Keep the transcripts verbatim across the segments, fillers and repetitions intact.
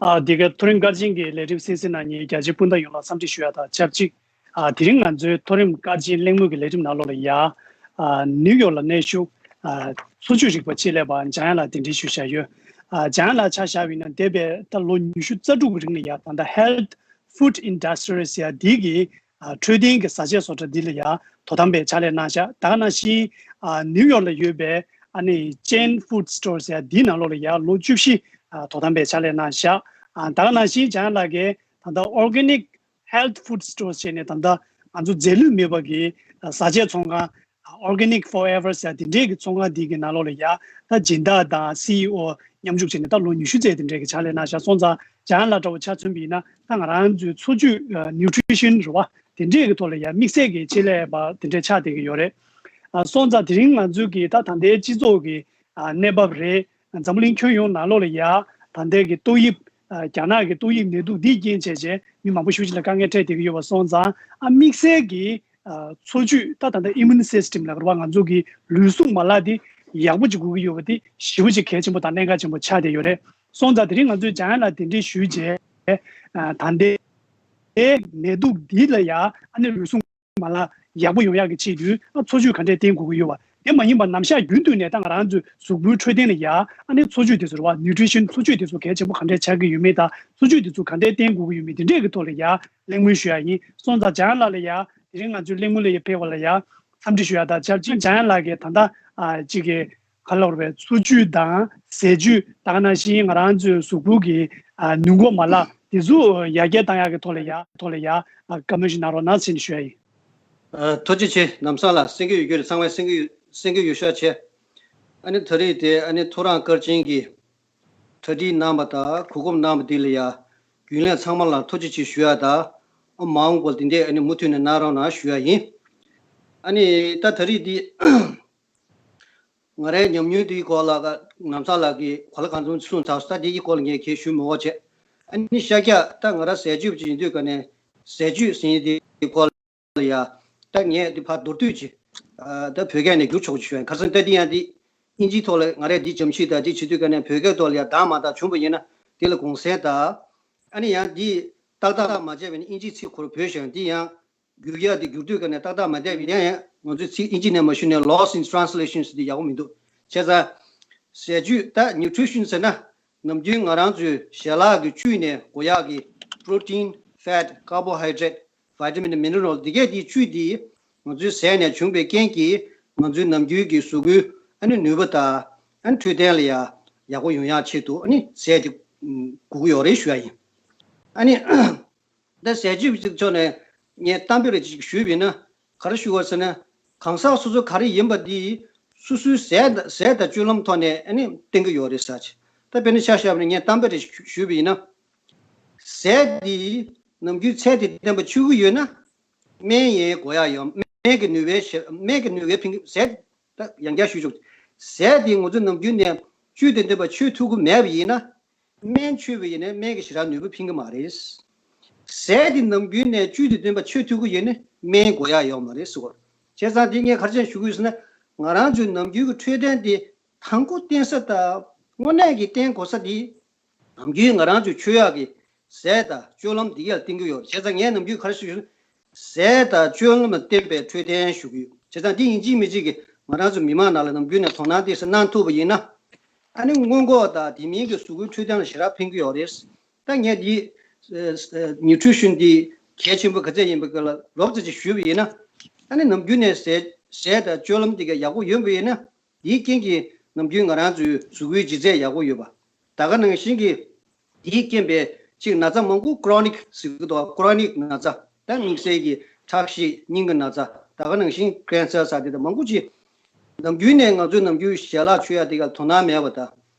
ཨ། འདི་ག་མཐོ་རིམ་སྐར་ཆེན་གྱི་ལས་རིམ་གསན་གཟིགས་གནང་མཁན་རྒྱ་ཆེ་སྤུན་ཟླ་ཡོངས་ལ་འཚམས་འདྲི་ཞུ་ཡ་དང་ཆབས་ཅིག་ཨ། དེ་རིང་ང་ཚོའི་མཐོ་རིམ་སྐར་ཆེན་གླེང་མོལ་གྱི་ལས་རིམ་ནང་ལོགས་ལ་ཡ། ཨ། ནིའུ་ཡོག་ལ་གནས་བཞུགས། ཨ། འཚོ་བཅུད་རིག་པ་ཆེད་ལས་པ་འཇམ་དབྱངས་ལགས་གདན་འདྲེན་ཞུས་བཞག་ཡོད། ཨ། འཇམ་དབྱངས་ལགས་ཆ་བཞག་པ་ཡིན་ན་འདས་པའི་ད་ལོ་ཉི་ཤུ་རྩ་དྲུག་གི་རིང་ལ་ཡ་ད་ལྟ་Health Food Industries ཡ་འདི་གི་ཨ། འཕྲོད་བསྟེན་གྱི་བཟའ་ཆས་བཟོ་གྲྭ་འདི་ལ་ཡ་དོ་དམ་པའི་ཕྱག་ལས་གནང་བཞག་ད་ག་ནང་བཞིན་ཨ། ནིའུ་ཡོག་ལ་ཡོད་པའི་ཨ་ནི་Chain Food Stores ཡ་འདིའི་ནང་ལོགས་ལ་ཡ་ལོ་བཅུ་བཞི་ཨ། དོ་དམ་པའི་ཕྱག་ལས་གནང་བཞག་ཨ། ད་ག་ནང་བཞིན་འཇམ་དབྱངས་ལགས་ཀྱིས་ད་ལྟ་Organic Health Food Stores བྱས་ནས་ད་ལྟ་ང་ཚོ་རྫས་ལུད་མེད་པ་གི་ཨ། བཟའ་ཆས་ཚོང་ཁང་Organic Forever ཟེར་དེ་འདྲས་ཀྱི་ཚོང་ཁང་འདི་གི་ནང་ལོགས་ལ་ཡ་ད་སྦྱིན་བདག་དང་སི་ཨི་ཨོ་མཉམ་ཞུགས་བྱས་ནས་ད་ལོ་ཉི་ཤུ་ཙམ་དེ་འདྲས་ཀྱི་ཕྱག་ལས་གནང་བཞག་སོང་ཙང་འཇམ་དབྱངས་ལགས་འདྲ་བོ་ཆ་མཚོན་པ་ཡིན་ན་ད་ང་རང་ཚོའི་འཚོ་བཅུད་ཨ། Nutrition རེད་བ། དེ་འདྲས་ཀྱི་ཐོག་ལ་ཡ་དམིགས་བསལ་གྱི་ཆེད་ལས་པ་དེ་འདྲས་ཆགས་བསྡད་ཀྱི་ཡོད་རེད། ཨ། སོང་ཙང་དེ་རིང་ང་ཚོའི་གི་ད་ད་ལྟའི་སྤྱི་ཚོགས་ཀྱི་ཨ། གནས་བབ་རེད། འཛམ་བུ་གླིང་ཁྱོན་ཡོངས་ནང་ལོགས་ལ་ཡ་ད་ལྟའི་གི་ཏོག་དབྱིབས་ཨ། རྒྱ་ནག་གི་ཏོག་དབྱིབས་ནད་དུག་འདིས་རྐྱེན་བྱས་བྱས་མི་མང་པོ་ཞེ་པོ་ཅིག་ལ་དཀའ་ངལ་འཕྲད་བསྡད་ཀྱི་ཡོད་པ་སོང་ཙང་ཨ། དམིགས་བསལ་གྱི་ཨ། འཚོ་བཅུད་ད་ད་ལྟ་Immune System ལབ་ཀྱི་རེད་བ། ང་ཚོ་གི་ལུས་ཟུངས་མ་ལག་འདི་ཡག་པོ་ཅིག་དགོས་ཀྱི་ཡོད་པ་འདི་ཞེ་པོ་ཅིག་གལ་ཆེན་པོ་དང་གནད་འགག་ཆེན་པོ་ཆགས་བསྡད་ཡོད་རེད། སོང་ཙང་དེ་རིང་ང་ཚོས་འཇམ་དབྱངས་ལགས་གདན་འདྲེན་ཞུས་བྱས་ཨ། ད་ལྟའི་ནད་དུག་འདི་ལ་ཡ་ཨ་ནི་ལུས་ཟུངས་མ་ལག་ཡག་པོ་ཡོང་ཡག་གི་ཆེད་དུ་ཨ། འཚོ་བཅུད་ག་འདྲས་བསྟེན་དགོས་ཀྱི་ཡོད་པ། དེ་མ་ཡིན་པ་ནམ་ཞག་རྒྱུན་དུ་ནས་ད་ང་རང་ཚོའི་གཟུགས་པོའི་འཕྲོད་བསྟེན་ལ་ཡ་ཨ་ནི་འཚོ་བཅུད་དེ་ཚོ་རེད་བ། Nutrition འཚོ་བཅུད་དེ་ཚོ་གལ་ཆེན་པོ་ག་འདྲས་ཆགས་ཀྱི་ཡོད་མེད་དང་འཚོ་བཅུད་དེ་ཚོ་ག་འདྲས་བསྟེན་དགོས་ཀྱི་ཡོད་མེད་དེ་འདྲས་ཀྱི་ཐོག་ལ་ཡ་གླེང་མོལ་ཞུ་ཡ་ཡིན། སོང་ཙང་འཇམ་དབྱངས་ལགས་ལ་ཡ་དེ་རིང་ང་ཚོའི་གླེང་མོལ་ལ་ཡ་ཕེབས་པ་ལ་ཡ་འཚམས་འདྲི་ཞུ་ཡ་དང་ཆབས་ཅིག་འཇམ་དབྱངས་ལགས་ཀྱིས་ད་ལྟ་ཨ། ཅིག་གི་ག་ལབ་རེད་པས། འཚོ་བཅུད་དང་ཟས་བཅུད་ད་ག་ནང་བཞིན་ང་རང་ཚོའི་གཟུགས་པོ་གི་ཨ། ནུས་འགོག་མ་ལག་དེ་ཚོ་ཡར་རྒྱས་བཏང་ཡག་གི་ཐོག་ལ་ཡ་ཐོག་ལ་ཡ་ཨ། བཀའ་མོལ་ཞིག་གནང་རོགས་གནང་ཟེར་ནས་ཞུ་ཡ་ཡིན། ཨ། ཐུགས་རྗེ་ཆེ། ལམ་སང་ལ་གསན་གྱི་ཡོད་རྒྱུ་རེད། ཚང་མས་གསན་གྱི་ཡོད་གསན་གྱི་ཡོད་ཤག་བྱས། ཨ་ནི་ད་རེས་དེ་ཨ་ནི་ཐོ་རངས་སྐར་ཆེན་གྱི་གྲ་སྒྲིག་གནང་བ་དང་གོ་སྐབས་གནང་བ་འདི་ལ་ཡ་རྒྱུན་ལས་ཚང་མ་ལ་ཐུགས་རྗེ་ཆེ་ཞུ་ཡ་དང་། ཨ། མ་འོངས་པར་འདི་འདྲས་ཨ་ནི་མུ་མཐུད་ནས་གནང་རོགས་གནང་ཞུ་ཡ་ཡིན། ཨ་ནི་ད་ད་རེས་འདི་ང་རའི་ཉམས་མྱོང་དེའི་སྐོར་ལ་ལམ་སང་ལགས་ཀྱིས་ག་ལ་གང་འཚམ་གསུངས་ཚར་སོང་། ད་དེའི་སྐོར་ལ་ངས་གང་ཡང་ཞུ་མི་དགོས་བྱས། ཨ་ནི་ཤར་རྒྱག་ད་ང་རང་ཟས་བཅུད་ཅིག་ཡིན་དུས་ཀ་ནས་ཟས་བཅུད་ཟེར་མཁན་དེའི་སྐོར་ལ་ཡ་ད་ངས་དེ་ཕར་མདོར་བསྡུས་ཅིག་ཨ། ད་བོད་སྐད་ནས་བསྒྱུར་ཆོག་ཅིག་ཞུ་ཡ་ཡིན། ག་རེ་ཟེར་ན་ད་དེ་ཡང་དེ་ཨིན་ཇིའི་ཐོག་ལ་ང་རས་འདི་བྱམས་ཤིང་དང་འདི་བྱེད་དུས་ཀ་ནས་བོད་སྐད་ཐོག་ལ་ཡ་འདང་མ་འདང་བྱུང་བ་ཡིན་ན་དེ་ལ་དགོངས་སེལ་དང་། ཨ་ནི་ཡང་འདི་ཏག་ཏག་མ་བྱས་པ་ཡིན་ན་ཨིན་ཇིའི་ཚིག་ཁོ་རང་བོད་ཞེས་འདི་ཡང་བསྒྱུར་ཡག་འདི་བསྒྱུར་དུས་ཀ་ནས་ཏག་ཏག་མ་བསྡད་པ་ཡིན་ན་ཡང་ང་ཚོའི་ཚིག་ཨིན་ཇི་ནས་མ་ཞུས་ནས་Lost in Translation ཟེར་འདི་ཡག་པོ་མི་འདུག་བྱས་ཙང་ཟས་བཅུད་ད་Nutrition ཟེར་ན་ནམ་རྒྱུན་ང་རང་ཚོའི་ཞལ་ལག་གི་བཅུད་ནས་དགོས་ཡག་གི་Protein, Fat, Carbohydrate, Vitamin, Mineral འདི་གས་དེའི་བཅུད་འདི་ང་ཚོའི་ཟས་ནས་བྱུང་བའི་རྐྱེན་གྱིས་ང་ཚོའི་ནམ་རྒྱུན་གྱི་གཟུགས་པོའི་ཨ་ནི་ནུས་པ་དང་ཨ་ནི་འཕྲོད་བསྟེན་ལ་ཡ་ཡག་པོ་ཡོང་ཡག་ཆེད་དུ་ཨ་ནི་ཟས་དེ་དགོས་ཀྱི་ཡོད་རེད་ཞུ་ཡ་ཡིན། ཨ་ནི་ད་ཟས་བཅུད་ཀྱི་ཕྱོགས་ནས་ངས་གཏམ་དཔེ་རེ་ཅིག་ཞུས་པ་ཡིན་ན་ག་རེ་ཞུ་དགོས་ཟེར་ན། གང་ཟག་སོ་སོ་ག་རེ་ཡིན་པ་འདི་སོ་སོའི་ཟས་དང་ཟས་དང་སྤྱོད་ལམ་ཐོག་ནས་ཨ་ནི་བསྟེན་གྱི་ཡོད་རེད་ཟེར་ཅིག་ད་དཔེར་ན་ཆ་བཞག་པ་ན་ངས་གཏམ་དཔེ་རེ་ཞུས་པ་ཡིན་ན། ཟས་འདི་ནམ་རྒྱུན་ཚད་དང་ལྡན་པ་མཆོད་ཀྱི་ཡོད་ན། སྨན་ཡང་དགོས་ཡག་ཡོད། སྨན་གྱི་ནུས་པའི་ཞེ་སྨན་གྱི་ནུས་པའི་ཕན་ཟས་ད་ཡང་བསྐྱར་ཞུས་ཆོག་ཟས་འདི་ང་ཚོ་ནམ་རྒྱུན་ནས་བཅུད་དང་ལྡན་པ་མཆོད་ཐུབ་ཀྱི་མེད་པ་ཡིན་ན། སྨན་མཆོད་པ་ཡིན་ན་སྨན་གྱིས་ཞེ་དྲག་ནུས་པ་ཕན་གྱི་མ་རེད། ཟས་འདི་ནམ་རྒྱུན་ནས་བཅུད་དང་ལྡན་པ་མཆོད་ཐུབ་ཀྱི་ཡོད་ན་སྨན་དགོས་ཡག་ཡོད་མ་རེད་ཟེར་བ། བྱས་ཙང་འདི་ངས་ག་རེ་བྱས་ཞུ་གི་ཡོད་ཟེར་ན། ང་རང་ཚོའི་ནམ་རྒྱུན་གྱི་འཕྲོད་བསྟེན་འདི་དང་པོ་བསྟེན་ས་དང་དངོས་གནས་ཀྱི་བསྟེན་དགོས་ས་འདི། ནམ་རྒྱུན་ང་རང་ཚོའི་མཆོད་ཡག་གི་ཟས་དང་སྤྱོད་ལམ་འདི་གས་ལ་བསྟེན་གྱི་ཡོད་རེད། བྱས་ཙང་ངས་ནམ་རྒྱུན་ག་རེ་ཞུ་ཞུ་ན། ཟས་དང་སྤྱོད་ལམ་ལ་བརྟེན་པའི་འཕྲོད་བསྟེན་ཞུ་གི་ཡོད། བྱས་ཙང་འདི་ཡིན་གཅིག་མིན་གཅིག་གིས་ང་རང་ཚོ་མི་མང་ནང་ལ་ནམ་རྒྱུན་ནས་དོ་སྣང་ཏོག་ཙམ་གནང་ཐུབ་པ་ཡིན་ན། ཨ་ནི་སྔོན་འགོག་དང་དེ་མིན་གྱི་གཟུགས་པོའི་འཕྲོད་བསྟེན་ལ་ཞེ་དྲག་ཕན་གྱི་ཡོད་རེད། ད་ངས་འདི་Nutrition འདི་གལ་ཆེན་པོ་ག་ཚད་ཡིན་པ་ག་ལ་རོབ་ཙམ་ཅིག་ཞུས་པ་ཡིན་ན། ཨ་ནི་ནམ་རྒྱུན་ནས་ཟས་ཟས་དང་སྤྱོད་ལམ་འདི་གས་ཡག་པོ་ཡོད་པ་ཡིན་ན། དེའི་རྐྱེན་གྱིས་ནམ་རྒྱུན་ང་རང་ཚོའི་གཟུགས་པོའི་ལྗིད་ཚད་ཡག་པོ་ཡོད་པ། ད་ག་ནང་བཞིན་གྱི་དེའི་རྐྱེན་པས་ཅིག་ན་ཚ་མང་པོ་Chronic ཟེར་གྱི་འདུག Chronic ན་ཚ་ད་དམིགས་བསལ་གྱི་ཁྲག་ཤེད་སྙིང་གི་ན་ཚ་ད་ག་ནང་བཞིན་Cancer ཟེར་དེ་དང་མང་པོ་ཅིག་ནམ་རྒྱུན་ནས་ང་ཚོའི་ནམ་རྒྱུན་ཞལ་ལག་མཆོད་ཡ་དེ་ག་དོ་སྣང་མེད་པ་དང་།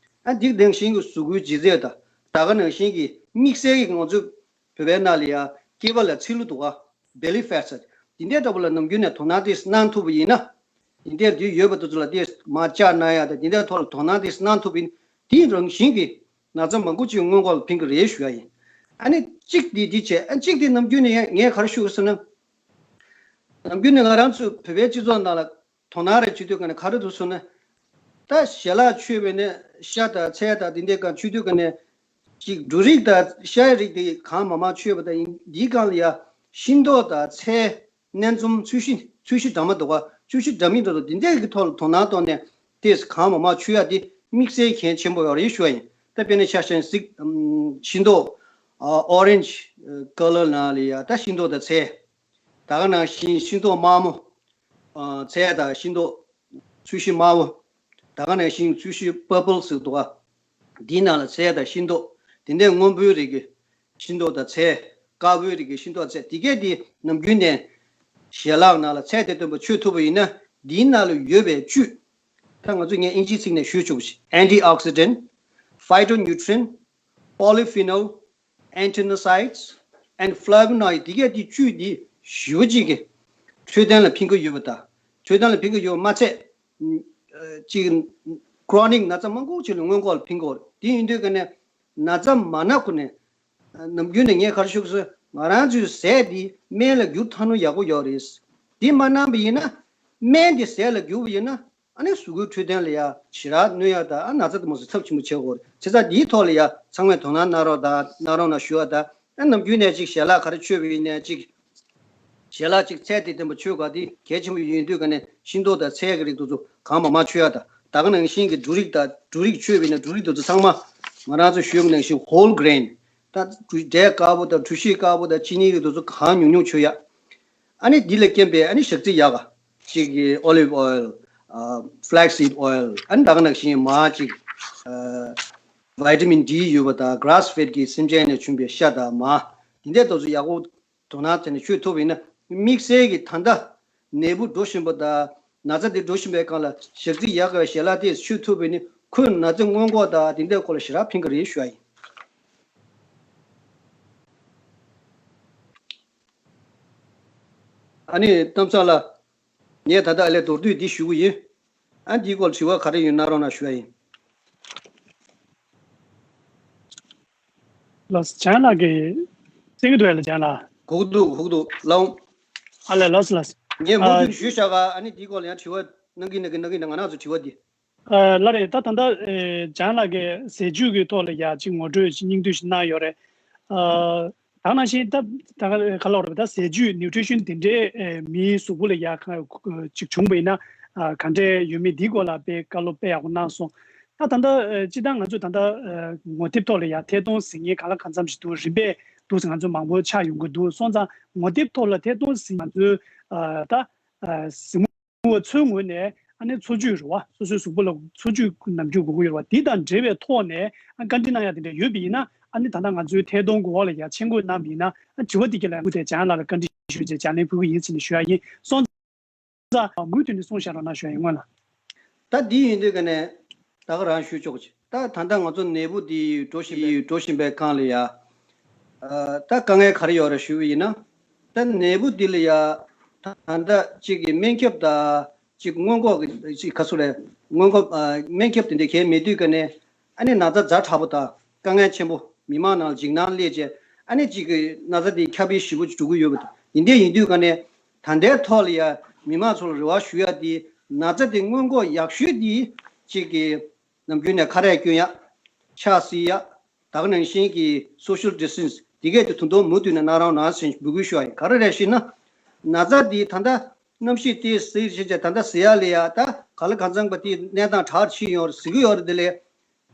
ཨ་འདི་ནང་བཞིན་གྱི་གཟུགས་པོའི་ལྗིད་ཚད་དང་ད་ག་ནང་བཞིན་གྱི་དམིགས་བསལ་གྱི་ང་ཚོའི་བོད་པའི་ནང་ལ་ཡ་སྐེད་པ་ལ་ཚིལ་ལུ་འདུག་ག Belly fat ཟེར། འདི་འདྲའི་འདྲ་པོ་ལ་ནམ་རྒྱུན་ནས་དོ་སྣང་ཏོག་ཙམ་གནང་ཐུབ་པ་ཡིན་ན། འདི་འདྲའི་འདི་ཡོད་པ་དེ་ཚོ་ལ་ཏོག་ཙམ་མར་བཅག་གནང་ཡ་དང་འདི་འདྲའི་ཐོག་ལ་དོ་སྣང་ཏོག་ཙམ་གནང་ཐུབ་པ་ཡིན་ན། དེའི་རང་བཞིན་གྱིས་ན་ཚ་མང་པོ་ཅིག་སྔོན་འགོག་ལ་ཕན་གྱི་རེད་ཞུ་ཡ་ཡིན། ཨ་ནི་གཅིག་འདི་འདི་བྱས། ཨ་གཅིག་འདི་ནམ་རྒྱུན་ནས་ཡང་ངས་ག་རེ་ཞུ་དགོས་ཟེར་ན། ནམ་རྒྱུན་ནས་ང་རང་ཚོ་བོད་པའི་སྤྱི་ཚོགས་ནང་ལ་དོ་སྣང་རེ་བྱེད་དུས་ག་ནས་ག་རེ་འདུག་ཟེར་ན། ད་ཞལ་ལག་མཆོད་པ་ཡིན་ན་ཤ་དང་ཚལ་དང་འདི་འདྲའི་གང་མཆོད་དུས་ག་ནས་ ཅིག་འབྲུ་རིགས་དང་ཤ་ཡི་རིགས་དེ་གང་མང་མང་མཆོད་པ་དང་ཡིན། འདིའི་སྒང་ལ་ཡ་ཤིང་ཏོག་དང་ཚལ། སྣ་འཛོམས། ཚོས་གཞི། ཚོས་གཞི་འདྲ་མི་འདྲ་བ། ཚོས་གཞི་འདྲ་མི་འདྲ་བ་འདི་འདྲས་ཀྱི་ཐོག་ལ་དོ་སྣང་གཏོང་ནས་ཏེས་གང་མང་མང་མཆོད་ཡ་དེ་དམིགས་བསལ་གལ་ཆེན་པོ་ཡོད་རེད་ཞུ་བ་ཡིན། ད་དཔེར་ན་ཆ་བཞག་ན་གཟིག་ཨམ་ཤིང་ཏོག་ཨ་ཨོ་རེན་ཇི་ཀ་ལར་ནང་ལ་ཡ་ད་ཤིང་ཏོག་དང་ཚལ། ད་ག་ནང་བཞིན་ཤིང་ཏོག་དམར་མོ། ཨ་ཚལ་དང་ཤིང་ཏོག་ཚོས་གཞི་དམར་པོ། ད་ག་ནང་བཞིན་ཚོས་གཞི་པར་པལ་ཟེར་འདུག་ག་འདིའི་ནང་ལ་ཚལ་དང་ཤིང་ཏོག་དེ་འདྲའི་སྔོན་པོའི་རིགས་ཀྱི་ཤིང་ཏོག་དང་ཚལ། དཀར་པོའི་རིགས་ཀྱི་ཤིང་ཏོག་ཚལ། དེ་གས་དེ་ནམ་རྒྱུན་ནས་ཞལ་ལག་ནང་ལ་ཚལ་དང་ལྡན་པ་མཆོད་ཐུབ་པ་ཡིན་ན། འདིའི་ནང་ལ་ཡོད་པའི་བཅུད། ད་ང་ཚོས་ངས་ཨིན་ཇིའི་ཚིག་ནས་ཞུས་ཆོག་གི། antioxidant, phytonutrient, polyphenol, antioxidants and flavonoid དེ་གས་དེ་བཅུད་དེ་ཞེ་པོ་ཅིག་གིས་འཕྲོད་བསྟེན་ལ་ཕན་གྱི་ཡོད་པ་དང་། འཕྲོད་བསྟེན་ལ་ཕན་གྱི་ཡོད་པ་མ་ཚད། ཅིག་chronic ན་ཚ་མང་པོ་ཅིག་ལ་སྔོན་འགོག་ལ་ཕན་གྱི་ཡོད་རེད། དེ་ཡིན་དུས་ཀ་ནས་ན་ཚ་མ་ན་གོང་ནས། ནམ་རྒྱུན་ནས་ངས་ག་རེ་ཞུ་གི་སོང་། ང་རང་ཚོའི་ཟས་འདི་སྨན་ལ་བསྒྱུར་ཐུབ་ན་ཡག་པོ་ཡོད་རེད། འདི་མ་གནང་བ་ཡིན་ན། སྨན་འདི་ཟས་ལ་བསྒྱུར་བ་ཡིན་ན། ཨ་ནི་གཟུགས་པོའི་འཕྲོད་བསྟེན་ལ་ཡ་ཞེ་དྲག་གནོད་ཡ་དང་། ཨ་ན་ཚ་དེ་མོ་ཟེར་ཚབས་ཆེན་པོ་བྱེད་དགོས་རེད། བྱས་ཙང་འདིའི་ཐོག་ལ་ཡ་ཚང་མས་དོ་སྣང་གནང་རོགས་དང་། གནང་རོགས་གནང་ཞུ་བ་དང་། ཨ་ནམ་རྒྱུན་ནས་ཅིག་ཞལ་ལག་ག་རེ་མཆོད་པ་ཡིན་ནའི་ཅིག་ཞལ་ལག་ཅིག་ཚལ་དང་ལྡན་པ་མཆོད་དགོས། དེ་གལ་ཆེན་པོ་ཡིན་དུས་ཀ་ནས་ཤིང་ཏོག་དང་ཚལ་གྱི་རིགས་དེ་ཚོ་གང་མང་མང་མཆོད་ཡ་དང་། ད་ག་ནང་བཞིན་གྱི་འབྲུ་རིགས་དང་། འབྲུ་རིགས་མཆོད་པ་ཡིན་ན་འབྲུ་རིགས་དེ་ཚོ་ཚང་མ་ང་རང་ཚོ་ཞུས་པ་ནང་བཞིན་whole grain ད་འབྲས་དཀར་པོ་དང་གྲོ་ཞིབ་དཀར་པོ་དང་ཅི་ནི་རིགས་དེ་ཚོ་གང་ཉུང་ཉུང་མཆོད་ཡ། ཨ་ནི་འདི་ལས་སྐྱེས་པའི་ཨ་ནི་ཞག་རྩི་ཡག་ག་ཅིག་གི་olive oil, flax seed oil ཨ་ནི་ད་ག་ནང་བཞིན་མར་ཅིག་vitamin D ཡོད་པ་དང་། grass fed གི་སེམས་ཅན་ནས་བྱུང་བའི་ཤ་དང་མར། འདི་འདྲ་དེ་ཚོ་ཡག་པོ་དོ་སྣང་བྱས་ནས་མཆོད་ཐུབ་པ་ཡིན་ན། དམིགས་བསལ་གྱི་ད་ལྟ་ནད་འབུ་འགྲོ་བཞིན་པ་དང་། ན་ཚ་འདི་འགྲོ་བཞིན་པའི་སྒང་ལ་ཞག་རྩི་ཡག་གི་ཞལ་ལག་དེ་མཆོད་ཐུབ་པ་ཡིན་ན། ཁོས་ན་ཚ་སྔོན་འགོག་དང་དེ་འདྲའི་སྐོར་ལ་ཞེ་དྲག་ཕན་གྱི་རེད་ཞུ་ཡ་ཡིན། ཨ་ནི་གཏམ་ཚང་ལགས། ངས་ད་ལྟ་ཨ་ལས་མདོར་བསྡུས་འདི་ཞུ་གི་ཡིན། ཨ་འདིའི་སྐོར་དྲི་བ་ག་རེ་ཡོད་གནང་རོགས་གནང་ཞུ་ཡ་ཡིན། ལགས་སོ། ལྗང་ལགས་ཀྱིས་གསན་གྱི་འདུག་གས། ལགས་ལྗང་ལགས། གོ་གི་འདུག་གོ་གི་འདུག་ལགས་འོང་། ཨ་ལས། ལགས་སོ་ལགས་སོ། ངས་མུ་མཐུད་ཞུས་བཞག་ག་ཨ་ནི་འདིའི་སྐོར་ལ་ཡང་དྲི་བ་གནང་གི་གནང་གི་གནང་གི་ང་རང་ཚོ་དྲི་བ་འདི། ཨ་ལགས་རེད། ད་ད་ལྟ་ཨེ་ལྗང་ལགས་ཀྱིས་ཟས་བཅུད་ཀྱི་ཐོག་ལ་ཡ་ཅིག་ངོ་སྤྲོད་ཅིག་སྙིང་བསྡུས་ཤིག་གནང་ཡོད་རེད། ཨ་ད་ནང་བཞིན་ད་ད་ག་ག་ལབ་རེད་པ། ད་ཟས་བཅུད་nutrition དེ་འདྲའི་ཨེ་མིའི་གཟུགས་པོ་ལ་ཡ་ག་ཅིག་བྱུང་བ་ཡིན་ན་ཨ་ག་འདྲས་ཡོད་མེད་འདིའི་སྐོར་ལ་དཔེ་བཀའ་སློབ་དཔེ་ཡག་པོ་གནང་སོང་། ད་ད་ལྟ་ཨེ་སྤྱིར་བཏང་ང་ཚོ་ད་ལྟ་ཨེ་ངོ་དེབ་ཐོག་ལ་ཡ་ཐད་གཏོང་ཟིན་མཁན་གང་ལ་གང་འཚམ་ཞིག་འདུག་རིམ་པས་འདུག་སེ་ང་ཚོ་མང་པོ་ཆགས་ཡོང་གི་འདུག་སོང་ཙང་ངོ་དེབ་ཐོག་ལ་ཐད་གཏོང་ཟིན་ང་ཚོའི་ཨ་ད་ཨ་གཟིགས་མོ་བ་ཚོའི་ངོས་ནས་ཨ་ནི་འཚོ་བཅུད་རེད་པ། སོ་སོའི་གཟུགས་པོ་ལ་འཚོ་བཅུད་ནམ་རྒྱུན་དགོས་ཀྱི་ཡོད་རེད་པ། དེ་དང་འབྲེལ་བའི་ཐོག་ནས་ཨ་བཀའ་འདྲི་གནང་ཡ་དེ་འདྲ་ཡོད་པ་ཡིན་ན། ཨ་ནི་ད་ལྟ་ང་ཚོའི་ཐད་གཏོང་གི་འོག་ལ་ཡ་མཆན་འགོད་གནང་བ་ཡིན་ན། ཨ་དྲི་བ་དེ་ག་ལ་ཡང་ཁུ་དེ་ལྗང་ལགས་ལ་བཀའ་འདྲི་ཞུས་རྗེས་ལྗགས་ལན་ཕུལ་གྱི་ཡིན་ཟེར་ནས་ཞུ་ཡ་ཡིན། སོང་ཙང་མུ་མཐུད་ནས་གསུངས་བཞག་རོགས་གནང་ཞུ་ཡ་ཡིན། སྔོན་ལ། ད་འདི་ཡིན་དུས་ཀ་ནས་ད་ག་རང་ཞུ་ཆོག་ཅིག་ད་ད་ལྟ་ང་ཚོ་ནད་འབུ་འདི་འགྲོ་བཞིན་པའི་འགྲོ་བཞིན་པའི་སྒང་ལ་ཡ། ཨ་ད་དཀའ་ངལ་ག་རེ་ཡོད་རེད་ཞུ་བ་ཡིན་ན། ད་ནད་འབུ་འདི་ལ་ཡ་ད་ལྟ་གཅིག་གི་སྨན་ཁབ་དང་གཅིག་སྔོན་འགོག་གི་གཅིག་ག་ཚོད་རེད། སྔོན་འགོག་ཨ་སྨན་ཁབ་དེ་འདྲ་གང་ཡང་མེད་དུས་ཀ་ནས། ཨ་ནི་ན་ཚ་ཛ་དྲག་པོ་དང་དཀའ་ངལ་ཆེན་པོ། མི་མང་ནང་ལ་འཇིགས་སྣང་སླེབས་བྱས། ཨ་ནི་གཅིག་གི་ན་ཚ་དེ་ཁྱབ་སྤེལ་ཞེ་པོ་འགྲོ་གི་ཡོད་པ་དང་། ཡིན་དེ་ཡིན་དུས་ཀ་ནས་ད་ལྟའི་ཐོག་ལ་ཡ་མི་མང་ཚོ་ལ་རེ་བ་ཞུ་ཡ་དེ། ན་ཚ་དེ་སྔོན་འགོག་ཡག་ཤོས་དེ་གཅིག་གི་ནམ་རྒྱུན་ནས་ཁ་རས་གྱོན་ཡ། ཕྱག་བསིལ་ཡ། ད་ག་ནང་བཞིན་གྱི་social distance དེ་གས་དེ་དོན་དུ་མུ་མཐུད་ནས་གནང་རོགས་གནང་ཟེར་འབོད་སྐུལ་ཞུ་ཡ་ཡིན། ག་རེ་རེད་ཞུས་ན། ན་ཚ་དེ་ད་ལྟ་གནམ་གཤིས་དེ་གཟིགས་བྱས་བྱས། ད་ལྟ་གཟིགས་ཡ་ལ་ཡ་ད་ག་ལ་གང་འཚམ་པ་དེ་གནས་སྟངས་དྲག་ཕྱིན་ཡོད་རེད་ཟེར་གྱི་ཡོད་རེད། དེ་ལས་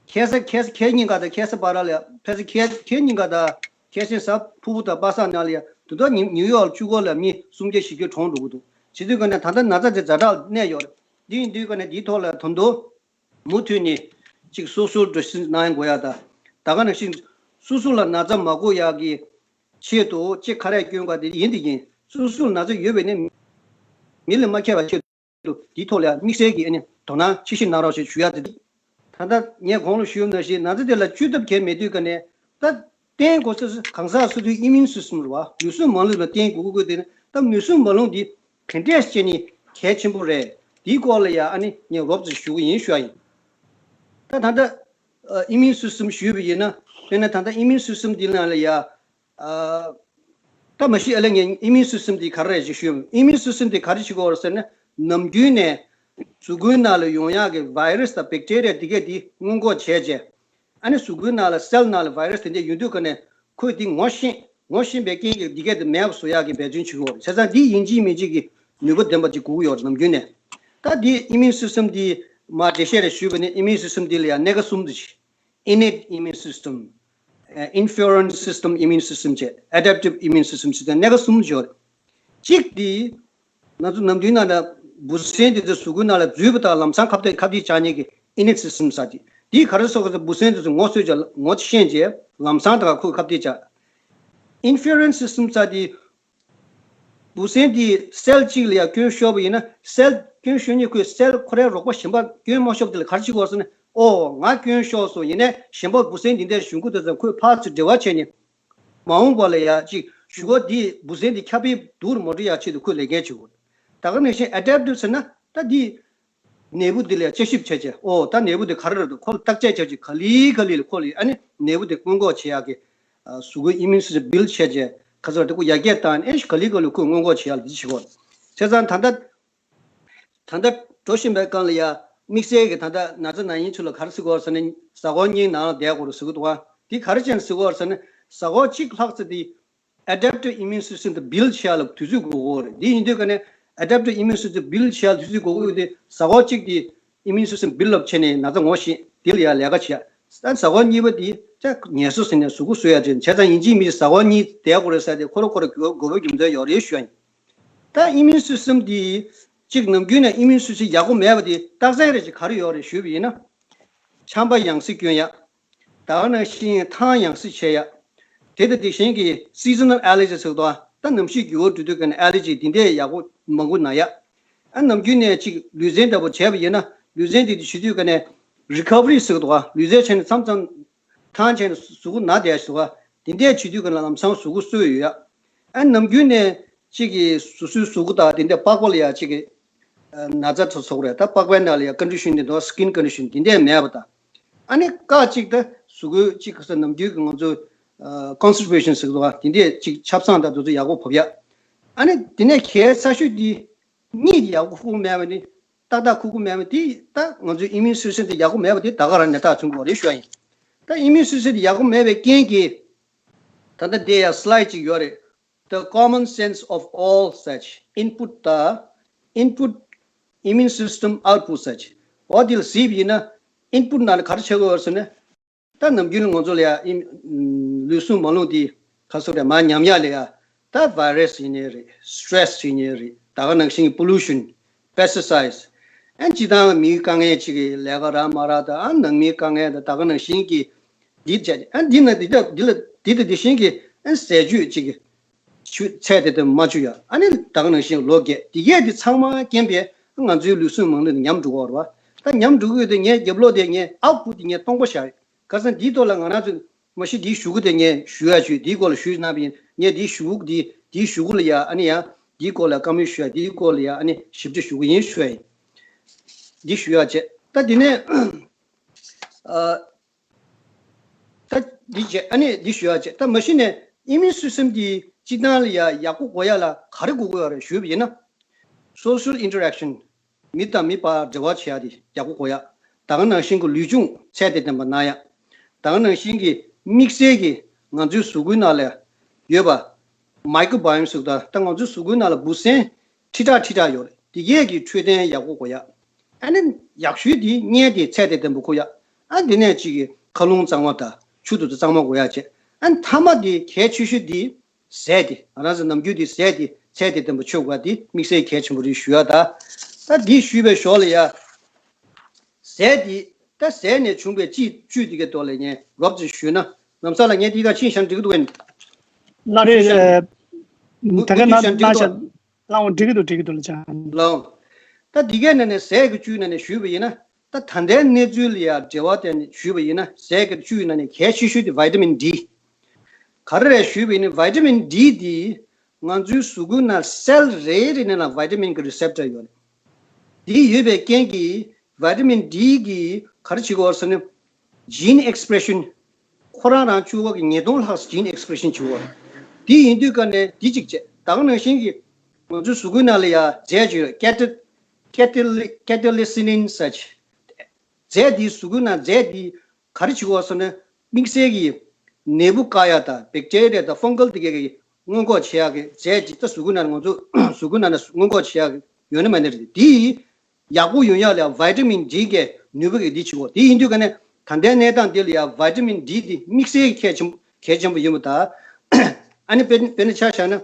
ཁ་ས་ཁ་ས་ཁ་ཉིན་ག་དང་ཁ་ས་བར་ལ་ཡ། ཁ་ས་ཁ་ཁ་ཉིན་ག་དང་ཁ་སང་གཟའ་ཕུར་བུ་དང་པ་སངས་ནང་ལ་ཡ། དེ་དག་ཉིའུ་ཉིའུ་ཡོག་ལ་གཅིག་པོ་ལ་མི་སུམ་བརྒྱ་བཞི་བརྒྱ་གྲོངས་འགྲོ་གི་འདུག་བྱེད་དུས་ཀ་ནས་ད་ལྟ་ན་ཚ་དེ་ཛ་དྲག་གནས་ཡོད་རེད། དེ་ཡིན་དུས་ཀ་ནས་དེའི་ཐོག་ལ་དོན་དུ་མུ་མཐུད་ནས་གཅིག་social distance གནང་དགོས་ཡ་དང་། ད་ག་ནང་བཞིན་སོ་སོ་ལ་ན་ཚ་མ་འགོ་ཡག་གི་ཆེད་དུ་གཅིག་ཁ་རས་གྱོན་དགོས་དེ་ཡིན་དེ་ཡིན། སོ་སོ་ལ་ན་ཚ་ཡོད་པ་ཡིན་ན་མི་ལ་མ་ཁྱབ་པ་ཆེད་དུ་དེའི་ཐོག་ལ་དམིགས་བསལ་གྱི་ཨ་ནི་དོ་སྣང་ཆེ་བཞིན་གནང་རོགས་ཞེས་ཞུ་ཡ་དེ། ད་ལྟ་ངས་གོང་ལ་ཞུས་པ་ནང་བཞིན་ན་ཚ་དེ་ལ་བཅོས་ཐབས་གང་ཡང་མེད་དུས་ཀ་ནས། ད་བསྟེན་དགོས་ས་གང་ཟག་སོ་སོའི་immune system རེད་པ། མུ་གེ་མ་ལུས་ལ་བསྟེན་དགོས་ཀྱི་དེ་ནི། ད་མུ་གེ་མ་ལུས་འདི་ག་འདྲས་བྱས་ནས་གལ་ཆེན་པོ་རེད། དེའི་སྐོར་ལ་ཡ་ཨ་ནི་ངས་རོབ་ཙམ་ཞུ་གི་ཡིན་ཞུ་ཡ་ཡིན། ད་ད་ལྟ་ཨ་immune system ཞུས་པ་ཡིན་ན། དཔེར་ན་ད་ལྟ་immune system འདི་ནང་ལ་ཡ། ཨ་ད་མ་གཞི་ཨ་ལས་ངས་immune system འདི་ག་རེ་རེད་ཅེས་ཞུས། immune system འདི་ག་རེ་བྱེད་ཀྱི་ཡོད་རེད་ཟེར་ན། ནམ་རྒྱུན་ནས་གཟུགས་པོའི་ནང་ལ་ཡོང་ཡག་གི་virus དང་bacteria འདི་གས་འདི་སྔོན་འགོག་བྱས་རྗེས། ཨ་ནི་གཟུགས་པོའི་ནང་ལ་སེལ་ནང་ལ་བྷའི་རས་དེ་འདྲ་ཡོད་དུས་ཀ་ནས་ཁོས་དེ་ངོ་ཤེས། ངོ་ཤེས་པའི་རྐྱེན་གྱིས་འདི་གས་དེ་མེད་པ་བཟོ་ཡག་གི་འབད་བརྩོན་བྱེད་ཀྱི་ཡོད་རེད། བྱས་ཙང་འདི་ཡིན་གཅིག་མིན་གཅིག་གི་ནུས་པ་ལྡན་པ་ཅིག་དགོས་ཀྱི་ཡོད་རེད་ནམ་རྒྱུན་ནས། ད་འདི་immune system འདི་མར་འགྲེལ་བཤད་རེ་ཞུས་པ་ནི་immune system འདི་ལ་ཡང་སྣེ་ཁ་གསུམ་དུ་ཕྱེ། innate immune system, uh, inference system immune system བྱས། adaptive immune system ཞེས་སྣེ་ཁ་གསུམ་ཡོད་རེད། གཅིག་འདི་ང་ཚོ་ནམ་རྒྱུན་ནང་ལ་འབུ་སྲིན་དེ་ཚོ་གཟུགས་པོའི་ནང་ལ་འཛུལ་བ་དང་ལམ་སང་ཁ་གཏད་ཁ་གཏད་བཅག་མཁན་གྱི་innate system ཟེར་དེ། འདིས་ག་རེ་བཟོ་གི་ཟེར། འབུ་སྲིན་དེ་ཚོ་ངོ་ཚོས་བྱས། ངོ་ཤེས་བྱས། ལམ་སང་དེ་ག་ཁོས་ཁ་གཏད་བཅག inference system ཟེར་དེ། འབུ་སྲིན་དེ་སེལ་གཅིག་ལ་ཡང་སྐྱོན་ཤོར་བ་ཡིན་ན། སེལ་སྐྱོན་ཤོར་མཁན་ཁོས་སེལ་ཁོ་རའི་རོགས་པ་གཞན་པ་སྐྱོན་མ་ཤོར་བ་དེ་ལ་ག་རེ་བྱེད་དགོས་ཟེར་ན། ཨོ་ང་སྐྱོན་ཤོར་སོང་། ཡིན་ནའི་གཞན་པ་འབུ་སྲིན་འདི་འདྲ་ཞུགས་ཀྱི་འདུག་ཟེར་ཁོས་ཕར་ཚུར་འབྲེལ་བ་བྱས་ནས། མ་འོངས་པ་ལ་ཡང་ཅིག་ཞུགས་པ་འདི་འབུ་སྲིན་འདི་ཁྱབ་སྤེལ་སྡུག་རུ་མ་འགྲོ་ཡག་ཆེད་དུ་ཁོས་ལས་འགན་བྱེད་དགོས། ད་ག་ནང་བཞིན་adaptive ཟེར་ན་ད་འདི་ནད་འབུ་འདི་ལ་ཡང་དཔྱད་ཞིབ་བྱས་བྱས། ཨོ་ད་ནད་འབུ་འདི་ག་རེ་རེད་འདུག་ཁོ་ལ་བརྟག་དཔྱད་བྱས་བྱས། ག་ལེ་ག་ལེ་ལ་ཁོ་ལ་ཨ་ནི་ནད་འབུ་འདི་སྔོན་འགོག་བྱེད་ཡག་གི་ཨ་གཟུགས་པོའི་immune system build བྱས་བྱས། ག་ཚོད་འདི་ཁོ་ཡར་རྒྱས་བཏང་ནས་ཨེ་ག་ལེ་ག་ལེ་ཁོས་སྔོན་འགོག་བྱེད་ཡག་ལ་འདི་བྱེད་དགོས། བྱས་ཙང་ད་ལྟ་ད་ལྟ་འགྲོ་བཞིན་པའི་སྒང་ལ་ཡ་དམིགས་བསལ་གྱི་ད་ལྟ་ན་ཚ་ན་ཡིན་ཚོ་ལ་ག་རེ་ཟེར་དགོས་ཟེར་ན། གཟའ་འཁོར་གཉིས་ནང་ལ་བསྡད་དགོས་རེད་ཟེར་གྱི་འདུག་ག་འདི་ག་རེ་བྱས་ནས་ཟེར་དགོས་ཟེར་ན། གཟའ་འཁོར་གཅིག་ལྷག་ཙམ་དེ་adaptive immune system དེ་build བྱེད་ཡག་ལ་དུས་ཚོད་དགོས་ཀྱི་ཡོད་རེད། འདི་ཡིན་དུས་ཀ་ནས་adaptive immune system build བྱེད་ཡག་ལ་དུས་ཚོད་དགོས་ཀྱི་ཡོད་དེ། གཟའ་འཁོར་གཅིག་དེ་immune system build up བྱས་ནས་ན་ཚ་ངོ་ཤེས། དེ་ལ་ཡ་ལས་ཀ་བྱེད་ཡག་ད་གཟའ་འཁོར་གཉིས་པ་དེ་ད་ངལ་གསོ་ཟེར་ནས་གཟུགས་པོ་གསོ་ཡག་བྱས། བྱས་ཙང་ཡིན་གཅིག་མིན་གཅིག་གཟའ་འཁོར་གཉིས་བསྡད་དགོས་རེད་ཟེར་དེ་ཁོ་རང་ཁོ་རང་དགོས་པའི་རྒྱུ་མཚན་ཡོད་རེད་ཞུ་ཡ་ཡིན། ད་immune system འདི་གཅིག་ནམ་རྒྱུན་ནས་immune system ཡག་པོ་མེད་པ་དེ་རྟགས་མཚན་རེ་ཞིག་ག་རེ་ཡོད་རེད་ཞུས་པ་ཡིན་ན། ཆམ་པ་ཡང་སེ་སྐྱོན་ཡག་ད་ག་ནང་བཞིན་ཐང་ཡང་སེ་ཆད་ཡག་དེ་དང་དེ་བཞིན་གྱི་seasonal allergy ཟེར་གྱི་འདུག་ད་གནམ་གཤིས་འགྱུར་བ་འགྲོ་དུས་ཀ་ནས་allergy འདི་འདྲས་ཡག་པོ་མང་པོ་ན་ཡག་ཨ་ནམ་རྒྱུན་ནས་ཅིག་ལུས་རྩལ་འདྲ་པོ་བྱས་པ་ཡིན་ན། ལུས་རྩལ་འདི་འདི་བྱེད་དུས་ཀ་ནས་recovery ཟེར་གྱི་འདུག་ལུས་རྩལ་བྱས་ནས་མཚམས་མཚམས་ཐང་ཆད་ནས་གཟུགས་པོ་ན་བསྡད་ཤག་འདི་འདྲས་བྱེད་དུས་ཀ་ནས་ལམ་སང་གཟུགས་པོ་གསོས་ཡོད་ཡག་ཨ་ནམ་རྒྱུན་ནས་ཅིག་གི་སོ་སོའི་གཟུགས་པོ་དང་དེ་འདྲ་པགས་པ་ལ་ཡ་ཅིག་གི་ཨ་ན་ཚ་ཚ་ཚོགས་རེད། ད་པགས་པའི་ནང་ལ་ཡ་condition དེ་འདུག skin condition དེ་འདྲས་མེད་པ་དང་། ཨ་ནི་སྐབས་གཅིག་ད་གཟུགས་པོའི་ཅིག་ག་ས་ནམ་རྒྱུན་གྱི་ང་ཚོ་ཨ་constipation ཟེར་གྱི་འདུག་དེ་འདྲས་ཅིག་ཆབ་གསང་དང་དེ་ཚོ་ཡག་པོ་བབས་ཡག་ཨ་ནི་དེ་ནས་གལ་ཆེ་ཤོས་དེ་གཉིད་ཡག་པོ་ཁུག་མེད་པ་ནི། ཏག་ཏག་ཁུག་ཁུག་མེད་པ་དེ་ད་ང་ཚོའི་immune system དེ་ཡག་པོ་མེད་པ་དེ་ད་ག་རང་ནས་རྟགས་བྱུང་གི་རེད་ཞུ་ཡ་ཡིན། ད་immune system དེ་ཡག་པོ་མེད་པའི་རྐྱེན་གྱིས། ད་ལྟ་དེ་ཡ་slide ཅིག་ཡོད་རེད། The common sense of all such input the input immune system output such འོ་དེ་ལ་གཟིགས་པ་ཡིན་ན། input ནང་ལ་ག་རེ་ཆགས་ཀྱི་ཡོད་ཟེར་ན། ད་ནམ་རྒྱུན་ང་ཚོ་ལ་ཡ་ཨིན་ལུས་ཟུངས་མ་རླུང་དེ་ག་སོགས་རེད་མར་ཉམས་ཡག་ལ་ཡ། ད་virus ཡིན་ནའི་རེད། stress ཡིན་ནའི་རེད། ད་ག་ནང་བཞིན་གྱི་pollution, pesticides ཨ་སྤྱིར་བཏང་མིའི་དཀའ་ངལ་ཅིག་གི་ལས་ཀ་རག་མ་རག་དང་། ཨ་ནང་མིའི་དཀའ་ངལ་དང་། ད་ག་ནང་བཞིན་གྱི་འདི་བྱས་ཨ་འདི་ན་འདི་ད་འདི་ལ་འདི་དང་འདི་བཞིན་གྱི་ཨ་ཟས་བཅུད་ཅིག་གི་ཆུ་ཚད་དེ་ལྟར་མ་ཆུ་ཡ། ཨ་ནི་ད་ག་ནང་བཞིན་ལོ་རྒས་འདི་གས་འདི་ཚང་མ་རྐྱེན་པས་ང་ཚོའི་ལུས་ཟུངས་མ་རླུང་དེ་ཉམས་འགྲོ་གི་ཡོད་རེད་བ། ད་ཉམས་འགྲོ་གི་ཡོད་དེ་ངའི་རྒྱབ་ལོགས་དེ་ངས་output དེ་ངས་སྟོང་པ་བཞག་ཡོད། ཁ་སང་འདིའི་ཐོག་ལ་ང་རང་ཚོས་མ་གཞི་འདིའི་གཞུག་གུ་དེ་ངས་ཞུ་ཡ་ཞུས། འདིའི་སྐོར་ལ་ཞུས་གནང་བ་ཡིན། ངས་འདིའི་གཞུག་གུ་འདི་འདིའི་གཞུག་གུ་ལ་ཡ་ཨ་ནི་ཡ་འདིའི་སྐོར་ལ་བཀའ་མོལ་ཞུ་ཡ། འདིའི་སྐོར་ལ་ཡ་ཨ་ནི་ཞིབ་ཕྲ་ཞུ་གི་ཡིན་ཞུ་ཡ་ཡིན། འདི་ཞུ་ཡ་བྱས། ད་དེ་ནས་ཨ། ད་འདི་བྱས་ཨ་ནི་འདི་ཞུ་ཡ་བྱས། ད་མ་གཞི་ནས་immune system འདི་སྤྱིར་བཏང་ལ་ཡ་ཡག་པོ་དགོས་ཡ་ལ་ག་རེ་དགོས་ཀྱི་ཡོད་རེད་ཞུས་པ་ཡིན་ན། social interaction མི་དང་མི་བར་འབྲེལ་བ་བྱེད་ཡ་དེ་ཡག་པོ་དགོས་ཡ། ད་ག་ནང་བཞིན་གྱི་ལུས་སྦྱོང་ཚད་དང་ལྡན་པ་གནང་ཡ། ད་ག་ནང་བཞིན་གྱི་དམིགས་བསལ་གྱི་ང་ཚོའི་གཟུགས་པོའི་ནང་ལ་ཡོད་པ་microbiome ཟེར་གྱི་འདུག་ད་ང་ཚོའི་གཟུགས་པོའི་ནང་ལ་འབུ་སྲིན་ཁྲི་ཕྲག་ཁྲི་ཕྲག་ཡོད་རེད། དེ་གས་ཀྱི་འཕྲོད་བསྟེན་ཡག་པོ་དགོས་ཡ། ཨ་ནི་ཡག་ཤོས་དེ་བརྙན་དེ་ཚད་དང་ལྡན་པ་དགོས་ཡ། ཨ་དེ་ནས་ཅིག་གི་མཁའ་རླུང་གཙང་མ་དང་ཆུ་དེ་ཚོ་གཙང་མ་དགོས་ཡ་བྱས། ཨ་ནི་མཐའ་མ་དེ་གལ་ཆེ་ཤོས་དེ་ཟས་དེ། ང་རང་ཚོ་ནམ་རྒྱུན་དེ་ཟས་དེ་ཚད་དང་ལྡན་པ་མཆོད་དགོས་ཡ་དེ་དམིགས་བསལ་གལ་ཆེན་པོ་རེད་ཞུ་ཡ། ད་ད་འདི་ཞུས་པའི་ཞོར་ལ་ཡ། ཟས་དེ་ད་ཟས་ནས་བྱུང་བའི་བཅུད་བཅུད་དེ་གའི་ཐོག་ལ་ངས་རོབ་ཙམ་ཞུས་ན། ལམ་སང་ལ་ངས་འདི་ག་ཕྱིན་བཞག་འགྲིག་གི་འདུག་གས། ལགས་རེད། ཕྱིན་བཞག་ད་ག་ན་ན་ཞག་ལའང་འགྲིག་གི་འདུག་འགྲིག་གི་འདུག་ལ་ཅང་། ལའང་། ད་འདི་གའི་ནང་ནས་ཟས་ཀྱི་བཅུད་ནང་ནས་ཞུས་པ་ཡིན་ན། ད་ད་ལྟའི་གནས་ཚུལ་ལ་ཡང་འབྲེལ་བ་བསྟན་ནས་ཞུས་པ་ཡིན་ན། ཟས་ཀྱི་བཅུད་ནང་ནས་གལ་ཆེ་ཤོས་དེ་vitamin D། ག་རེ་རེད་ཞུས་པ་ཡིན་ན། vitamin D དེ་ང་ཚོའི་གཟུགས་པོའི་ནང་སེལ་རེ་རེ་ནང་ལ་vitamin གི་receptor ཡོད་རེད། འདི་ཡོད་པའི་རྐྱེན་གྱིས་vitamin D གིས་ག་རེ་བྱེད་ཀྱི་ཡོད་ཟེར་ན། gene expression ཁོ་རང་རང་བཅུ་པ་གི་ཉིས་སྟོང་ལྷག་gene expression བྱེད་ཀྱི་ཡོད་རེད། དེ་ཡིན་དུས་ཀ་ནས་འདི་གཅིག་བྱས། ད་ག་ནང་བཞིན་གྱི་ང་ཚོའི་གཟུགས་པོའི་ནང་ལ་ཡ་རྫས་ཅིག་ཡོད། catel- catel- catechisinin ཟེར་ཅིག་རྫས་འདིའི་གཟུགས་པོའི་ནང་རྫས་འདི་ ག་རེ་བྱེད་དགོས་ཟེར་ན། དམིགས་བསལ་གྱི་ནད་འབུ་བཀག་ཡ་དང་བེག་ཊེ་རི་ཡ་དང་ཕང་གལ་དེ་གའི་སྔོན་འགོག་བྱེད་ཡག་གི་རྫས་ཅིག་ད་གཟུགས་པོའི་ནང་ང་ཚོ་གཟུགས་པོའི་ནང་ན་སྔོན་འགོག་བྱེད་ཡག་གི་ཡོད་ན་མེད་ན་རེད། དེ་ཡག་པོ་ཡོང་ཡག་ལ་ཡང་བི་ཊ་མིན་ཌི་གི་ནུས་པ་གི་འདི་བྱེད་དགོས། དེ་ཡིན་དུས་ཀ་ནས་ད་ལྟའི་གནས་སྟངས་འདི་ལ་ཡང་བི་ཊ་མིན་ཌི་འདི་དམིགས་བསལ་གལ་ཆེན་གལ་ཆེན་པོ་ཡིན་པ་དང་། ཨ་ནི་དཔེར་དཔེར་ན་ཆ་བཞག་ན་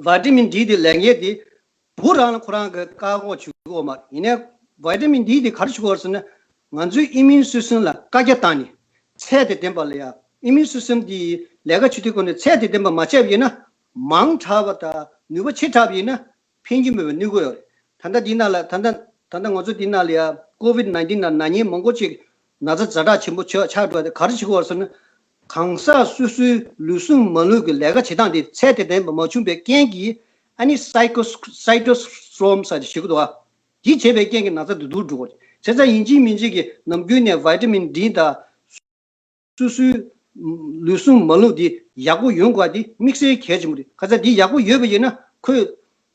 བི་ཊ་མིན་ཌི་འདི་ལས་འགན་འདི་བུ་རང་ལ་ཁོ་རང་གི་བཀག་འགོག་བྱེད་དགོས་མ་རེད། ཡིན་ནའི་བི་ཊ་མིན་ཌི་འདི་ག་རེ་བྱེད་དགོས་ཟེར་ན། ང་ཚོའི་ཨི་མིའུན་སི་སི་ཊམ་ལ་བཀའ་རྒྱ་བཏང་ནས་ཚད་དང་ལྡན་པ་ལ་ཡང་ཨི་མིའུན་སི་སི་ཊམ་འདི་ལས་ཀ་བྱེད་དུས་སྐབས་ནས་ཚད་དང་ལྡན་པ་མ་བྱས་པ་ཡིན་ན། མང་དྲགས་པ་དང་ནུས་པ་ཆེ་དྲགས་པ་ཡིན་ན། ཕན་གྱི་མེད་པའི་གནོད་སྐྱོན་ཡོད་རེད། ད་ལྟ་འདི་ནང་ལ་ད་ལྟ་ད་ལྟ་ང་ཚོ་འདི་ནང་ལ་ཡ་ཀོ་ཝིཌ་ནའིན་ཊིན་ནང་ན་ནད་མང་པོ་ཅིག་ན་ཚ་ཛ་དྲག་ཆེན་པོ་ཆགས་ཆགས་འགྲོ་བ་དེ་ག་རེ་བྱེད་དགོས་ཟེར་ན། གང་ཟག་སོ་སོའི་ལུས་ཟུངས་མ་ལུས་ཀྱི་ལས་ཀ་བྱེད་སྟངས་དེ་ཚད་དང་ལྡན་པ་མ་བྱུང་བའི་རྐྱེན་གྱིས། ཨ་ནི་སའི་ཀོ་སའི་ཏོ་སི་ཊོམ་ཟེར་དེ་ཞིག་འདུག་ག་འདི་བྱས་པའི་རྐྱེན་གྱིས་ན་ཚ་འདི་འདུག་འགྲོ་གི་རེད། བྱས་ཙང་ཡིན་གཅིག་མིན་གཅིག་གི་ནམ་རྒྱུན་ནས་བི་ཊ་མིན་ཌི་དང་། སོ་སོའི་ལུས་ཟུངས་མ་ལུས་འདི་ཡག་པོ་ཡོང་དགོས་འདི་དམིགས་བསལ་གལ་ཆེན་པོ་རེད། ཁ་ཚ་འདི་ཡག་པོ་ཡོད་པ་ཡིན་ན། ཁོས་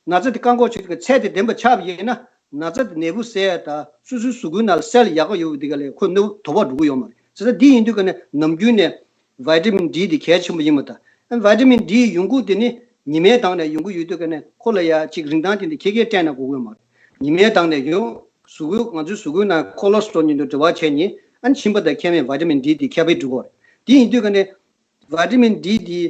ན་ཚ་འདི་བཀག་འགོག་བྱེད་དུས་ཚད་དང་ལྡན་པ་ཆགས་པ་ཡིན་ན། ན་ཚ་འདི་ནད་འབུ་བསལ་ཡ་དང་སོ་སོའི་གཟུགས་པོའི་ནང་ལ་སེལ་ཡག་པོ་ཡོད་པ་འདི་ག་ལས་ཁོ་གནོད་དོ་ཕོག་འགྲོ་གི་ཡོད་མ་རེད། བྱས་ཙང་འདི་ཡིན་དུས་ཀ་ནས་ནམ་རྒྱུན་ནས་བི་ཊ་མིན་ཌི་འདི་གལ་ཆེན་པོ་ཡིན་པ་དང་། ཨ་བི་ཊ་མིན་ཌི་ཡོང་ཁུངས་དེ་ནི་ཉི་མའི་ཐོག་ནས་ཡོང་གི་ཡོད་དུས་ཀ་ནས་ཁོ་ལ་ཡ་གཅིག་རིན་ཐང་དེ་འདི་ཁྱེད་ཀྱིས་སྤྲད་ན་དགོས་ཀྱི་ཡོད་མ་རེད། ཉི་མའི་ཐོག་ནས་ཡོང་། གཟུགས་པོའི་ང་ཚོའི་གཟུགས་པོའི་ནང་ཁོ་ལེ་སི་ཊོ་རོལ་གཉིས་འདུ་འབྲེལ་བ་བྱས་ནས། ཨ་ནི་མཆིན་པ་དང་ཁྱད་མེད་བི་ཊ་མིན་ཌི་དེ་ཁྱབ་སྤེལ་འགྲོ་གི་རེད། དེ་ཡིན་དུས་ཀ་ནས་བི་ཊ་མིན་ཌི་དེ་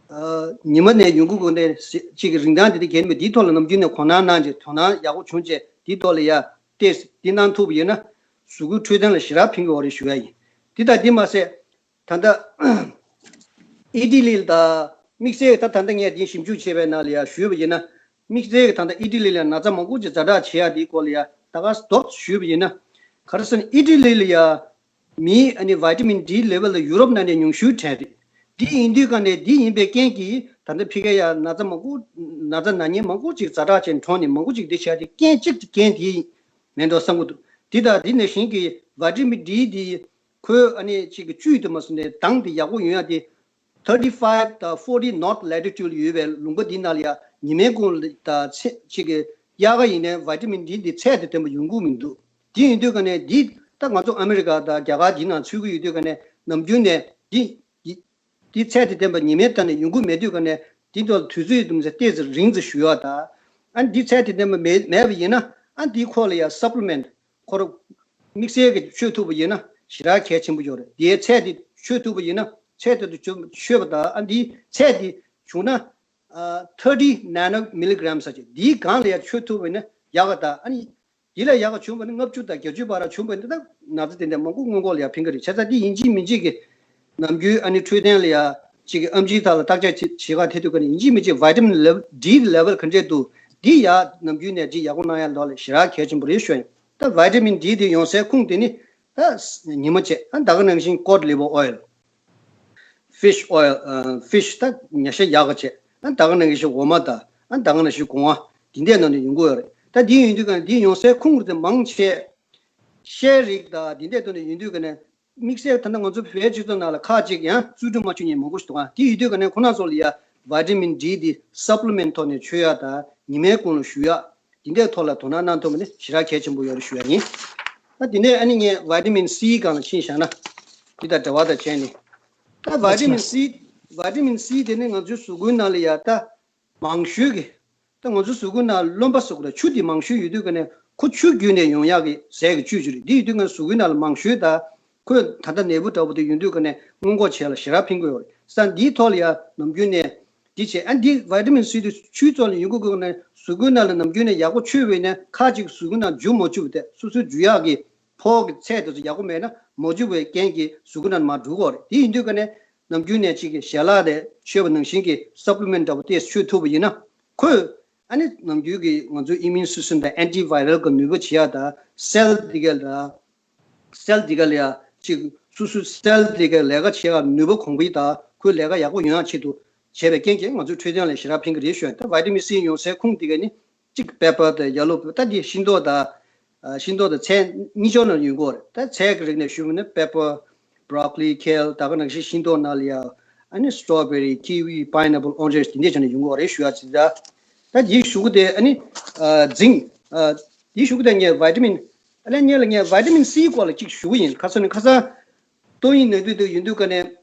ཨ་ཉི་མ་ནས་ཡོང་གི་དགོས་ནས་གཅིག་གི་རིན་ཐང་དེ་དེ་གལ་མེད། དེའི་ཐོག་ལ་ནམ་རྒྱུན་ནས་དོ་སྣང་གནང་རྗེས་དོ་སྣང་ཡག་པོ་བྱུང་རྗེས་དེའི་ཐོག་ལ་ཡ་ཏེས་དེ་གནང་ཐུབ་པ་ཡིན་ན། གཟུགས་པོའི་འཕྲོད་བསྟེན་ལ་ཞེ་དྲག་ཕན་གྱི་ཡོད་རེད་ཞུ་ཡ་ཡིན། དེ་དང་དེ་མ་ཟད། ད་ལྟ་ཨི་ཊ་ལི་ལ་དང་དམིགས་བསལ་ད་ད་ལྟ་ངས་འདི་ཞིབ་འཇུག་བྱས་པའི་ནང་ལ་ཡང་ཞུས་པ་ཡིན་ན། དམིགས་བསལ་ད་ལྟ་ཨི་ཊ་ལི་ལ་ན་ཚ་མང་པོ་ཅིག་ཛ་དྲག་བྱེད་ཡ་དེའི་སྐོར་ལ་ཡང་ད་ག་རྡོག་ཞུས་པ་ཡིན་ན། ག་རེ་ཟེར་ན་ཨི་ཊ་ལི་ལ་ཡང་མིའི་ཨ་ནི་བི་ཊ་མིན་ཌི་ལེ་ཝལ་ལ་ཡུ་རོབ་ནང་ནས་ཉུང་ཤོས་དྲན་རེད། འདི་ཡིན་དུས་ག་ནས་འདི་ཡིན་པའི་རྐྱེན་གྱིས་ད་ལྟ་ཕ་གིར་ཡང་ན་ཚ་མང་པོ་ན་ཚ་ན་མཁན་མང་པོ་ཅིག་ཛ་དྲག་ཅན་གྲོངས་ནས་མང་པོ་ཅིག་འདི་བྱས་ཏེ་རྐྱེན་གཅིག་དེ་རྐྱེན་དེ་མེད་འགྲོ་བསམ་གྱི་འདུག་འདི་དང་འདི་ནང་བཞིན་གྱི་བི་ཊ་མིན་ཌི་དེ། ཁོས་ཨ་ནི་གཅིག་གི་བཅུད་དུ་མ་སོང་ནས་གདངས་དེ་ཡག་པོ་ཡོང་ཡ་དེ། thirty five དང་forty north latitude ཡོད་པའི་ལུང་པ་འདི་ནང་ལ་ཡ་ཉི་མའི་གུང་ལ་དང་ཚེ་གཅིག་གི་དབྱར་ཁ་ཡིན་ནའི་བི་ཊ་མིན་ཌི་འདི་ཚད་དང་ལྡན་པ་ཡོང་གི་མི་འདུག་འདི་ཡིན་དུས་ཀ་ནས་འདི་ད་ང་ཚོ་ཨ་མི་རི་ཀ་དང་རྒྱ་གར་འདི་ནང་ཚུད་ཀྱི་ཡོད་དུས་ཀ་ནས་ནམ་རྒྱུན་ནས་འདི་འདི་འདི་ཚད་དང་ལྡན་པ་ཉི་མའི་ཐོག་ནས་ཡོང་གི་མེད་དུས་ཀ་ནས་འདི་ཐོག་ལ་དུས་ཚོད་དུམ་ཚེ་ཏོག་ཙམ་རིང་ཙམ་ཞུ་ཡ་དང་། ཨ་འདི་ཚད་དང་ལྡན་པ་མེད་མེད་པ་ཡིན་ན། ཨ་འདི་ཁོ་ལ་ཡ་སབ་ལི་མེན་ཊི་ཁོ་རང་དམིགས་བསལ་གྱི་མཆོད་ཐུབ་པ་ཡིན་ན་ཞེ་དྲག་གལ་ཆེན་པོ་ཡོད་རེད། དེའི་ཚད་དེ་མཆོད་ཐུབ་པ་ཡིན་ན། ཚད་དེ་དུ་མཆོད་པ་དང་། ཨ་འདིའི་ཚད་དེ་བྱུང་ན་ཨ་thirty nano milligram ཟེར་གྱི་འདིའི་སྒང་ལ་ཡ་མཆོད་ཐུབ་པ་ཡིན་ན་ཡག་ག་དང་། ཨ་ནི་འདི་ལས་ཡག་ག་བྱུང་བ་ནི་ལྔ་བཅུ་དང་བརྒྱད་ཅུ་བར་བྱུང་བ་ཡིན་ན་ད་ན་ཚ་དེ་འདྲ་མང་པོ་སྔོན་འགོག་ལ་ཡ་ཕན་གྱི་རེད། བྱས་ཙང་འདི་ཡིན་གཅིག་མིན་གཅིག་གི་ནམ་རྒྱུན་ཨ་ནི་འཕྲོད་བསྟེན་ལ་ཡ་གཅིག་གི་ཨེམ་ཆི་ཐོག་ལ་བརྟག་དཔྱད་བྱེད་བྱེད་ག་ཐད་དུས་ཀ་ནས་ཡིན་གཅིག་མིན་གཅིག་བི་ཊ་མིན་ལེ་ཌི་ལེ་ཝལ་ག་འདྲས་འདུག་འདི་ཡ་ནམ་རྒྱུན་ནས་ཅིག་ཡག་པོ་གནང་ཡ་ལོག་ལ་ཞེ་དྲག་གལ་ཆེན་པོ་རེད་ཞུ་ཡིན། ད་བི་ཊ་མིན་ཌི་དེ་ཡོང་སའི་ཁུངས་དེ་ནི་ད་ཉི་མ་བྱས། ཨ་ད་ག་ནང་བཞིན་ཀོཌ་ལི་ཝར་ཨོ་ཡིལ། ཕིཤ་ཨོ་ཡིལ། ཕིཤ་ད་ཉ་ཤ་ཡག་ག་བྱས། ཨ་ད་ག་ནང་བཞིན་འོ་མ་དང་། ཨ་ད་ག་ནང་བཞིན་སྒོང་ང་འདི་འདྲས་ནང་ནས་ཡོང་གི་ཡོད་རེད། ད་འདི་ཡིན་དུས་ཀ་ནས་འདི་ཡོང་སའི་ཁུངས་དེ་མང་ཆེ་ཤའི་རིགས་དང་འདི་འདྲས་ཐོག་ནས་ཡོང་དུས་ཀ་ནས། དམིགས་བསལ་ད་ལྟ་ང་ཚོ་བོད་སྤྱི་ཚོགས་ནང་ལ་ཁག་ཅིག་ཡང་རྩིས་སྤྲོད་མ་བྱུང་མཁན་མང་པོ་ཞིག་འདུག་ག་དེ་ཡོད་དུས་ཀ་ནས་ཁོ་རང་ཚོ་ལ་ཡ་བི་ཊ་མིན་ཌི་འདི་སབ་ལི་མེན་ཊི་ཐོག་ནས་མཆོད་ཡ་དང་ཉི་མའི་གུང་ལ་བཞུགས་ཡ་འདི་འདྲའི་ཐོག་ལ་དོ་སྣང་གནང་ཐུབ་པ་ནི་ཞེ་དྲག་གལ་ཆེན་པོ་ཡོད་རེད་ཞུ་ཡ་ཡིན། ད་དེ་ནས་ཨ་ནི་ངས་བི་ཊ་མིན་སི་སྒང་ལ་ཕྱིན་བཞག་ན། འདི་དང་འབྲེལ་བ་དང་བྱས་ནས། ད་བི་ཊ་མིན་སི། བི་ཊ་མིན་སི་དེ་ནི་ང་ཚོའི་གཟུགས་པོའི་ནང་ལ་ཡ་ད། མང་ཤོས་ཀྱི། ད་ང་ཚོ་གཟུགས་པོའི་ནང་རློན་པ་ཟེར་དགོས་རེད། ཆུ་དེ་མང་ཤོས་ཡོད་དུས་ཀ་ནས་ཁོ་ཆུ་བརྒྱུད་ནས་ཡོང་ཡག་གི་ཟས་ཀྱི་བཅུད་ཅིག་རེད། འདི་ཡོད་དུས་ཀ་ནས་གཟུགས་པོའི་ནང་ལ་མང་ཤོས་དང་། ཁོས་ད་ལྟ་ནད་འབུ་འདྲ་པོ་དེ་ཡོང་དུས་ཀ་ནས་སྔོན་འགོག་བྱེད་ཡག་ལ་ཞེ་དྲག་ཕན་གྱི་ཡོད་རེད། ས་འདིའི་ཐོག་ལ་ཡང་ནམ་རྒྱུན་ནས་འདི་བྱས། ཨ་འདི་བི་ཊ་མིན་སི་དེ་ཆུའི་ཐོག་ལ་ཡོང་གི་དགོས་ན་གཟུགས་པོའི་ནང་ལ་ནམ་རྒྱུན་ནས་ཡག་པོ་མཆོད་པ་ཡིན་ན་ཁ་ཅིག་གཟུགས་པོའི་ནང་འཇུ་མ་བཅུག་པ་དེ་སོ་སོའི་འཇུ་ཡག་གི་ཕོགས་ཀྱི་ཚད་དེ་ཚོ་ཡག་པོ་མེད་ན་མ་འཇུ་བའི་རྐྱེན་གྱིས་གཟུགས་པོའི་ནང་ལ་མར་འགྲོ་གི་ཡོད་རེད། དེ་ཡིན་དུས་ཀ་ནས། ནམ་རྒྱུན་ནས་གཅིག་གི་ཞལ་ལག་དེ་མཆོད་པ་ནང་བཞིན་གྱི་སབ་ལི་མེན་ཊི་འདྲ་པོ་དེ་མཆོད་ཐུབ་པ་ཡིན་ན། ཁོས་ཨ་ནི་ནམ་རྒྱུན་གྱི་ང་ཚོའི་ཨི་མིའུན་སི་སི་ཊམ་དང་ཨན་ཊི་བྷའི་རལ་གྱི་ནུས་པ་བྱེད་ཡག་དང་སེལ་འདི་ག་ལ། སེལ་འདི་ག་ལ་ཡ་གཅིག་སོ་སོའི་སེལ་འདི་ག་ལས་ཀ་བྱེད་ཡག་ནུས་པ་གོང་འཕེལ་དང་ཁོའི་ལས་ཀ་ཡག་པོ་ཡོང་ཡག་ཆེད་དུ་བྱས་པའི་རྐྱེན་གྱིས་ང་ཚོའི་འཕྲོད་བསྟེན་ལ་ཞེ་དྲག་ཕན་གྱི་རེད་ཞུ་ཡ། ད་བི་ཊ་མིན་སི་ཡོང་སའི་ཁུངས་འདི་ག་ནི། གཅིག་པེ་པར་དང་ཡེ་ལོ་པེ་པར། ད་འདི་ཤིང་ཏོག་དང་། ཨ་ཤིང་ཏོག་དང་ཚལ་གཉིས་ཆར་ནང་ཡོང་གི་ཡོད་རེད། ད་ཚལ་གྱི་རིགས་ནས་ཞུས་པ་ན་པེ་པར། བྷ་རོ་ཀོ་ལི། ཁེལ། ད་ག་ནང་བཞིན་ཤིང་ཏོག་ནང་ལ་ཡ། ཨ་ནི་སི་ཊོ་བེ་རི། ཀི་ཝི། པའི་ནེ་པལ། ཨོ་རེན་ཇི། འདི་འདྲའི་ཆ་ནས་ཡོང་གི་ཡོད་རེད་ཞུ་ཡ་ཅིག་ད། ད་འདིའི་གཞུག་གུ་དེ་ཨ་ནི། ཨ་ཛིང་། ཨ་འདིའི་གཞུག་གུ་དེ་ངས་བི་ཊ་མིན། ཨ་ལས་ངས་ལ་ངས་བི་ཊ་མིན་སི་སྐོར་ལ་གཅིག་ཞུ་གི་ཡིན། ཁ་སང་ནས་ཁ་སང་། ཏོག་དབྱིབས་ནད་དུག་དེ་ཡོང་དུས་ཀ་ནས།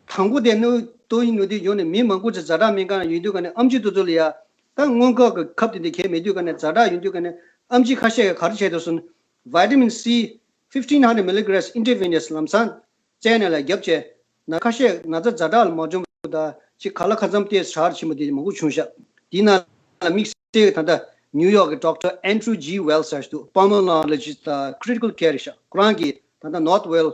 དང་པོ་དེ་ནི་ཏོག་དབྱིབས་ནད་དུག་ཡོང་ནས་མི་མང་པོ་ཅིག་ཛ་དྲག་སྨན་ཁང་ཡོང་དུས་ཀ་ནས་ཨེམ་ཆི་དེ་ཚོ་ལ་ཡ། ད་སྔོན་འགོག་གི་ཁབ་དེ་འདྲ་གང་ཡང་མེད་དུས་ཀ་ནས་ཛ་དྲག་ཡོང་དུས་ཀ་ནས་ཨེམ་ཆི་ཁ་ཤས་ཀྱིས་ག་རེ་བྱས་འདུག་ཟེར་ན། Vitamin C fifteen hundred milligrams intravenous ལམ་སང་བཙལ་ནས་ལ་བརྒྱབ་བྱས། ན་ཁ་ཤས་ན་ཚ་ཛ་དྲག་ལ་མ་བྱུང་བ་དང་ཅིག་ཁ་ལག་ཁ་མཚམས་ཏོག་ཙམ་ཧྲ་ཕྱིན་པ་དེ་མང་པོ་བྱུང་ཤག་དེའི་ནང་ལ་དམིགས་བསལ་གྱི་ད་ལྟ་ནིའུ་ཡོག་གི་Doctor Andrew G Wells ཟེར་ཞིག་འདུག Pulmonologist དང་Critical Care ཤག་ཁོ་རང་གིས་ད་ལྟ་Northwell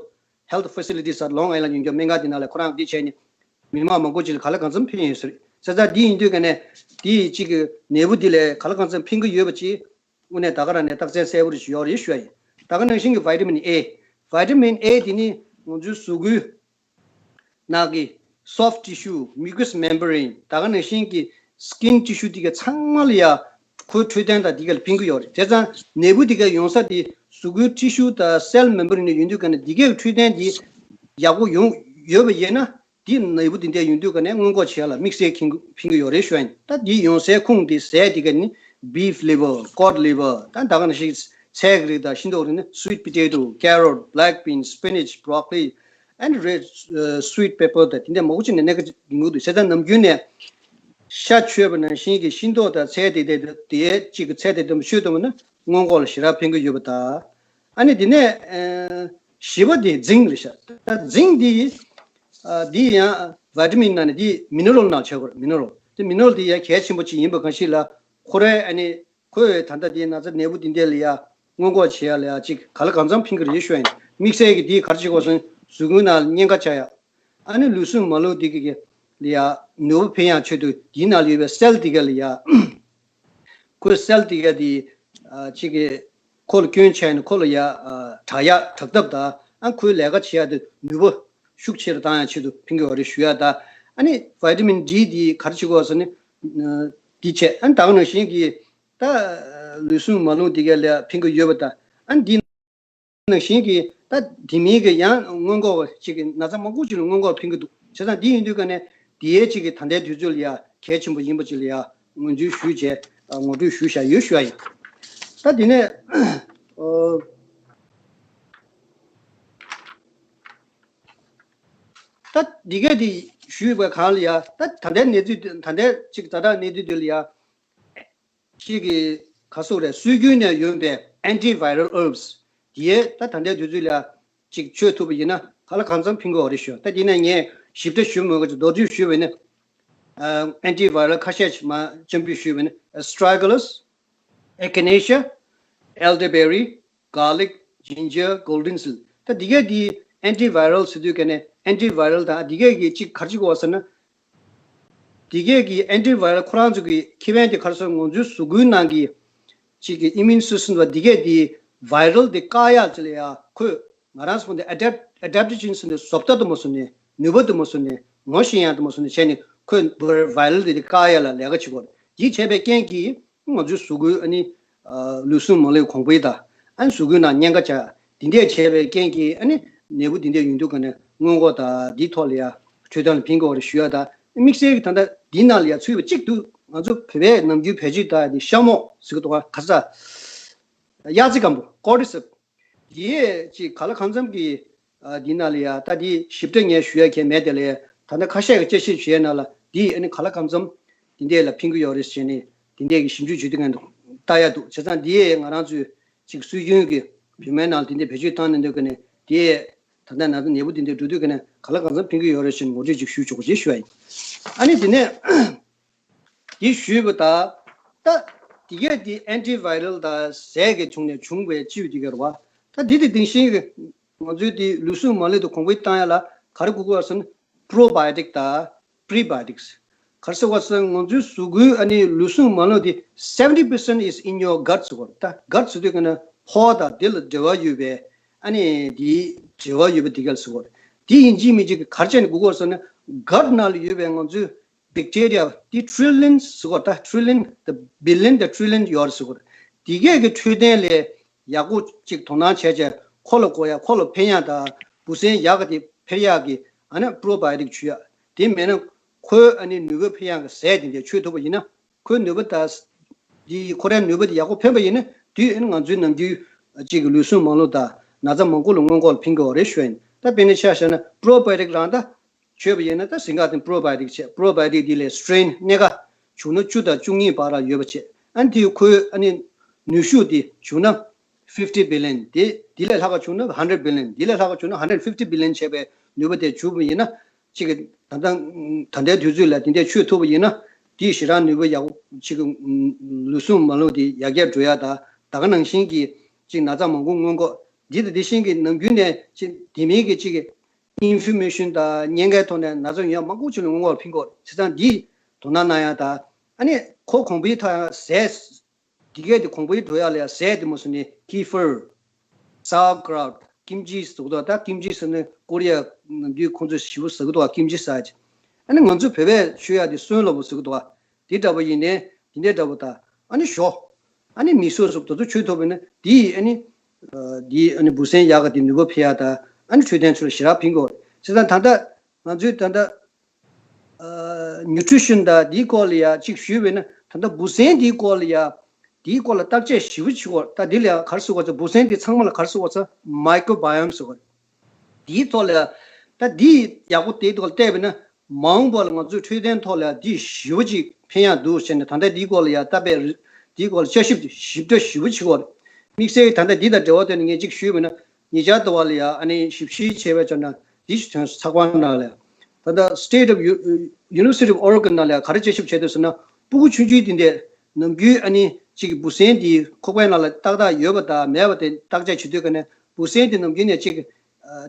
Health Facilities at Long Island ཡོད་མཁན་སྨན་ཁང་དེ་ནང་ལ་ཁོ་རང་འདི་བྱས་ནས་མི་མང་མང་པོ་ཅིག་ལ་ཁ་ལག་གང་འཚམ་ཕན་ཡོད་ཟེར། བྱས་ཙང་འདི་ཡིན་དུས་ཀ་ནས་དེ་ཅིག་གི་ནད་འབུ་འདི་ལས་ཁ་ལག་གང་འཚམ་ཕན་གྱི་ཡོད་པ་ཅིག་དངོས་གནས་ད་ག་རང་ནས་རྟགས་མཚན་གསལ་པོ་རེ་ཞིག་ཡོད་རེད་ཞུ་ཡ་ཡིན། ད་ག་ནང་བཞིན་གྱི་Vitamin A། Vitamin A དེ་ནི་ང་ཚོའི་གཟུགས་པོའི་ནང་གི་soft tissue, mucous membrane ད་ག་ནང་བཞིན་གྱི་skin tissue དེ་ག་ཚང་མ་ལ་ཡ་ཁོའི་འཕྲོད་བསྟེན་དང་དེ་ག་ལ་ཕན་གྱི་ཡོད་རེད། བྱས་ཙང་ནད་འབུ་དེ་ག་ཡོང་ས་དེ་གཟུགས་པོའི་tissue དང་cell membrane ནས་ཡོང་དུས་ཀ་ནས་དེ་གའི་འཕྲོད་བསྟེན་དེ་ཡག་པོ་ཡོང་ཡོད་པ་ཡིན་ན། དེ་ནད་འབུ་དེ་འདྲ་ཡོང་དུས་ཀ་ནས་སྔོན་འགོག་བྱེད་ཡ་ལ་དམིགས་བསལ་ཕན་གྱི་ཕན་གྱི་ཡོད་རེད་ཞུ་ཡ་ཡིན། ད་དེ་ཡོང་སའི་ཁུངས་དེ་ཟས་དེ་ག་ནི་beef liver, cod liver ད་ད་ག་ནང་བཞིན་ཚལ་གྱི་རིགས་དང་ཤིང་ཏོག་རིགས་ནི་sweet potato, carrot, black beans, spinach, broccoli and red uh, sweet pepper ད་དེ་འདྲ་མང་པོ་ཅིག་ནས་གནས་ཀ་ཡོང་གི་འདུག་བྱས་ཙང་ནམ་རྒྱུན་ནས་ཤ་མཆོད་པ་ནང་བཞིན་གྱི་ཤིང་ཏོག་དང་ཚལ་དེ་དེ་དེ་གཅིག་གི་ཚལ་དེ་དེ་མཆོད་ཐུབ་པ་ན་སྔོན་འགོག་ལ་ཞེ་དྲག་ཕན་གྱི་ཡོད་པ་དང་། ཨ་ནི་དེ་ནས་ཨ་བཞི་པ་དེ་ཛིང་རེད་ཤག་ད་ཛིང་འདི་ཨ་འདི་ཡང་vitamin ནང་ནས་འདི་mineral ནང་ཆགས་དགོས་རེད། mineral དེ་mineral དེ་ཡང་གལ་ཆེན་པོ་ཅིག་ཡིན་པ་གང་ཞིག་ལ་ཁོ་རའི་ཨ་ནི་ཁོས་ད་ལྟ་དེའི་ན་ཚ་ནད་འབུ་འདི་འདྲ་ལ་ཡ་སྔོན་འགོག་བྱེད་ཡ་ལ་ཡ་གཅིག་ག་ལ་གང་འཚམ་ཕན་གྱི་རེད་ཞུ་ཡ་ཡིན། དམིགས་བསལ་གྱི་འདིས་ག་རེ་བྱེད་དགོས་ཟེར་ན་གཟུགས་པོའི་ནང་ལ་གཉན་ཁ་ཆགས་ཡ། ཨ་ནི་ལུས་ཟུངས་མ་ལུས་འདི་གི་ལ་ཡ་ནུས་པ་ཕན་ཡ་ཆེད་དུ་འདིའི་ནང་ལ་ཡོད་པའི་cell འདི་ག་ལ་ཡ། ཁོའི་cell འདི་ག་འདི་ཨ་གཅིག་གི་ཁོ་ལ་སྐྱོན་བྱས་ནས་ཁོ་ལ་ཡ་ཨ་དྲག་ཡ་དྲག་ཐབས་དང་ཨ་ཁོའི་ལས་ཀ་བྱེད་ཡ་དེ་ནུས་པ་ཤུགས་ཆེ་རུ་བཏང་ཡ་ཆེད་དུ་ཕན་གྱི་ཡོད་རེད་ཞུ་ཡ་དང་། ཨ་ནི་vitamin D འདི་ག་རེ་བྱེད་དགོས་ཟེར་ན་འདི་བྱས། ཨ་ནི་ད་ག་ནང་བཞིན་གྱི་ད་ལུས་ཟུངས་མ་ལུས་འདི་ག་ལ་ཕན་གྱི་ཡོད་པ་དང་། ཨ་ནི་འདི་ནང་བཞིན་གྱི་ད་དེ་མིན་གྱི་ཡང་སྔོན་འགོག་ཅིག་གི་ན་ཚ་མང་པོ་ཅིག་ལ་སྔོན་འགོག་ཕན་གྱི་འདུག་བྱས་ཙང་འདི་ཡིན་དུས་ཀ་ནས་དེའི་ཅིག་གི་ད་ལྟའི་དུས་ཚོད་ལ་ཡ་གལ་ཆེན་པོ་ཡིན་པ་ཅིག་ལ་ཡ་ངོས་འཛིན་ཞུས་བྱས་ངོ་སྤྲོད་ཞུས་བཞག་ཡོད་ཞུ་བ་ཡིན། ད་དེ་ནས་ཨོ། ད་འདི་གས་དེ་ཞུས་པའི་གང་ལ་ཡ་ད་ད་ལྟའི་གནས་ཚུལ་ད་ལྟའི་ཅིག་ཛ་དྲག་གནས་ཚུལ་དེ་ལ་ཡ། གཅིག་གི་ག་སོགས་རེད། སྲོལ་རྒྱུན་ནས་ཡོང་པའི་antiviral herbs དེའི་ད་ད་ལྟའི་དུས་ཚོད་ལ་གཅིག་མཆོད་ཐུབ་པ་ཡིན་ན་ག་ལ་གང་འཚམ་ཕན་གྱི་ཡོད་རེད་ཞུ། ད་དེ་ནས་ངས་ཞིབ་ཕྲ་ཞུ་མི་དགོས་ཀྱི་མདོར་བསྡུས་ཞུས་པ་ཡིན་ན། antiviral ཁ་ཤས་ཤིག་མ་སྤྱན་འབུལ་ཞུས་པ་ཡིན་ན། astragalus, echinacea, elderberry, garlic, ginger, golden seal ད་འདི་གས་འདི་antiviral ཟེར་དུས་ཀ་ནས་antiviral དང་འདི་གས་ཀྱི་གཅིག་ག་རེ་གཅིག་གོ་ཟེར་ན། འདི་གས་ཀྱི་antiviral ཁོ་རང་ཚོ་གི་ཁེ་ཕན་དེ་ག་རེ་ཟེར་ན་ང་ཚོའི་གཟུགས་པོའི་ནང་གི་གཅིག་གི་immune system ལ་འདི་གས་འདི་viral དེ་བཀག་ཡག་ཅིག་ལ་ཡ་ཁོས་ང་རང་ཚོ་འདི་adapt adaptogen ཟེར་ནས་བཟོ་ལྟ་དུ་མ་བཟོ་ནས་ནུས་པ་དུ་མ་བཟོ་ནས་ངོ་ཤེས་ཡག་དུ་མ་བཟོ་ནས་བྱས་ནས་ཁོས་viral དེ་དེ་བཀག་ཡག་ལ་ལས་ཀ་བྱེད་དགོས་རེད། འདི་བྱས་པའི་རྐྱེན་གྱིས། ང་ཚོའི་གཟུགས་པོའི་ཨ་ནི་ལུས་ཟུངས་མ་ལུས་གོང་འཕེལ་དང་ཨ་ནི་གཟུགས་པོའི་ནང་གཉན་ཁ་ཆགས་འདི་འདྲས་བྱས་པའི་རྐྱེན་གྱིས་ཨ་ནི་ནད་འབུ་འདི་འདྲས་ཡོང་དུས་ཀ་ནས་སྔོན་འགོག་དང་འདིའི་ཐོག་ལ་ཡ་འཕྲོད་བསྟེན་ལ་ཕན་གྱི་ཡོད་རེད་ཞུ་ཡ་དང་། དམིགས་བསལ་གྱི་ད་ལྟ་འདི་ནང་ལ་ཡ་ཚུད་པ་གཅིག་འདུག་ང་ཚོ་བོད་པའི་ནམ་རྒྱུན་བེད་སྤྱོད་བཏང་ཡ་དེ་ཤ་མོག་ཟེར་གི་འདུག་ག་ས། གཡག་རྩེ་སྒམ་པོ་cordyceps འདི་ཅིག་ག་ལ་གང་འཚམ་གྱི་འདི་ནང་ལ་ཡ་ད་འདི་ཞིབ་ཕྲ་ངས་ཞུ་ཡ་གང་མེད་དེ་ལས་ད་ལྟ་ཁ་ཤས་ཀྱི་དཔྱད་ཞིབ་བྱས་ན་ལ་འདི་ཨ་ནི་ག་ལ་གང་འཚམ་འདི་འདྲས་ལ་ཕན་གྱི་ཡོད་རེད་ཟེར་ནས་འདི་འདྲས་ཀྱི་ཞིབ་འཇུག་བྱེད་དུས་ཀ་ལྟ་ཡ་འདུག་བྱས་ཙང་འདི་ང་རང་ཚོས་ཅིག་སྲོལ་རྒྱུན་གྱི་བོད་སྨན་ནང་ལ་འདི་འདྲས་བེད་སྤྱོད་བཏང་ནས་འདོད་ཀྱི་ནས་འདི་ད་ལྟ་ན་ཚ་ནད་འབུ་འདི་འདྲས་འགྲོ་དུས་ཀ་ནས་ག་ལ་གང་འཚམ་ཕན་གྱི་ཡོད་རེད་ཟེར་ནས་ངོ་སྤྲོད་ཅིག་ཞུ་ཆོག་པ་ཞེས་ཞུ་བ་ཡིན། ཨ་ནི་འདི་ནས། འདི་ཞུས་པ་ད། ད། འདི་གས་འདི་antiviral དང་ཟས་ཀྱི་བྱུང་ནས་བྱུང་བའི་བཅུད་འདི་གས་རེད་བ། ད་འདི་དེ་དེང་ཞིང་གི་ང་ཚོའི་འདི་ལུས་ཟུངས་མ་ལུས་དང་གོང་འཕེལ་བཏང་ཡ་ལ་ག་རེ་དགོས་ཀྱི་ཡོད་ཟེར་ན་probiotic དང་prebiotics ག་རེ་ཟེར་བ་ཟེར་ན་ང་ཚོའི་གཟུགས་པོའི་ཨ་ནི་ལུས་ཟུངས་མ་ལུས་འདི་seventy percent is in your gut ཟེར་གོ་ད་gut ཟེར་དུས་ཀ་ནས་ཕོ་དང་འདི་ལ་འབྲེལ་བ་ཡོད་པའི་ཨ་ནི་འདི་འབྲེལ་བ་ཡོད་པ་འདི་གས་ཟེར་གོ་འདི་ཡིན་གཅིག་མིན་གཅིག་གི་ག་རེ་བྱས་ནས་དགོས་ཀྱི་ཡོད་ཟེར་ན་gut ནང་ལ་ཡོད་པའི་ང་ཚོའི bacteria འདི་trillion ཟེར་གོ་ད་trillion the billion the trillion ཡོད་ཟེར་གོ་འདི་གས་ཀྱི་འཕྲོད་བསྟེན་ལས་ཡག་པོ་ཅིག་དོ་སྣང་བྱས་བྱས་ཁོ་ལ་དགོས་ཡ་ཁོ་ལ་ཕན་ཡ་དང་འབུ་སྲིན་ཡག་ག་དེ་འཕེལ་ཡག་གི་ཨ་ནི་probiotic བྱུག་ཡ་དེ་མེད་ན་ཁོའི་ཨ་ནི་ནུས་པ་འཕེལ་ཡག་གི་ཟས་དེ་འདྲ་མཆོད་ཐུབ་པ་ཡིན་ན་ཁོའི་ནུས་པ་དང་འདི་ཁོ་རའི་ནུས་པ་དེ་ཡག་པོ་ཕན་པ་ཡིན་ན་དུས་ཨ་ནི་ང་ཚོའི་ནམ་རྒྱུན་ཅིག་གི་ལུས་ཟུངས་མ་ལུས་དང་ན་ཚ་མང་པོ་ལ་སྔོན་འགོག་ལ་ཕན་གྱི་ཡོད་རེད་ཞུ་ཡ་ཡིན། ད་དཔེར་ན་ཆ་བཞག་ན་probiotic་རང་ད་མཆོད་པ་ཡིན་ན་ད་ཟིན་ག་དེ་probiotic་བྱས། probiotic་འདི་ལས་strain་སྣ་ཁ་བྱུང་ན་བཅུ་དང་བཅུ་གཉིས་བར་ལ་ཡོད་པ་བྱས། ཨ་ནི་དེ་ཁོའི་ཨ་ནི་ནུས་ཤུགས་དེ་བྱུང་ན་fifty billion། དེ་དེ་ལས་ལྷག་པ་བྱུང་ན་hundred billion། དེ་ལས་ལྷག་པ་བྱུང་ན་hundred fifty billion་བྱས་པའི་ནུས་པ་དེ་བྱུང་བ་ཡིན་ན། གཅིག་གི་ད་ལྟ་ད་ལྟའི་དུས་ཚོད་ལ་དེ་འདྲ་མཆོད་ཐུབ་པ་ཡིན་ན། དེའི་ཞེ་དྲག་ནུས་པ་ཡག་པོ་གཅིག་གི་ལུས་ཟུངས་མ་ལུས་དེ་ཡར་རྒྱས་འགྲོ་ཡ་དང་། ད་ག་ནང་བཞིན་གྱི་གཅིག་ན་ཚ་མང་པོ་སྔོན་འགོག་འདི་དང་དེ་བཞིན་གྱི་ནམ་རྒྱུན་ནས་གཅིག་དེ་མིན་གྱི་གཅིག་གི་inflammation་དང་ཉེན་ཁའི་ཐོག་ནས་ན་ཚ་ཡོང་ཡ་མང་པོ་ཅིག་ལ་སྔོན་འགོག་ཕན་གྱི་ཡོད། བྱས་ཙང་འདི་དོ་སྣང་གནང་ཡ་དང་། ཨ་ནི་ཁོ་གོང་འཕེལ་ཐོག་ཡ་ཟས། འདི་གས་དེ་གོང་འཕེལ་འགྲོ་ཡ་ལ་ཡ་ཟས་དེ་མོ་སོང་ནས་ཀི་ཕར། sauerkraut། ཀིམ་ཅི་ཟེར་གི་འདུག་ད་ཀིམ་ཅི་ཟེར་ནས་ཀོ་རི་ཡ་ནམ་རྒྱུན་ཁོང་ཚོས་ཞེ་པོ་ཟ་གི་འདུག་ཀིམ་ཅི་ཟ་ཅིག་ཨ་ནི་ང་ཚོ་བོད་པས་མཆོད་ཡ་དེ་སོན་ལོ་བོ་ཟེར་གི་འདུག་དེ་འདྲ་བོ་ཡིན་ནའི་དེ་འདྲ་འདྲ་བོ་དང་། ཨ་ནི་ཞོ། ཨ་ནི་མི་སོ་སོ་དེ་ཚོ་མཆོད་ཐུབ་པ་ཡིན་ན་དེ་ཨ་ནི། དེ་ཨ་ནི་འབུ་སྲིན་ཡག་ག་དེ་ནུས་པ་འཕེལ་ཡ་དང་། ཨ་ནི་འཕྲོད་བསྟེན་ཚོ་ལ་ཞེ་དྲག་ཕན་གྱི་ཡོད། བྱས་ཙང་ད་ལྟ་ང་ཚོའི་ད་ལྟ་nutrition་དང་དེའི་སྐོར་ལ་ཡ་གཅིག་ཞུས་པ་ཡིན་ན། ད་ལྟ་འབུ་སྲིན་དེའི་སྐོར་ལ་ཡ། དེའི་སྐོར་ལ་བརྟག་དཔྱད་ཞིབ་པོ་བྱེད་དགོས། ད་འདི་ལ་ཡ་ག་རེ་ཟེར་དགོས་ཚེ། འབུ་སྲིན་དེ་ཚང་མ་ལ་ག་རེ་ཟེར་དགོས་ཚེ། microbiome་ཟེར་དགོས། དེའི་ཐོག་ལ་ཡ། ད་འདི་ཡག་པོ་དེའི་ཐོག་ལ་བལྟས་པ་ཡིན་ན། མ་འོངས་པ་ལ་ང་ཚོའི་འཕྲོད་བསྟེན་ཐོག་ལ་ཡ་འདི་ཞེ་པོ་ཅིག་ཕན་ཡག་འདུག་ཟེར་ནས། ད་ལྟ་འདིའི་སྐོར་ལ་ཡ་ད་དཔེ་རི་འདིའི་སྐོར་ལ་དཔྱད་ཞིབ་ཞིབ་ཕྲ་ཞེ་པོ་བྱེད་དགོས། དམིགས་བསལ་ད་ལྟ་འདི་དང་འབྲེལ་བ་བཏོན་ནས་ངས་གཅིག་ཞུས་པ་ཡིན་ན། ཉེ་ཆར་དུ་བ་ལ་ཡ་ཨ་ནི་ཞིབ་བཤེར་བྱས་པའི་ཆ་ནས་འདི་ཞིག་ཐོན་སོང་། ཚགས་པར་ནང་ལ་ཡ། ད་ལྟ་State of U- University of Oregon་ནང་ལ་ཡ་ག་རེ་དཔྱད་ཞིབ་བྱས་འདུག་ཟེར་ན། སྤུ་གུ་ཆུང་ཆུང་དེ་འདྲས་ནམ་རྒྱུན་ཨ་ནི་གཅིག་གི་འབུ་སྲིན་དེ་ཁོག་པའི་ནང་ལ་ཏག་ཏག་ཡོད་པ་དང་མེད་པ་དེ་བརྟག་དཔྱད་བྱེད་དུས་ཀ་ནས། འབུ་སྲིན་དེ་ནམ་རྒྱུན་ནས་གཅིག་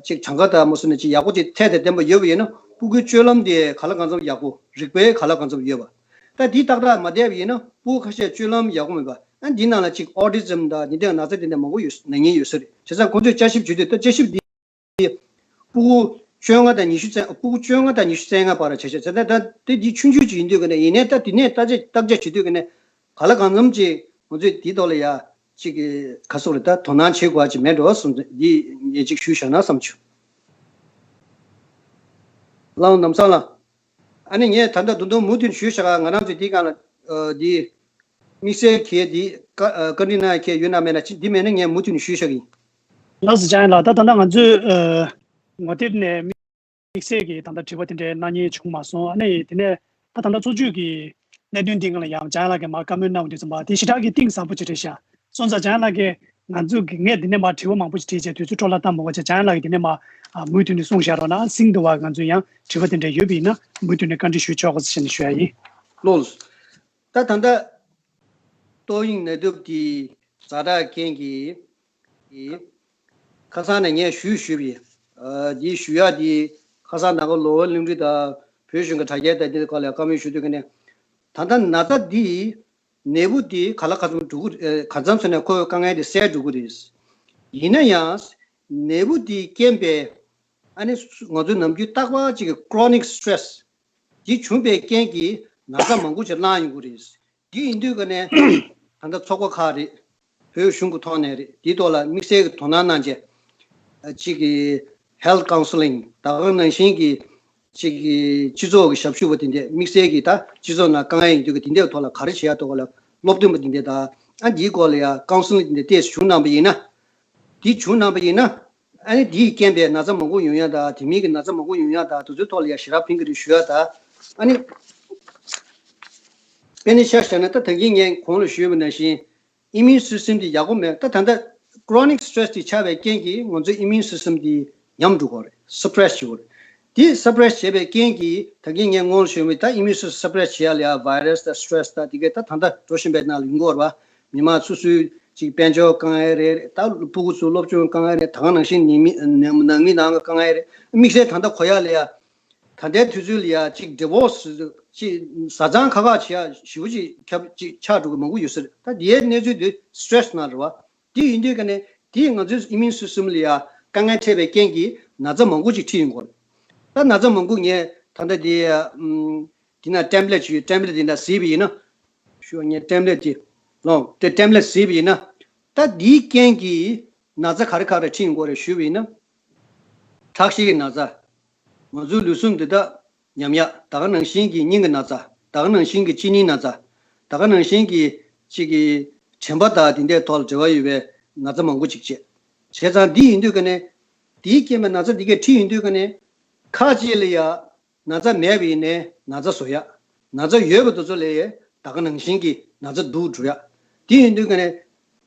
གཅིག་གྲངས་ཀ་དང་མོ་སོ་ནས་གཅིག་ཡག་པོ་གཅིག་ཚད་དང་ལྡན་པ་ཡོད་པ་ཡིན་ན། སྤུ་གུའི་སྤྱོད་ལམ་དེ་ག་ལ་གང་འཚམ་ཡག་པོ། རིག་པའི་ག་ལ་གང་འཚམ་ཡོད་པ། ད་འདི་ཏག་ཏག་མ་བསྡད་པ་ཡིན་ན། སྤུ་གུ་ཁ་ཤས་སྤྱོད་ལམ་ཡག་པོ་མེད་པ། ཨ་འདི་ནང་ལ་གཅིག་autism་དང་འདི་འདྲའི་ན་ཚ་དེ་འདྲ་མང་པོ་ཡོད། ན་ཉེན་ཡོད་ས་རེད། བྱས་ཙང་ཁོང་ཚོས་དཔྱད་ཞིབ་བྱེད་དུས། ད་དཔྱད་ཞིབ་འདི་སྤུ་གུ་བཅོ་ལྔ་དང་ཉི་ཤུ་རྩ། སྤུ་གུ་བཅོ་ལྔ་དང་ཉི་ཤུ་རྩ་ལྔ་བར་བྱས་བྱས། ད་ད་དེ་འདི་ཆུང་ཆུང་ཅིག་ཡིན་དུས་ཀ་ནས། ཡིན་ནའི་ད་དེ་ནས་བརྟག་དཔྱད་བརྟག་དཔྱད་བྱེད་དུས་ཀ་ནས། ག་ལ་གང་འཚམ་ཅིག་ང་ཚོས་དེའི་ཐོག་ལ་ཡ་ཅིག་གི་ག་སོགས་རེད། ད་དོ་སྣང་བྱེད་དགོས་ཅིག་མེད་འགྲོ་བསམ། འདི་ངས་ཅིག་ཞུས་བཞག་ན་བསམ་བྱུང་། ལགས་འོང་། ལམ་སང་ལ། ཨ་ནི་ངས་ད་ལྟ་ད་དུང་མུ་མཐུད་ནས་ཞུས་བཞག་ང་རང་ཚོས་དེའི་སྒང་ལ་ཨ་འདི་དམིགས་བསལ་གྱི་འདི་བཀའ་ཨ་བཀའ་འདྲི་གནང་ཡ་གལ་ཡོད་ན་མེད་ན། ཅི་འདི་མེད་ན་ངས་མུ་མཐུད་ནས་ཞུས་བཞག་གི་ཡིན། ལགས་སོ། ལྕམ་ཡང་ལགས། ད་ད་ལྟ་ང་ཚོས་ཨ་ངོ་དེབ་ནས་དམིགས་བསལ་གྱི་ད་ལྟ་དྲི་བ་དེ་འདྲའི་གནང་མཁན་བྱུང་མ་སོང་། ཨ་ནི་དེ་ནས་ད་ད་ལྟ་འཚོ་བཅུད་ཀྱི་གནད་དོན་འདི་སྒང་ལ་ཡང་ལྕམ་ཡང་ལགས་ཀྱིས་མར་བཀའ་མོལ་གནང་བ་དུས་ཙམ་པ་དེ་ཞེ་དྲག་གི་གཏིང་ཟབ་པོ་ཅིག་རེད་ཤག་སོང་ཙང་ལྕམ་ཡང་ལགས་ཀྱིས་ང་ཚོ་གི་ངས་འདི་ནས་མར་དྲི་བ་མང་པོ་ཞིག་དྲིས་བྱས་དུས་ཚོད་འཕྲོ་བརླག་བཏང་མ་དགོས་བྱས། ལྕམ་ཡང་ལགས་ཀྱིས་འདི་ནས་མར་ཨ་མུ་མཐུད་ནས་གསུངས་བཞག་རོགས་གནང་། ཨ་ནི་ཚིག་འདི་བ་ང་ཚོ་ཡང་དྲི་བ་དེ་འདྲ་ཡོད་པ་ཡིན་ན་མུ་མཐུད་ནས་བཀའ་འདྲི་ཞུས་ཆོག་གོ་ཟེར་ནས་ཞུ་ཡ་ཡིན། ལགས། ད་ད་ལྟ་ཏོག་དབྱིབས་ནད་དུག་དེ་ཛ་དྲག་རྐྱེན་གྱིས་ཁ་སང་ནས་ངས་ཞུས་ཞུས་པ་ཡིན། ཨ་འདི་ཞུ་ཡག་འདི་ཁ་སང་ནང་ཀ་ལོ་ཝར་གླིང་རི་དང་བོད་གཞུང་གི་དྲ་རྒྱའི་དང་འདི་སྐོར་ལ་བཀའ་མོལ་ཞུ་དུས་ཀ་ནས། ད་ལྟ་ན་ཚ་འདི་ནད་འབུ་འདི་ག་ལ་གང་འཚམ་འགྲོ་གི་ག་འཚམ་ཟེར་ན་ཁོའི་དཀའ་ངལ་འདི་སེལ་འགྲོ་གི་རེད། ཡིན་ན་ཡང་ནད་འབུ་འདི་རྐྱེན་པས་ཨ་ནི་ང་ཚོའི་ནམ་རྒྱུན་རྟག་པར་གཅིག་གི་chronic stress་འདི་བྱུང་བའི་རྐྱེན་གྱིས་ན་ཚ་མང་པོ་ཅིག་བསླངས་ཡོང་གི་རེད། འདི་ཡིན་དུས་ཀ་ནས་ད་ལྟ་ཚོགས་པ་ཁག་རེད། བོད་གཞུང་གི་ཐོག་ནས་རེད། འདིའི་ཐོག་ལ་དམིགས་བསལ་གྱི་དོ་སྣང་གནང་བྱས། གཅིག་གི་health counselling་ད་ག་ནང་བཞིན་གྱི་གཅིག་གི་སྤྱི་ཚོགས་ཀྱི་ཞབས་ཞུ་བ་དེ་འདྲས། དམིགས་བསལ་གྱི་ད་སྤྱི་ཚོགས་ནང་དཀའ་ངལ་ཡིན་དུས་ཀྱི་དེ་འདྲའི་ཐོག་ལ་ག་རེ་བྱེད་ཡག་ཐོག་ལ་སློབ་སྟོན་པ་དེ་འདྲས་དང་། ཨ་འདིའི་སྐོར་ལ་ཡ་counselling་དེ་འདྲས་ཏོག་ཙམ་བྱུང་གནང་པ་ཡིན་ན། འདི་བྱུང་གནང་པ་ཡིན་ན། ཨ་ནི་འདིས་རྐྱེན་པས་ན་ཚ་མང་པོ་ཡོང་ཡག་དང་། དེ་མིན་གྱི་ན་ཚ་མང་པོ་ཡོང་ཡག་དང་། དེ་ཚོའི་ཐོག་ལ་ཡ་ཞེ་དྲག་ཕན་གྱི་རེད་ཞུ་ཡག་དང་། ཨ་ནི་དཔེར་ན་ཆ་བཞག་ན། ད་ད་གིན་ངས་གོང་ལ་ཞུས་པ་ནང་བཞིན་immune system་དེ་ཡག་པོ་མེད། ད་ད་ལྟ་chronic stress་དེ་ཆགས་པའི་རྐྱེན་གྱིས་ང་ཚོའི་immune system་དེ་ཉམས་འགྲོ་གི་རེད། suppress་བྱེད་ཀྱི་རེད། དེ་suppress་བྱས་པའི་རྐྱེན་གྱིས་ད་གིན་ངས་སྔོན་ལ་ཞུས་པའི་ད་immune system་suppress་བྱེད་ཡག་ལ་ཡ་virus་དང་stress་དང་དེ་གས་ད་ད་ལྟ་འགྲོ་བཞིན་པའི་ནང་ལ་ཡོང་གི་ཡོད་རེད་པ། མི་མང་སོ་སོའི་ཅིག་དཔལ་འབྱོར་དཀའ་ངལ་རེད། ད་སྤུ་གུ་ཚོའི་སློབ་སྦྱོང་དཀའ་ངལ་རེད། ད་ག་ནང་བཞིན་ནང་མི་ནང་མི་ནང་གི་དཀའ་ངལ་རེད། དམིགས་བསལ་ད་ལྟ་གོ་ཡག་ལ་ཡ། ད་ལྟའི་དུས་ཚོད་ལ་ཡ་ཅིག་divorce་ཅིག་བཟའ་ཚང་ཁག་ཁག་བྱེད་ཡག་ཞེ་པོ་ཅིག་ཁྱབ་ཅིག་ཆགས་འགྲོ་གི་མང་པོ་ཡོད་ས་རེད། ད་དེའི་གནས་ཚུལ་དེ་stress་ནང་རེད་པ། དེ་ཡིན་དུས་ཀ་ནས་དེས་ང་ཚོའི་immune system་ལ་ཡ་དཀའ་ངལ་འཕྲད་པའི་རྐྱེན་གྱིས་ན་ཚ་མང་པོ་ཅིག་འཁྲིད་ཡོང་གི་རེད། ད་ན་ཚ་མང་པོ་ངས་ད་ལྟ་དེ་ཨམ་དེ་ན་tablet་ཅིག་ཡོད། tablet་དེ་འདྲ་བཟས་པ་ཡིན་ན། ཞུ་བ་ངས་tablet་དེ་ལོངས་ཏེ་tablet་བཟས་པ་ཡིན་ན། ད་དེའི་རྐྱེན་གྱིས་ན་ཚ་ག་རེ་ག་རེ་འཁྲིད་ཡོང་གི་རེད་ཞུས་པ་ཡིན་ན། ཁྲག་ཤེད་ཀྱི་ན་ཚ། ང་ཚོའི་ལུས་ཟུངས་འདི་དག་ཉམས་ཡག། ད་ག་ནང་བཞིན་གྱི་སྙིང་གི་ན་ཚ། ད་ག་ནང་བཞིན་གྱི་གཅིན་སྙིའི་ན་ཚ། ད་ག་ནང་བཞིན་གྱི་གཅིག་གི་དྲན་པ་དང་དེ་འདྲའི་ཐོག་ལ་འབྲེལ་བ་ཡོད་པའི་ན་ཚ་མང་པོ་ཅིག་བྱས། བྱས་ཙང་འདི་ཡིན་དུས་ཀ་ནས་ དེའི་རྐྱེན་པས་ན་ཚ་འདི་གས་ཁྲིད་ཡོང་དུས་ཀ་ནས་ཁ་ཅིག་ལ་ཡ་ན་ཚ་མེད་པ་ཡིན་ནའི་ན་ཚ་བཟོ་ཡ། ན་ཚ་ཡོད་པ་དེ་ཚོ་ལ་ཡ་ད་ག་ནང་བཞིན་གྱི་ན་ཚ་སྡུག་འགྲོ་ཡ། དེ་ཡིན་དུས་ཀ་ནས་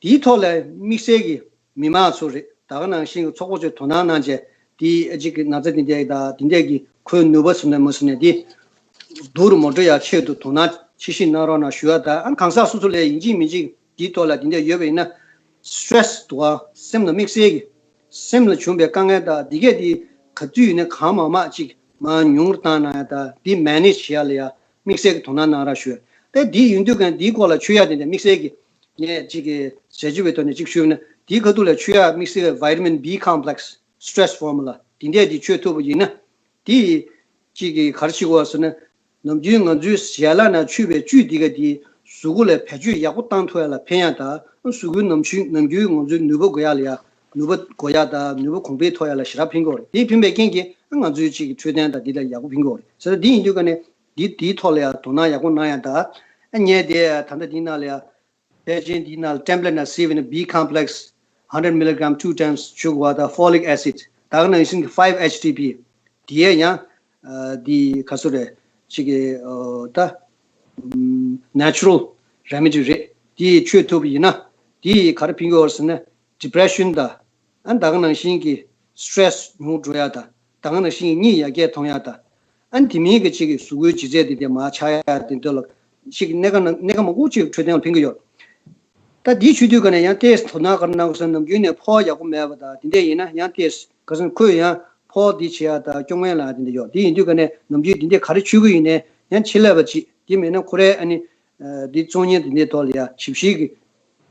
དེའི་ཐོག་ལ་དམིགས་བསལ་གྱི་མི་མང་ཚོ་རེད། ད་ག་ནང་བཞིན་གྱི་ཚོགས་པ་ཚོས་དོ་སྣང་གནང་བྱས་དེའི་ཨ་ཅིག་གི་ན་ཚ་འདི་འདྲ་དང་འདི་འདྲ་གི་ཁོའི་ནུས་པ་ཟིན་ན་མ་ཟིན་ན་དེ་སྡུག་རུ་མ་འགྲོ་ཡ་ཆེད་དུ་དོ་སྣང་ཆེ་བཞེས་གནང་རོགས་གནང་ཞུ་ཡ། ད་ཨ་གང་ཟག་སོ་སོ་ལ་ཡིན་གཅིག་མིན་གཅིག་དེའི་ཐོག་ལ་དེ་འདྲ་ཡོད་པ་ཡིན་ན་སི་ཊེ་རེ་སི་འདུག་ག་སེམས་ལ་དམིགས་བསལ་གྱི་སེམས་ལ་བྱུང་བའི་དཀའ་ངལ་དང་འདི་གས་དེ་ག་དུས་ཡིན་ན་གང་མང་མང་ཅིག་མར་ཉུང་རུ་བཏང་གནང་ཡ་དང་དེ་མེ་ནེ་ཇི་བྱེད་ཡ་ལ་ཡ་དམིགས་བསལ་གྱི་དོ་སྣང་གནང་རོགས་ཞུ་ཡ། ད་དེ་ཡིན་དུས་ཀ་དེའི་སྐོར་ལ་མཆོད་ཡ་དེ་འདྲ་དམིགས་བསལ་གྱི་ངས་ཅིག་གི་ཞལ་བརྗོད་པའི་ཐོག་ནས་ཅིག་ཞུས་ན་དེའི་ཁ་ཐུག་ལ་མཆོད་ཡ་དམིགས་བསལ་གྱི་vitamin B complex stress formula དེ་འདྲས་དེ་མཆོད་ཐུབ་པ་ཡིན་ན། དེ་གཅིག་གིས་ག་རེ་བྱེད་དགོས་ཟེར་ན། ནམ་རྒྱུན་ང་ཚོའི་ཞལ་ལག་ནང་མཆོད་པའི་བཅུད་འདི་ག་དེ་གཟུགས་པོ་ལ་བེད་སྤྱོད་ཡག་པོ་བཏང་ཐུབ་ཡ་ལ་ཕན་ཡ་དང་གཟུགས་པོའི་ནམ་རྒྱུན་ནམ་རྒྱུན་ང་ཚོའི་ནུས་པ་དགོས་ཡ་ལ་ཡ་ནུས་པ་དགོས་ཡ་དང་ནུས་པ་གོང་འཕེལ་ཐོབ་ཡ་ལ་ཞེ་དྲག་ཕན་གྱི་ཡོད་རེད། དེ་ཕན་པའི་རྐྱེན་གྱིས་ང་ཚོའི་གཅིག་གི་འཕྲོད་བསྟེན་དང་འདི་ལ་ཡག་པོ་ཕན་གྱི་ཡོད་རེད་ཟེར། ད་འདི་ཡིན་དུས་ཀ་ནས་འདི་འདིའི་ཐོག་ལ་ཡ་དོ་སྣང་ཡག་པོ་གནང་ཡ་དང་ཨ་ངས་དེ་ད་ལྟ་འདིའི་ནང་ལ་ཡ། ཕལ་ཆེར་འདིའི་ནང་ལ་ཊེམ་པ་ལེཊ་ནང་གཟིགས་པ་ཡིན་ན་B complex hundred milligram two times བཅུག་པ་དང་folic acid ད་ག་ནང་བཞིན་གྱི་five H T P དེ་ཡང་ཨ་འདི་ག་ཚོད་རེད་ཅིག་གི་ཨ་ད་ཨམ་natural remedy རེད། དེ་མཆོད་ཐུབ་པ་ཡིན་ན་དེ་ག་རེ་ཕན་གྱི་ཡོད་ཟེར་ན་depression དང་ཨ་ད་ག་ནང་བཞིན་གྱི་stress ཉུང་འགྲོ་ཡ་དང་ད་ག་ནང་བཞིན་གྱི་གཉིད་ཡར་རྒྱས་ཐོན་ཡ་དང་། ཨ་ནི་དེ་མིན་གྱི་ཅིག་གི་གཟུགས་པོའི་ལྗིད་ཚད་དེ་དེ་མར་ཆག་ཡ་དེ་འདྲ་ལ་ཅིག་གནད་འགག་ན་གནད་འགག་མང་པོ་ཅིག་འཕྲོད་བསྟེན་ལ་ཕན་གྱི་ཡོད། ད་འདི་མཆོད་དུས་ཀ་ནས་ཡང་ཏོག་ཙམ་དོ་སྣང་ག་རེ་གནང་དགོས་ཟེར་ན་ནམ་རྒྱུན་ནས་ཕོགས་ཡག་པོ་མེད་པ་དང་དེ་འདྲ་ཡིན་ན་ཡང་ཏོག་ཙམ་ག་ཟེར་ན་ཁོས་ཡང་ཕོགས་འདི་བྱེད་ཡ་དང་སྐྱོ་ངལ་ལངས་ཡ་དེ་འདྲ་ཡོད། དེ་ཡིན་དུས་ཀ་ནས་ནམ་རྒྱུན་འདི་འདྲ་ག་རེ་མཆོད་ཀྱི་ཡིན་ནའི་ཡང་ཆེད་ལས་པ་ཅིག་དེ་མེད་ན་ཁོ་རའི་ཨ་ནི་འདི་གཙོ་གཉེར་དེ་འདྲའི་ཐོག་ལ་ཡ་ཞིབ་བཤེར་གྱི་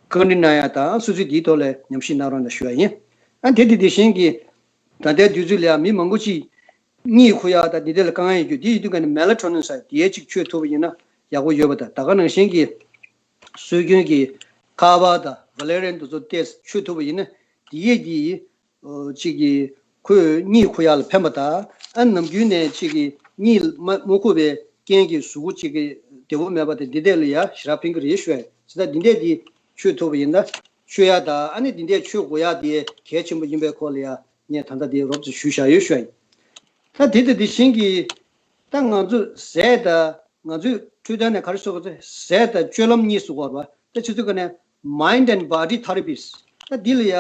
བཀའ་འདྲི་གནང་ཡ་དང་སོ་སོས་དེའི་ཐོག་ལ་ཉམས་ཞིབ་གནང་རོགས་གནང་ཞུ་ཡ་ཡིན། ཨ་དེ་དེ་དེ་བཞིན་གྱི་ད་ལྟའི་དུས་ཚོད་ལ་ཡ་མི་མང་པོ་ཅིག་གཉིད་ཁུག་ཡག་དང་འདི་འདྲ་ལ་དཀའ་ངལ་ཡོད་རྒྱུ་དེ་ཡིན་དུས་ཀ་ནས་མེ་ལ་ཊོ་ནིན་ཟེར་དེའི་ཅིག་མཆོད་ཐུབ་པ་ཡིན་ན་ཡག་པོ་ཡོད་པ་དང་ད་ག་ནང་བཞིན་གྱི་སྲོལ་རྒྱུན་གྱི་ཀ་བ་དང་ཝ་ལེ་རི་ཡན་དེ་ཚོ་ཏོག་ཙམ་མཆོད་ཐུབ་པ་ཡིན་ན་དེ་ཡས་ཀྱིས་ཅིག་གི་ཁོས་གཉིད་ཁུག་ཡག་ལ་ཕན་པ་དང་ཨ་ནམ་རྒྱུན་ནས་ཅིག་གི་གཉིད་མ་མ་ཁུག་པའི་རྐྱེན་གྱིས་གཟུགས་པོ་ཅིག་གི་བདེ་པོ་མེད་པ་དང་འདི་འདྲ་ལ་ཡ་ཞེ་དྲག་ཕན་གྱི་རེད་ཞུ་ཡ་ཡིན། ད་འདི་འདྲ་དེ་མཆོད་ཐུབ་པ་ཡིན་ན་མཆོད་ཡག་དང་ཨ་ནི་འདི་འདྲ་མཆོད་དགོས་ཡག་དེ་གལ་ཆེན་པོ་ཡིན་པའི་སྐོར་ལ་ཡ། ངས་ད་ལྟ་དེ་རོབ་ཙམ་ཞུས་བཞག་ཡོད་ཞུ་ཡ་ཡིན། ད་དེ་དང་དེ་བཞིན་གྱི་ད་ང་ཚོ་ཟས་དང་ང་ཚོའི་འཕྲོད་བསྟེན་ནས་ག་རེ་ཟེར་དགོས་ཟེར་ཟས་དང་སྤྱོད་ལམ་གཉིས་སུ་གོ་བ་ད་ཆུ་ཚོད་ཀ་ནས་mind and body therapies ད་འདི་ལ་ཡ་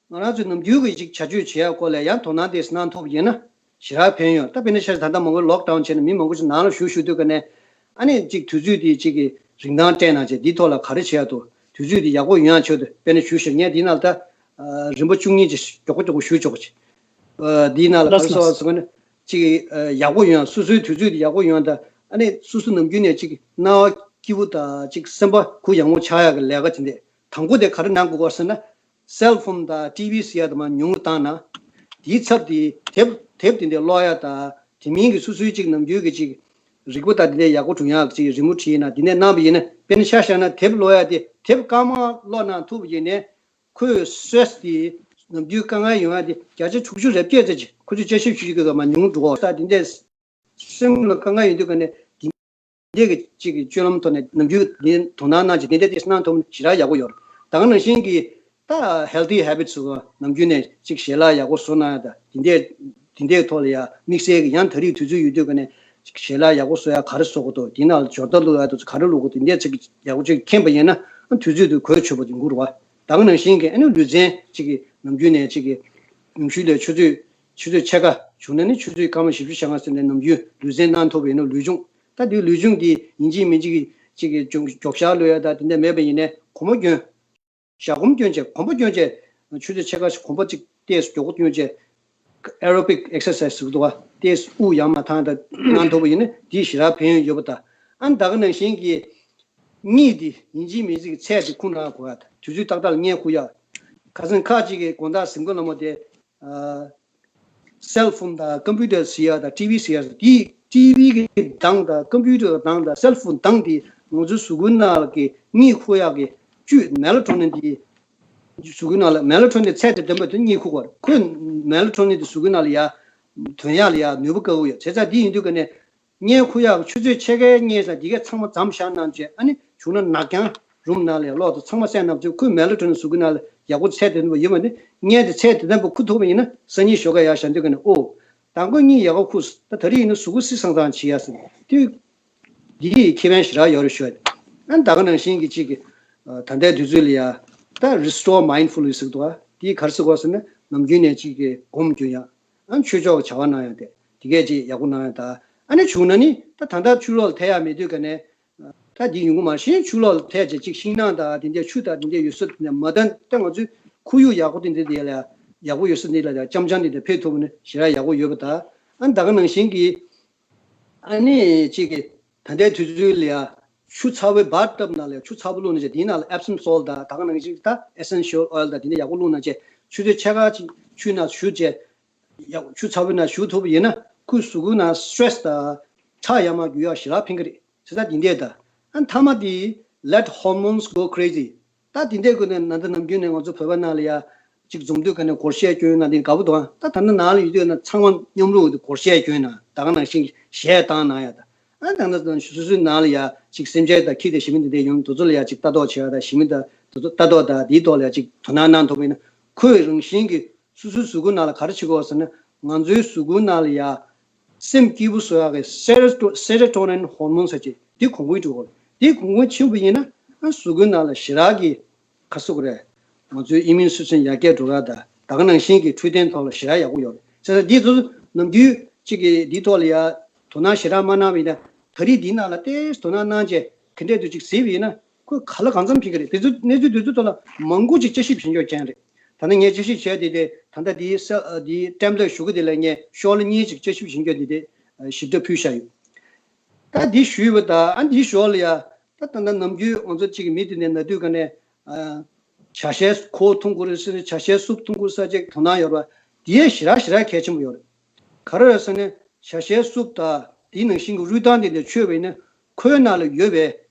ང་རང་ཚོའི་ནམ་རྒྱུན་གྱི་ཅིག་བྱ་སྤྱོད་བྱེད་ཡ་སྐོར་ལ་ཡང་དོ་སྣང་དེ་གནང་ཐུབ་ཡིན་ན་ཞེ་དྲག་ཕན་ཡོད། ད་དཔེར་ན་ཆ་ད་ལྟ་མང་པོ་ལོག་ཌའུན་བྱས་ནས་མི་མང་པོ་ཅིག་ནང་ལ་བཞུགས་བཞུགས་དུས་ཀ་ནས། ཨ་ནི་གཅིག་དུས་ཚོད་དེ་གཅིག་གི་རིན་ཐང་སྤྲད་གནང་བྱས་འདིའི་ཐོག་ལ་ག་རེ་བྱེད་ཡ་འདུག་དུས་ཚོད་དེ་ཡག་པོ་ཡོང་ཡ་ཆེད་དུ་དཔེར་ན་ཞུ་ཞིག་ངས་འདི་ནང་ལ་ད་རིམ་པ་བཅུ་གཉིས་ཀྱི་མགྱོགས་པོ་མགྱོགས་པོ་ཞུ་ཆོག་གི་འདིའི་ནང་ལ་ག་རེ་ཟེར་བ་ཟེར་ན་གཅིག་ཡག་པོ་ཡོང་སོ་སོའི་དུས་ཚོད་དེ་ཡག་པོ་ཡོང་ད་ཨ་ནི་སོ་སོ་ནམ་རྒྱུན་ནས་གཅིག་སྣང་བ་སྐྱིད་པོ་དང་གཅིག་སེམས་པ་གུ་ཡངས་པོ་ཆགས་ཡ་གི་ལས་ཀ་དེ་འདྲས་དང་པོ་དེ་ག་རེ་གནང་དགོས་ག་ཟེར་ན། སེལ་ཕོན་དང་ཊི་ཝི་ཟེར་ཡ་དེ་མར་ཉུང་རུ་བཏང་ན། དེའི་ཚབ་དེ་དེབ་དེབ་དེ་འདྲ་ཀློག་ཡ་དང་དེ་མིན་གྱི་སོ་སོའི་གཅིག་ནམ་རྒྱུན་གྱི་གཅིག་རིག་པ་དང་དེ་འདྲ་ཡག་པོ་བྱུང་ཡག་གཅིག་རི་མོ་བྲིས་ན་དེ་འདྲ་གནང་བ་ཡིན་ན་དཔེར་ན་ཆ་བཞག་ན་དེབ་ཀློག་ཡ་དེ་དེབ་སྐར་མ་ཀློག་གནང་ཐུབ་པ་ཡིན་ནའི་ཁོའི་སི་ཊེ་རེ་སི་དེ་ནམ་རྒྱུན་དཀའ་ངལ་ཡོང་ཡ་དེ་བརྒྱ་ཆ་དྲུག་ཅུ་རེ་བརྒྱད་ཙམ་ཅིག་ཁོ་ཚོས་དཔྱད་ཞིབ་ཞུ་རྒྱུ་གི་མར་ཉུང་འགྲོ་གི་ད་དེ་འདྲ་སེམས་ལ་དཀའ་ངལ་ཡོང་དུས་ག་ནས་དེ། འདི་གི་གཅིག་གི་སྤྱོད་ལམ་ཐོག་ནས་ནམ་རྒྱུན་འདི་དོ་སྣང་གནང་བྱས་འདི་འདྲ་ཏོག་ཙམ་གནང་ཐུབ་ན་ཞེ་དྲག་ཡག་པོ་ཡོད་རེད། ད་ག་ནང་བཞིན་གྱི་ད་healthy habits ཟེར་བ་ནམ་རྒྱུན་ནས་གཅིག་ཞལ་ལག་ཡག་པོ་བཟོ་གནང་ཡ་ད་འདི་འདྲའི་འདི་འདྲའི་ཐོག་ལ་ཡ་དམིགས་བསལ་གྱི་ཡང་ད་རེས་དུས་ཚོད་ཡོད་དུས་ཀ་ནས་གཅིག་ཞལ་ལག་ཡག་པོ་བཟོ་ཡ་ག་རེ་བཟོ་དགོས་འདུག་འདི་ནང་ལ་སྦྱོར་རྟ་བླུག་ཡ་འདུག་ག་རེ་བླུག་དགོས་འདི་འདྲའི་ཅིག་ཡག་པོ་ཅིག་མཁྱེན་པ་ཡིན་ན་དུས་ཚོད་དུ་གོ་ཆོད་པ་ཡོང་གི་རེད་བ། ད་ག་ནང་བཞིན་གྱི་ཨ་ནི་ལུས་རྩལ་གཅིག་གི་ནམ་རྒྱུན་ནས་གཅིག་གི་ཉུང་ཤོས་ལ་ཆུ་ཚོད་ཆུ་ཚོད་ཕྱེད་ཀ་བྱུང་ན་ནི་ཆུ་ཚོད་སྐར་མ་བཞི་བཅུ་ཞེ་ལྔ་ཟིན་ནས་ནམ་རྒྱུན་ལུས་རྩལ་གནང་ཐུབ་པ་ཡིན་ན་ལུས་སྦྱོང་། ད་དེའི་ལུས་སྦྱོང་འདི་ཡིན་གཅིག་མིན་གཅིག་གཅིག་གི་མགྱོགས་མགྱོགས་ཤར་གློད་ཡ་ད་དེ་འདྲ་མེད་པ་ཡིན་ནའི་གོམ་པ་སྐྱོན། ཞག་གོམ་སྐྱོན་བྱས་གོམ་པ་སྐྱོན་བྱས་ཆུ་ཚོད་ཕྱེད་ཀ་ཞིག་གོམ་པ་གཅིག་ཏོག་ཙམ་མགྱོགས་པོ་སྐྱོན་བྱས། aerobic exercise ཟེར་གི་འདུག་བ་ཏོག་ཙམ་དབུགས་ཡར་མར་བཏང་ད་གནང་ཐུབ་པ་ཡིན་ན་འདི་ཞེ་དྲག་ཕན་ཡོན་ཡོད་པ་དང་ཨ་ནི་ད་ག་ནང་བཞིན་གྱི། གཉིད་འདི་ཡིན་གཅིག་མིན་གཅིག་གི་ཚད་དེ་ཁུར་ན་དགོས་ཡ་ད་དུས་ཚོད་ཏག་ཏག་ལ་གཉིད་ཁུག་ཡ། ཁ་སང་ཁ་ཅིག་གི་དགོང་དག་གཟིམ་ཁང་ལ་མོ་དེ། སེལ་ཕོན་དང་ཀམ་པུ་ཊར་ཟེར་ཡ་དང་ཊི་ཝི་ཟེར་ཡ་དེ་ཊི་ཝི་གི་གདངས་དང་ཀམ་པུ་ཊར་གདངས་དང་སེལ་ཕོན་གདངས་དེ་ང་ཚོའི་གཟུགས་པོའི་ནང་གི་གཉིད་ཁུག་ཡག་གི་བཅུད་མེ་ལ་ཊོ་ནིན་དེ་གཟུགས་པོའི་ནང་ལ་མེ་ལ་ཊོ་ནིན་ཚད་དེ་ལྡན་པ་དེ་གཉིད་ཁུག་པ་རེད། ཁོས་མེ་ལ་ཊོ་ནིན་དེ་གཟུགས་པོའི་ནང་ལ་ཡ་ཐོན་ཡག་ལ་ཡ་ནུས་པ་དཀའ་བོ་ཡོད་བྱས་ཙང་དེ་ཡིན་དུས་ཀ་ནས་གཉིད་ཁུག་ཡག་ཆུ་ཚོད་ཕྱེད་ཀའི་གཉིད་ཙམ་དེ་གས་ཚང་མ་མཚམས་བཞག་གནང་བྱས་ཨ་ནི་བྱུང་ན་ནག་རྐྱང་ རུམ་ནང་ལ་ཡང་གློག་དང་ཚང་མ་བསད་གནང་བྱས། ཁོའི་མེ་ལ་ཊོ་ནིན་གཟུགས་པོའི་ནང་ལ་ཡག་པོ་ཚད་དེ་འདྲ་ཡོད་མ་ནི་མངལ་དེ་ཚད་དེ་འདྲ་པོ་ཁུག་ཐུབ་པ་ཡིན་ན། སང་ཉིན་ཞོགས་ཀ་ཡར་ཞལ་འདོན་ག་ནས་ཨོ། མདང་དགོང་གཉིད་ཡག་པོ་ཁུག་སོང་། ད་ད་རེས་ཡིན་ན་གཟུགས་པོ་བསིལ་སང་སང་བྱེད་ཡ་ཟེར་དུས། འདི་ཡི་ཁེ་ཕན་ཞེ་དྲག་ཡོད་རེད་ཞུ་ཡ་དེ། ཨ་ནི་ད་ག་ནང་བཞིན་གྱི་གཅིག་གི་ད་ལྟའི་དུས་ཚོད་ལ་ཡ་ད་restore mindfulness ཟེར་གི་འདུག་ཨ། དེ་ག་རེ་ཟེར་དགོས་ཟེར་ན། ནམ་རྒྱུན་ནས་གཅིག་གི་སྒོམ་རྒྱུ་ཡ། ཨ་ནི་ཆོས་ཕྱོགས་ཀྱི་བྱ་བ་གནང་ཡ་དེ་དེ་གས་ཅིག་ཡག་པོ་གནང་ཡ་ད། ཨ་ནི་བྱུང་ན་ནི་ད་ད་ལྟ་ཆུ་ལོག་ལ་ཐལ་ཡ་མེད་དུས་ག་ནས། ད་འདི་ཡོང་གི་མ་རེད། གཞན་ཆུ་ལོག་ལ་ཐལ་བྱས་ཅིག་ཤིང་ནགས་དང་དེ་འདྲའི་ཆུ་དང་དེ་འདྲའི་ཡོད་ས་དེ་འདྲ་མ་ད་ལྟ་ང་ཚོའི་ཁོར་ཡུག་ཡག་པོ་དེ་འདྲ་དེ་ལ་ཡག་པོ་ཡོད་ས་འདི་ལ་ཡ་འཆམ་འཆམ་དེ་འདྲ་ཕེབས་ཐུབ་ན་ཞེ་དྲག་ཡག་པོ་ཡོད་པ་ད། ཨ་ནི་ད་ག་ནང་བཞིན་གྱི་ཨ་ནི་གཅིག་གི་ད་ལྟའི་དུས་ཚོད་ལ་ཡ་ཆུ་ཚ་བོའི་bath tub ནང་ལ་ཡ་ཆུ་ཚ་པོ་བླུགས་ན་བྱས། དེའི་ནང་ལ་Epsom salt དང་ད་ག་ནང་བཞིན་ད་essential oil དང་དེ་འདྲ་ཡག་པོ་བླུགས་ན་བྱས། ཆུ་ཚོད་ཕྱེད་ཀ་ཅིག་ཆུ་ནང་བཞུགས་བྱས། ཡག་ཆུ་ཚ་པོའི་ནང་བཞུགས་ཐུབ་པ་ཡིན་ན་ཁོའི་གཟུགས་པོའི་ནང་stress དང་ཁྲག་ཡར་མར་རྒྱུག་ཡག་ཞེ་དྲག་ཕན་གི་རེད། བྱས་ཙང་འདི་འདྲས་དང་། ཨ་མཐའ་མ་དེ་let hormones go crazy། ད་འདི་འདྲས་ཀྱི་ནང་ད་ནམ་རྒྱུན་ནས་ང་ཚོ་བོད་པ་ནང་ལ་ཡ་གཅིག་འཛོམས་དུས་ག་ནས་སྒོར་གཞས་སྐྱོན་ན་འདི་དགའ་པོ་འདུག་ཨ། ད་ད་ནི་ནང་ལ་ཡོད་དུས་ན་ཚང་མ་མཉམ་རུབ་ཀྱི་སྒོར་གཞས་སྐྱོན་ན་ད་ག་ནང་བཞིན་གཞས་བཏང་ན་ཡ་ད། ཨ་ད་ནི་སོ་སོའི་ནང་ལ་ཡ་གཅིག་སེམས་ཅན་དང་ཁྱི་དང་ཞི་མི་འདི་འདྲས་ཡོང་དུས་ཚོད་ལ་ཡ་གཅིག་ལྟ་རྟོག་བྱེད་ཡ་དང་། ཞི་མི་དང་དུས་ཚོད་ལྟ་རྟོག་དང་འདིའི་ཐོག་ལ་ཡ་གཅིག་དོ་སྣང་གནང་ཐུབ་པ་ཡིན་ན། ཁོས་རང་བཞིན་གྱིས་སོ་སོའི་གཟུགས་པོའི་ནང་ལ་ག་རེ་བྱེད་དགོས་ཟེར་ན། ང་ཚོའི་གཟུགས་པོའི་ནང་ལ་ཡ་སེམས་སྐྱིད་པོ་བཟོ་ཡག་གི་seroto- serotonin hormone ཟེར་ཅིག་འདི་གོང་འཕེལ་འགྲོ་གི་རེད། འདི་གོང་འཕེལ་ཕྱིན་པ་ཡིན་ན། ཨ་གཟུགས་པོའི་ནང་ལ་ཞེ་དྲག་གི་ག་རེ་ཟེར་དགོས་རེད། ང་ཚོའི་immune system ཡར་རྒྱས་འགྲོ་ཡག་དང་ད་ག་ནང་བཞིན་གྱི་འཕྲོད་བསྟེན་ཐོག་ལ་ཞེ་དྲག་ཡག་པོ་ཡོད་རེད། བྱས་ཙང་འདི་ཚོ་ནམ་རྒྱུན་གཅིག་གིས་འདིའི་ཐོག་ལ་ཡ་དོ་སྣང་ཞེ་དྲག་མ་གནང་བ་ཡིན་ན། ད་རེས་འདིའི་ནང་ལ་ཏོག་ཙམ་དོ་སྣང་གནང་བྱས་ག་འདྲས་འདུག་ཅིག་གཟིགས་པ་ཡིན་ན། ཁོས་ག་ལ་གང་འཚམ་ཕན་གི་རེད། དེ་ཚོ་གནས་ཚུལ་དེ་ཚོའི་ཐོག་ལ་མང་པོ་ཅིག་དཔྱད་ཞིབ་བྱེད་རྒྱུ་ཅན་རེད། ད་ནི་ངས་དཔྱད་ཞིབ་བྱས་དེ་དེ་ད་ལྟ་དེའི་ས་དེའི་template ཞུ་གི་དེ་ལ་ངས་ཤོག་ལྷེ་གཉིས་ཅིག་དཔྱད་ཞིབ་བྱེད་རྒྱུ་དེ་དེ་ཞིབ་ཕྲ་ཕུལ་བཞག་ཡོད། ད་འདི་ཞུས་པ་ད། ཨ་འདིའི་ཞོར་ལ་ཡ་ད་ད་ལྟ་ནམ་རྒྱུན་ང་ཚོ་གཅིག་གི་མི་དེ་ནས་ན་དུས་ག་ནས་ཨ་ཇ་ཤའི་ཁོག་འཐུང་དགོས་རེད་ཟེར། ཇ་ཤའི་སུབ་འཐུང་དགོས་ཟེར་ཅིག་དོ་སྣང་ཡོད་རེད་པ། དེ་ཡས་ཞེ་དྲག་ཞེ་དྲག་གལ་ཆེན་པོ་ཡོད་རེད། ག་རེ་རེད་ཟེར་ན། ཇ་ཤའི་སུབ་དང་དེའི་ནང་བཞིན་གྱི་རུས་ཐང་དེ་འདྲ་མཆོད་པ་ཡིན་ན། ཁོའི་ནང་ལ་ཡོད་པའི་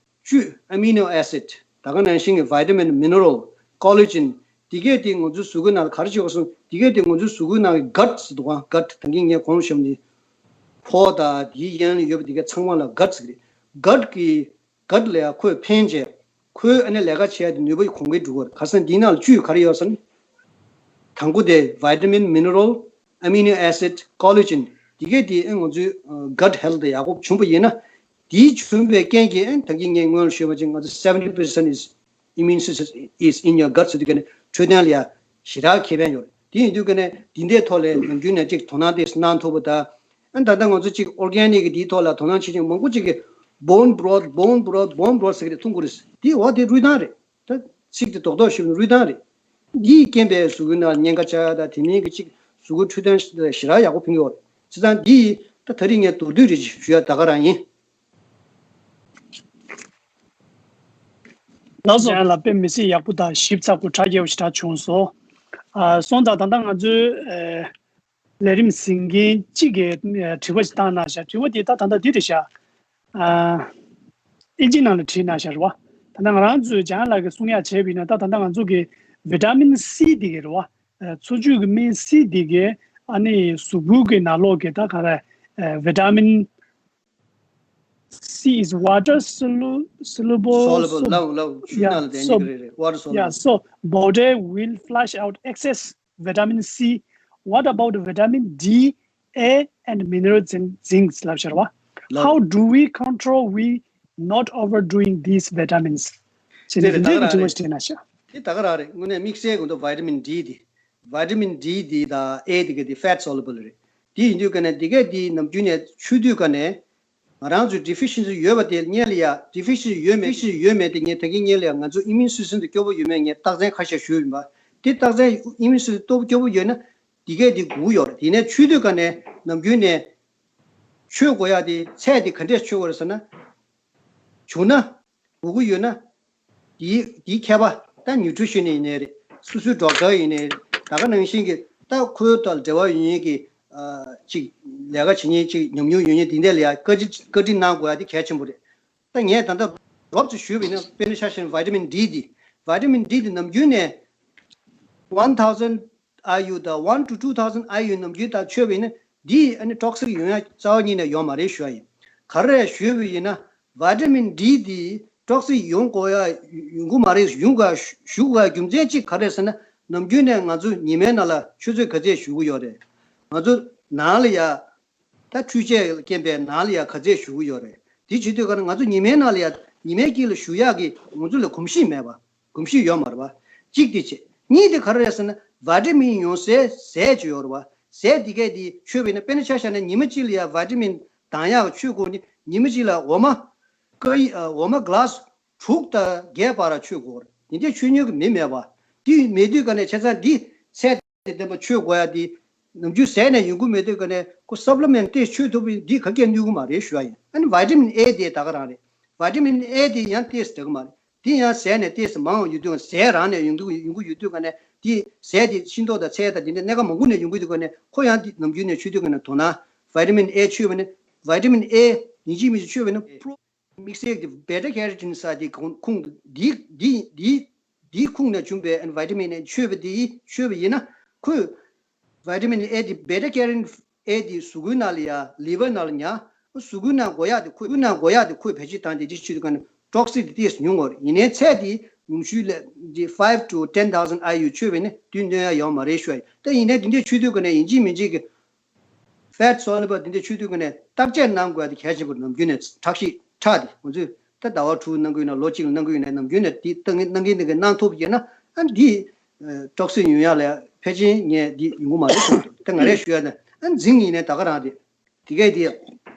བཅུད་amino acid ད་ག་ནང་བཞིན་གྱི་vitamin, mineral, collagen དེ་གས་དེ་ང་ཚོའི་གཟུགས་པོའི་ནང་ལ་ག་རེ་བྱེད་དགོས་ཟེར་ན། དེ་གས་དེ་ང་ཚོའི་གཟུགས་པོའི་ནང་གི་gut ཟེར་འདུག་ག gut ད་གིན་ངས་གོང་ཞུས་ནས་ཕོ་དང་དེའི་ཡན་ལ་ཡོད་པ་དེ་གས་ཚང་མ་ལ་gut ཟེར་གི་རེད། gut གི་gut ལ་ཡང་ཁོས་ཕན་བྱས། ཁོའི་ཨ་ནི་ལས་ཀ་བྱེད་ཡ་དེ་ནུས་པ་གོང་འཕེལ་འགྲོ་གི་རེད། ག་རེ་ཟེར་ན་འདིའི་ནང་ལ་བཅུད་ག་རེ་ཡོད་ཟེར་ན། དང་པོ་དེ་vitamin, mineral, amino acid, collagen དེ་གས་དེ་ཨེ་ང་ཚོའི་ཨ་gut health དེ་ཡག་པོ་བྱུང་པ་ཡིན་ན། དེའི་བྱུང་བའི་རྐྱེན་གྱིས་ཨེ་ད་གིན་ངས་སྔོན་ལ་ཞུས་པ་ཅིག་ང་ཚོ་seventy percent is immune system is in your gut ཟེར་དུས་ག་ནས་འཕྲོད་བསྟེན་ལ་ཡ་ཞེ་དྲག་ཁེ་ཕན་ཡོད་རེད། དེ་ཡིན་དུས་ག་ནས་འདི་འདྲའི་ཐོག་ལ་ནམ་རྒྱུན་ནས་ཅིག་དོ་སྣང་དེ་གནང་ཐུབ་པ་དང་། ཨ་ད་ལྟ་ང་ཚོ་ཅིག་organic གི་འདིའི་ཐོག་ལ་དོ་སྣང་བྱེད་མཁན་མང་པོ་ཅིག་གིས་bone broth, bone broth, bone broth ཟེར་གི་རེད། འཐུང་དགོས་རེད། དེ་འོ་དེ་རུས་ཐང་རེད། ད་ཚིག་དེ་རྡོག་རྡོག་ཞིག་རུས་ཐང་རེད། འདིའི་རྐྱེན་པས་གཟུགས་པོའི་ནང་ཉེན་ཁ་ཆགས་ཡ་དང་དེ་མིན་གྱི་ཅིག་གཟུགས་པོའི་འཕྲོད་བསྟེན་ཞེ་དྲག་ཡག་པོ་ཕན་གྱི་ཡོད་རེད། བྱས་ཙང་འདི་ད་ད་རིང་ངས་མདོར་བསྡུས་རེ་ཞིག་ཞུ་ཡ་ད་ག་རང་ཡིན། ལགས་སོ། ལགས་སོ། ལ་དཔེ་མི་སྲིད་ཡག་པོ་དང་ཞིབ་ཚགས་པོ་ཁྲ་རྒྱས་པོ་ཞེ་དྲག་བྱུང་སོང་། ཨ་སོང་ཙང་ད་ལྟ་ང་ཚོའི་ཨེ་ལས་རིམ་གཟིགས་མཁན་གཅིག་གིས་ཨེ་དྲི་བ་ཞིག་བཏང་གནང་ཤག་དྲི་བ་དེ་ད་ད་ལྟ་འདི་རེད་ཤག་ཨ་ཨིན་ཇི་ནང་ལ་བྲིས་གནང་ཤག་རེད་པ། ད་ལྟ་ང་རང་ཚོས་ལྗང་ལགས་ཀྱིས་གསུང་ཡག་བྱས་པ་ཡིན་ན། ད་ད་ལྟ་ང་ཚོ་གི་བི་ཏ་མིན་སི་འདི་གི་རེད་པ། ཨ་འཚོ་བཅུད་ཀྱི་སྨན་སི་འདི་གི་ཨ་ནི་གཟུགས་པོ་གི་ནང་ལོགས་ཀྱི་ད་ག་རེ་ཨ་བི་ཏ་མིན། C is water solu- soluble. Soluble, so, ལའོ་ལའོ། ཆུའི་yeah, ནང་ལ་ལྡན་so, གྱི་རེད། རེད། Water soluble. Yeah, so body will flush out excess vitamin C. What about vitamin D, A and mineral zinc, zinc ལབ་ཤར་བ། ལའོ། How do we control we not overdoing these vitamins? ཟེར་དེ་ནས་རེད། འདི་ད་ག་འདྲའི་རང་དྲི་བ་རེད། ཞིག་དྲིས་གནང་ཤག་དེ་ད་ག་རང་རེད། དངོས་གནས་དམིགས་བསལ་གྱི་འདུག vitamin D དེ། vitamin D དེ་དང་A དེ་ག་དེ་fat soluble རེད། དེ་ཡིན་དུས་ག་ནས་དེ་ག་དེ་ནམ་རྒྱུན་ནས་མཆོད་དུས་ག་ནས་ང་རང་ཚོའི་deficiency ཡོད་པ་དེ་སྔོན་ལ་ཡ། deficiency ཡོད་མེད། deficiency ཡོད་མེད་དེ་ངས་ད་གིན་སྔོན་ལ་ཡ་ང་ཚོ་immune system དེ་སྐྱོ་པོ་ཡོད་མེད་ངས་རྟགས་མཚན་ཁ་ཤས་ཞུས་ཡིན་པ། དེ་རྟགས་མཚན་immune system སྟོབས་སྐྱོ་པོ་ཡོད་ན་དེ་གས་དེ་དགོས་ཀྱི་ཡོད་རེད། དེ་ནས་མཆོད་དུས་ག་ནས་ནམ་རྒྱུན་ནས་མཆོད་དགོས་ཡ་དེ་ཚད་དེ་ག་འདྲས་མཆོད་དགོས་རེད་ཟེར་ན། བྱུང་ན། དགོས་ཀྱི་ཡོད་ན། དེའི་དེའི་མཁས་པ་ད་nutrition ཡིན་ནའི་རེད། སོ་སོའི་doctor ཡིན་ནའི་རེད། ད་ག་ནང་བཞིན་གྱི་ད་ཁོའི་ཐོག་ལ་འབྲེལ་བ་ཡོད་མཁན་གྱི་ཨ་ཅིག་ལས་ཀ་བྱེད་མཁན་ཅིག་ཉམས་མྱོང་ཡོད་མཁན་དེ་འདྲ་ལ་ཡ་བཀའ་འདྲི་བཀའ་འདྲི་གནང་དགོས་ཡ་དེ་གལ་ཆེན་པོ་རེད། ད་ངས་ད་ལྟ་རོབ་ཙམ་ཞུས་པ་ཡིན་ན། དཔེར་ན་ཆ་བཞག་ན་vitamin D དེ། vitamin D དེ་ནམ་རྒྱུན་ནས་one thousand I U དང་one to two thousand I U ནམ་རྒྱུན་ལྟར་མཆོད་པ་ཡིན་ན། འདི་ཨ་ནི་toxic ཡོང་ཡ་རྩ་བ་ཉིད་ནས་ཡོད་མ་རེད་ཞུ་ཡ་ཡིན། ག་རེ་ཞུས་པ་ཡིན་ན། vitamin D འདི་ ཊོག་སིག་ཡོང་དགོས་ཡ་ཡོང་གི་མ་རེད། ཡོང་དགོས་ཞུ་དགོས་ཡ་རྒྱུ་མཚན་གཅིག་ག་རེ་ཟེར་ན། ནམ་རྒྱུན་ནས་ང་ཚོ་ཉི་མའི་ནང་ལ་ཆུ་ཚོད་ག་ཚད་བཞུགས་ཀྱི་ཡོད་རེད། ང་ཚོ་ནང་ལ་ཡ་ད་འཕྲུལ་ཆས་རྐྱེན་པས་ནང་ལ་ཡ་ག་ཚད་བཞུགས་ཀྱི་ཡོད་རེད། དེ་བྱེད་དུས་ག་ན་ང་ཚོ་ཉི་མའི་ནང་ལ་ཡ་ཉི་མའི་དཀྱིལ་ལ་བཞུགས་ཡག་གི་ང་ཚོ་ལ་གོམས་གཤིས་མེད་པ། གོམས་གཤིས་ཡོད་མ་རེད་པ། གཅིག་དེ་བྱས། གཉིས་དེ་ག་རེ་རེད་ཟེར་ན། ཝི་ཊ་མིན་ཡོང་སའི་ཟས་ཅིག་ཡོད་རེད་པ། ཟས་དེ་གས་དེ་མཆོད་པ་ཡིན་ན། དཔེར་ན་ཆ་བཞག་ན་ཉི་མ་གཅིག་ལ་ཡ་ཝི་ཊ་མིན་འདང་ཡག་མཆོད་དགོས་ནི། ཉི་མ་གཅིག་ལ་འོ་མ་ཀ་ཡི་ཨ་འོ་མ་གི་ལཱ་སི་དྲུག་དང་བརྒྱད་བར་མཆོད་དགོས་རེད། དེ་འདྲས་མཆོད་མྱོང་གི་མི་མེད་པ། དེ་མེད་དུས་ག་ནས་བྱས་ཙང་འདི་ཚད་དེ་ལྡན་པ་མཆོད་དགོས་ཡ་དེ་ནམ་རྒྱུན་ཟས་ནས་ཡོང་གི་མེད་དུས་ག་ནས་ཁོ་སབ་ལི་མེན་ཊི་ཏོག་ཙམ་མཆོད་ཐུབ་པ་འདི་ག་གེ་ནུས་གི་མ་རེད་ཞུ་ཡ་ཡིན། ཨ་ནི་ཝི་ཊ་མིན་ཨེ་དེ་ད་ག་རང་རེད། ཝི་ཊ་མིན་ཨེ་དེ་ཡང་ཏོག་ཙམ་འདྲ་གི་མ་རེད། དེ་ཡང་ཟས་ནས་ཏོག་ཙམ་མང་བ་ཡོད་དུས་ག་ནས། ཟས་རང་ནས་ཡོང་དུས་ཡོང་གི་ཡོད་དུས་ག་ནས། དེ་ཟས་དེ་ཤིང་ཏོག་དང་ཚལ་དང་དེ་འདྲ་སྣ་ཁ་མང་པོ་ནས་ཡོང་གི་ཡོད་དུས་ག་ནས། ཁོ་ཡང་དེ་ནམ་རྒྱུན་ནས་མཆོད་དུས་ག་ནས་དོ་སྣང་ཝི་ཊ་མིན་ཨེ་མཆོད་པ་ནི། ཝི་ཊ་མིན་ཨེ་ཡིན་གཅིག་མིན་གཅིག་མཆོད་པ་ནི་པྲོ་དམིགས་བསལ་གྱི་བེ་ཊ་ཀེ་རོ་ཊིན་ཟེར་དེ་ཁོངས་ཁོངས་འདི་འདི་འདི་འདིའི་ཁོངས་ནས་བྱུང་བའི་ཨ་ནི་ཝི་ཊ་མིན་ཨེ་མཆོད་པ་དེ་མཆོད་པ་ཡིན་ན། ཁོས་ཝི་ཊ་མིན་ཨེ་དེ་བེ་ཊ་ཀེ་རོ་ཊིན་ཨེ་དེ་གཟུགས་པོའི་ནང་ལ་ཡ་ལི་ཝར་ནང་ལ་ཉར། གཟུགས་པོའི་ནང་འགོ་ཡག་དེ་ཁོས་གཟུགས་པོའི་ནང་འགོ་ཡག་དེ་ཁོས་བེད་སྤྱོད་བཏང་སྟེ་དེ་བྱེད་དུས་ག་ནས་ཊོག་སིག་དེ་ཏོག་ཙམ་ཉུང་བ་རེད། ཡིན་ནའི་ཚད་དེ་ཉུང་ཤོས་ལ་དེ་five to ten thousand I U མཆོད་པ་ཡིན་ན་དེ་གནོད་ཡག་ཡོད་མ་རེད་ཞུ་ཡ་ཡིན། ད་ཡིན་ནའི་དེ་འདྲས་མཆོད་དུས་ག་ནས་ཡིན་གཅིག་མིན་གཅིག་གི་ཕེ་ཊི་སོ་ལུ་བལ་དེ་འདྲ་མཆོད་དུས་ག་ནས་བརྟག་དཔྱད་གནང་དགོས་ཡ་དེ་གལ་ཆེན་པོ་རེད། ནམ་རྒྱུན་ནས་ཁྲག་ཤེད་ཁྲག་དེ་ང་ཚོས་ད་ཟླ་བ་དྲུག་གནང་གི་ཡོད་ན། ལོ་གཅིག་ལ་གནང་གི་ཡོད་ན། ནམ་རྒྱུན་ནས་དེ་གཏང་གི་གནང་གི་འདུག་གི། གནང་ཐུབ་ཡོད་ན་ཨ་འདི་ཊོག་སིག་ཡོང་ཡ་ལ་ཕལ་ཆེར་ངས་འདི་ཡོང་གི་མ་རེད་བསམ་འདུག་ད་ང་རས་ཞུ་ཡ་ན་ཨ་འཛིང་ཡིན་ནའི་ད་ག་རང་རེད། དེ་གས་དེ་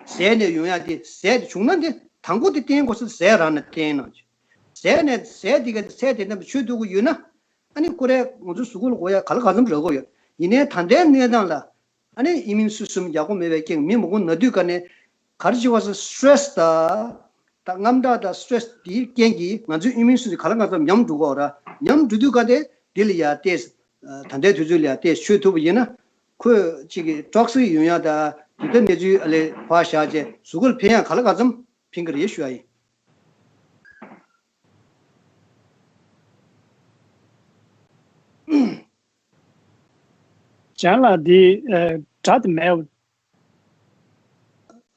ཟས་ནས་ཡོང་ཡ་དེ། ཟས་དེ་བྱུང་ན་དེ་དང་པོ་དེ་བསྟེན་དགོས་ས་ཟས་རང་ནས་བསྟེན་གནང་བྱས། ཟས་ནས་ཟས་དེ་གས་དེ་ཚད་དེ་ནས་མཆོད་ཐུབ་ཀྱི་ཡོད་ན། ཨ་ནི་ཁོ་རས་ང་ཚོ་གཟུགས་པོ་ལ་དགོས་ཡ་ག་ལ་གང་འཚམ་རག་གི་ཡོད། ཡིན་ནའི་ད་ལྟའི་གནས་སྟངས་ལ་ཨ་ནི་ཨི་མིའུན་སི་སི་ཊམ་ཡག་པོ་མེད་པའི་རྐྱེན་མི་མང་པོ་ན་དུས་ག་ནས་ག་རེ་བྱེད་པ་ཟེར། སི་ཊེ་རེ་སི་དང་ད་དངངས་སྐྲག་དང་སི་ཊེ་རེ་སི་དེའི་རྐྱེན་གྱིས་ང་ཚོའི་ཨི་མིའུན་སི་སི་ཊམ་ག་ལ་གང་འཚམ་ཉམས་འགྲོ་གི་ཡོད་རེད། ཉམས་འགྲོ་དུས་ག་དེ་འདི་ལ་ཡ་ཏོག་ཙམ་ད་ལྟའི་དུས་ཚོད་ལ་ཡ་ཏོག་ཙམ་མཆོད་ཐུབ་པ་ཡིན་ན། ཁོས་གཅིག་གི་ཊོག་སིག་ཡོང་ཡ་དང་དེ་ལྟར་གནས་ཚུལ་ཨ་ལས་ཕར་བཞག་བྱས་གཟུགས་པོ་ལ་ཕན་ཡ་ག་ལ་གང་འཚམ་ཕན་གྱི་རེད་ཞུ་ཡ་ཡིན། ལྗང་ལགས་འདི་ཨ་སྒྲ་དེ་མེད།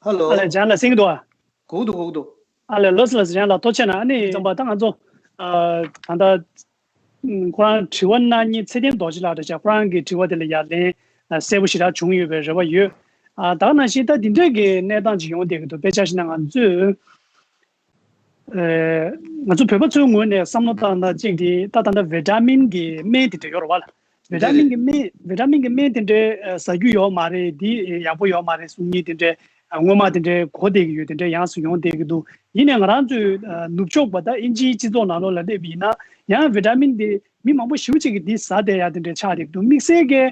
ཧ་ལོ། ཨ་ལས་ལྗང་ལགས་གསན་གྱི་འདུག་ཨ། གོ་གི་འདུག་གོ་གི་འདུག་ཨ་ལས་ལགས་སོ་ལགས་སོ། ལྗང་ལགས་ཐུགས་རྗེ་གནང་། ཨ་ནི་ཙམ་པ་ད་ང་ཚོ་ཨ་ད་ལྟ་ཁོ་རང་དྲི་བ་གནང་མཁན་ཚེ་བརྟན་རྡོ་རྗེ་ལགས་འདྲ་ཅིག་ཁོ་རང་གི་དྲི་བ་དེ་ལ་ཡ་ལན་ཨ་གསལ་པོ་ཞེ་དྲག་བྱུང་ཡོད་པའི་རེ་བ་ཡོད། ཨ་ད་ག་ནང་བཞིན་ད་འདི་འདྲ་གི་གནས་སྟངས་ཅིག་ཡོང་བསྡད་ཀྱི་འདུག་དཔེ་ཆ་བཞག་ན་ང་ཚོས། ཨེ། ང་ཚོ་བོད་པ་ཚོའི་ངོས་ནས་བསམ་བློ་བཏང་ན་གཅིག་དེ་ད་ད་ལྟ་བི་ཊ་མིན་གྱི་སྨན་དེ་འདྲ་ཡོད་རེད་བ་ལ། བི་ཊ་མིན་གྱི་སྨན་བི་ཊ་མིན་གྱི་སྨན་དེ་འདྲ་ཟ་རྒྱུ་ཡོད་མ་རེད། འདི་ཡག་པོ་ཡོད་མ་རེད་གསུང་མཁན་དེ་འདྲ་སྔོན་མ་དེ་འདྲ་གོ་བསྡད་ཀྱི་ཡོད། དེ་འདྲ་ཡོངས་སུ་ཡོང་བསྡད་ཀྱི་འདུག་ཡིན་ནའི་ང་རང་ཚོའི་ནུབ་ཕྱོགས་པ་ད་དབྱིན་ཇིའི་སྤྱི་ཚོགས་ནང་ལོགས་ལ་སླེབས་ཡིན་ན་ཡང་བི་ཊ་མིན་དེ་མི་མང་པོ་ཞེ་པོ་ཅིག་གིས་འདི་ཟ་བསྡད་ཡ་དེ་འདྲ་ཆགས་བསྡད་ཀྱི་འདུག་དམིགས་བསལ་གྱི་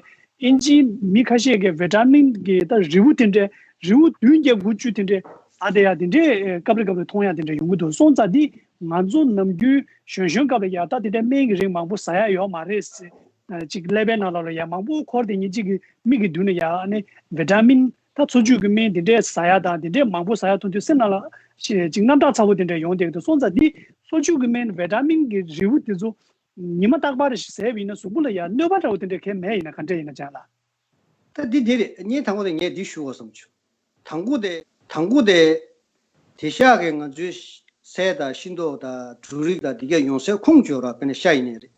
དབྱིན་ཇིའི་མི་ཁ་ཤས་ཀྱིས་བི་ཊ་མིན་གྱི་ད་རིལ་བུ་དེ་འདྲ་རིལ་བུ་བདུན་བརྒྱད་དགུ་བཅུ་དེ་འདྲ་ཟ་བསྡད་ཡ་དེ་འདྲ་སྐབས་རེ་སྐབས་རེ་མཐོང་ཡ་དེ་འདྲ་ཡོང་གི་འདུག་སོང་ཙང་འདི་ང་ཚོ་ནམ་རྒྱུན་གཞོན་གཞོན་སྐབས་ལ་ཡ་ད་དེ་འདྲ་སྨན་གྱི་རིགས་མང་པོ་ཟ་ཡ་ཡོད་མ་རེད་ཟེར། ཅིག་ཀླད་པའི་ནང་ལོགས་ལ་ཡ་མང་པོ་འཁོར་བསྡད་མཁན་གཅིག་གི་མིག་གི་མདུན་ལ་ཡ་ཨ་ནི་བི་ཊ་མིན་ད་འཚོ་བཅུད་ཀྱི་སྨན་དེ་འདྲ་ཟ་ཡ་དང་དེ་འདྲ་མང་པོ་ཟ་ཡ་མཐོང་དུས་སེམས་ནང་ལ་ཅིག་རྣམ་དག་ཚ་པོ་དེ་འདྲ་ཡོང་བསྡད་ཀྱི་འདུག་སོང་ཙང་འདི་འཚོ་བཅུད་ཀྱི་སྨན་བི་ཊ་མིན་གྱི་རིལ་བུ་དེ་ཚོ་ཉི་མ་རྟག་པར་ཞིག་ཟས་པ་ཡིན་ན་གཟུགས་པོ་ལ་ཡང་གནོད་པ་འདྲ་བོ་དེ་འདྲ་གང་ཡང་མེད་ཡིན་ན། ག་འདྲ་ཡིན་ན་ལྗང་ལགས། ད་འདི་འདི་རེད། ངས་དང་པོ་དེ་ངས་འདི་ཞུ་དགོས་བསམ་བྱུང་། དང་པོ་དེ་དང་པོ་དེ་དེང་སང་གི་ང་ཚོའི་ཚལ་དང་ཤིང་ཏོག་དང་འབྲུ་རིགས་དང་འདི་གས་ཡོང་སའི་ཁུངས་བྱོས་ར། དཔེར་ན་ཤ་ཡིན་ནའི་རེད།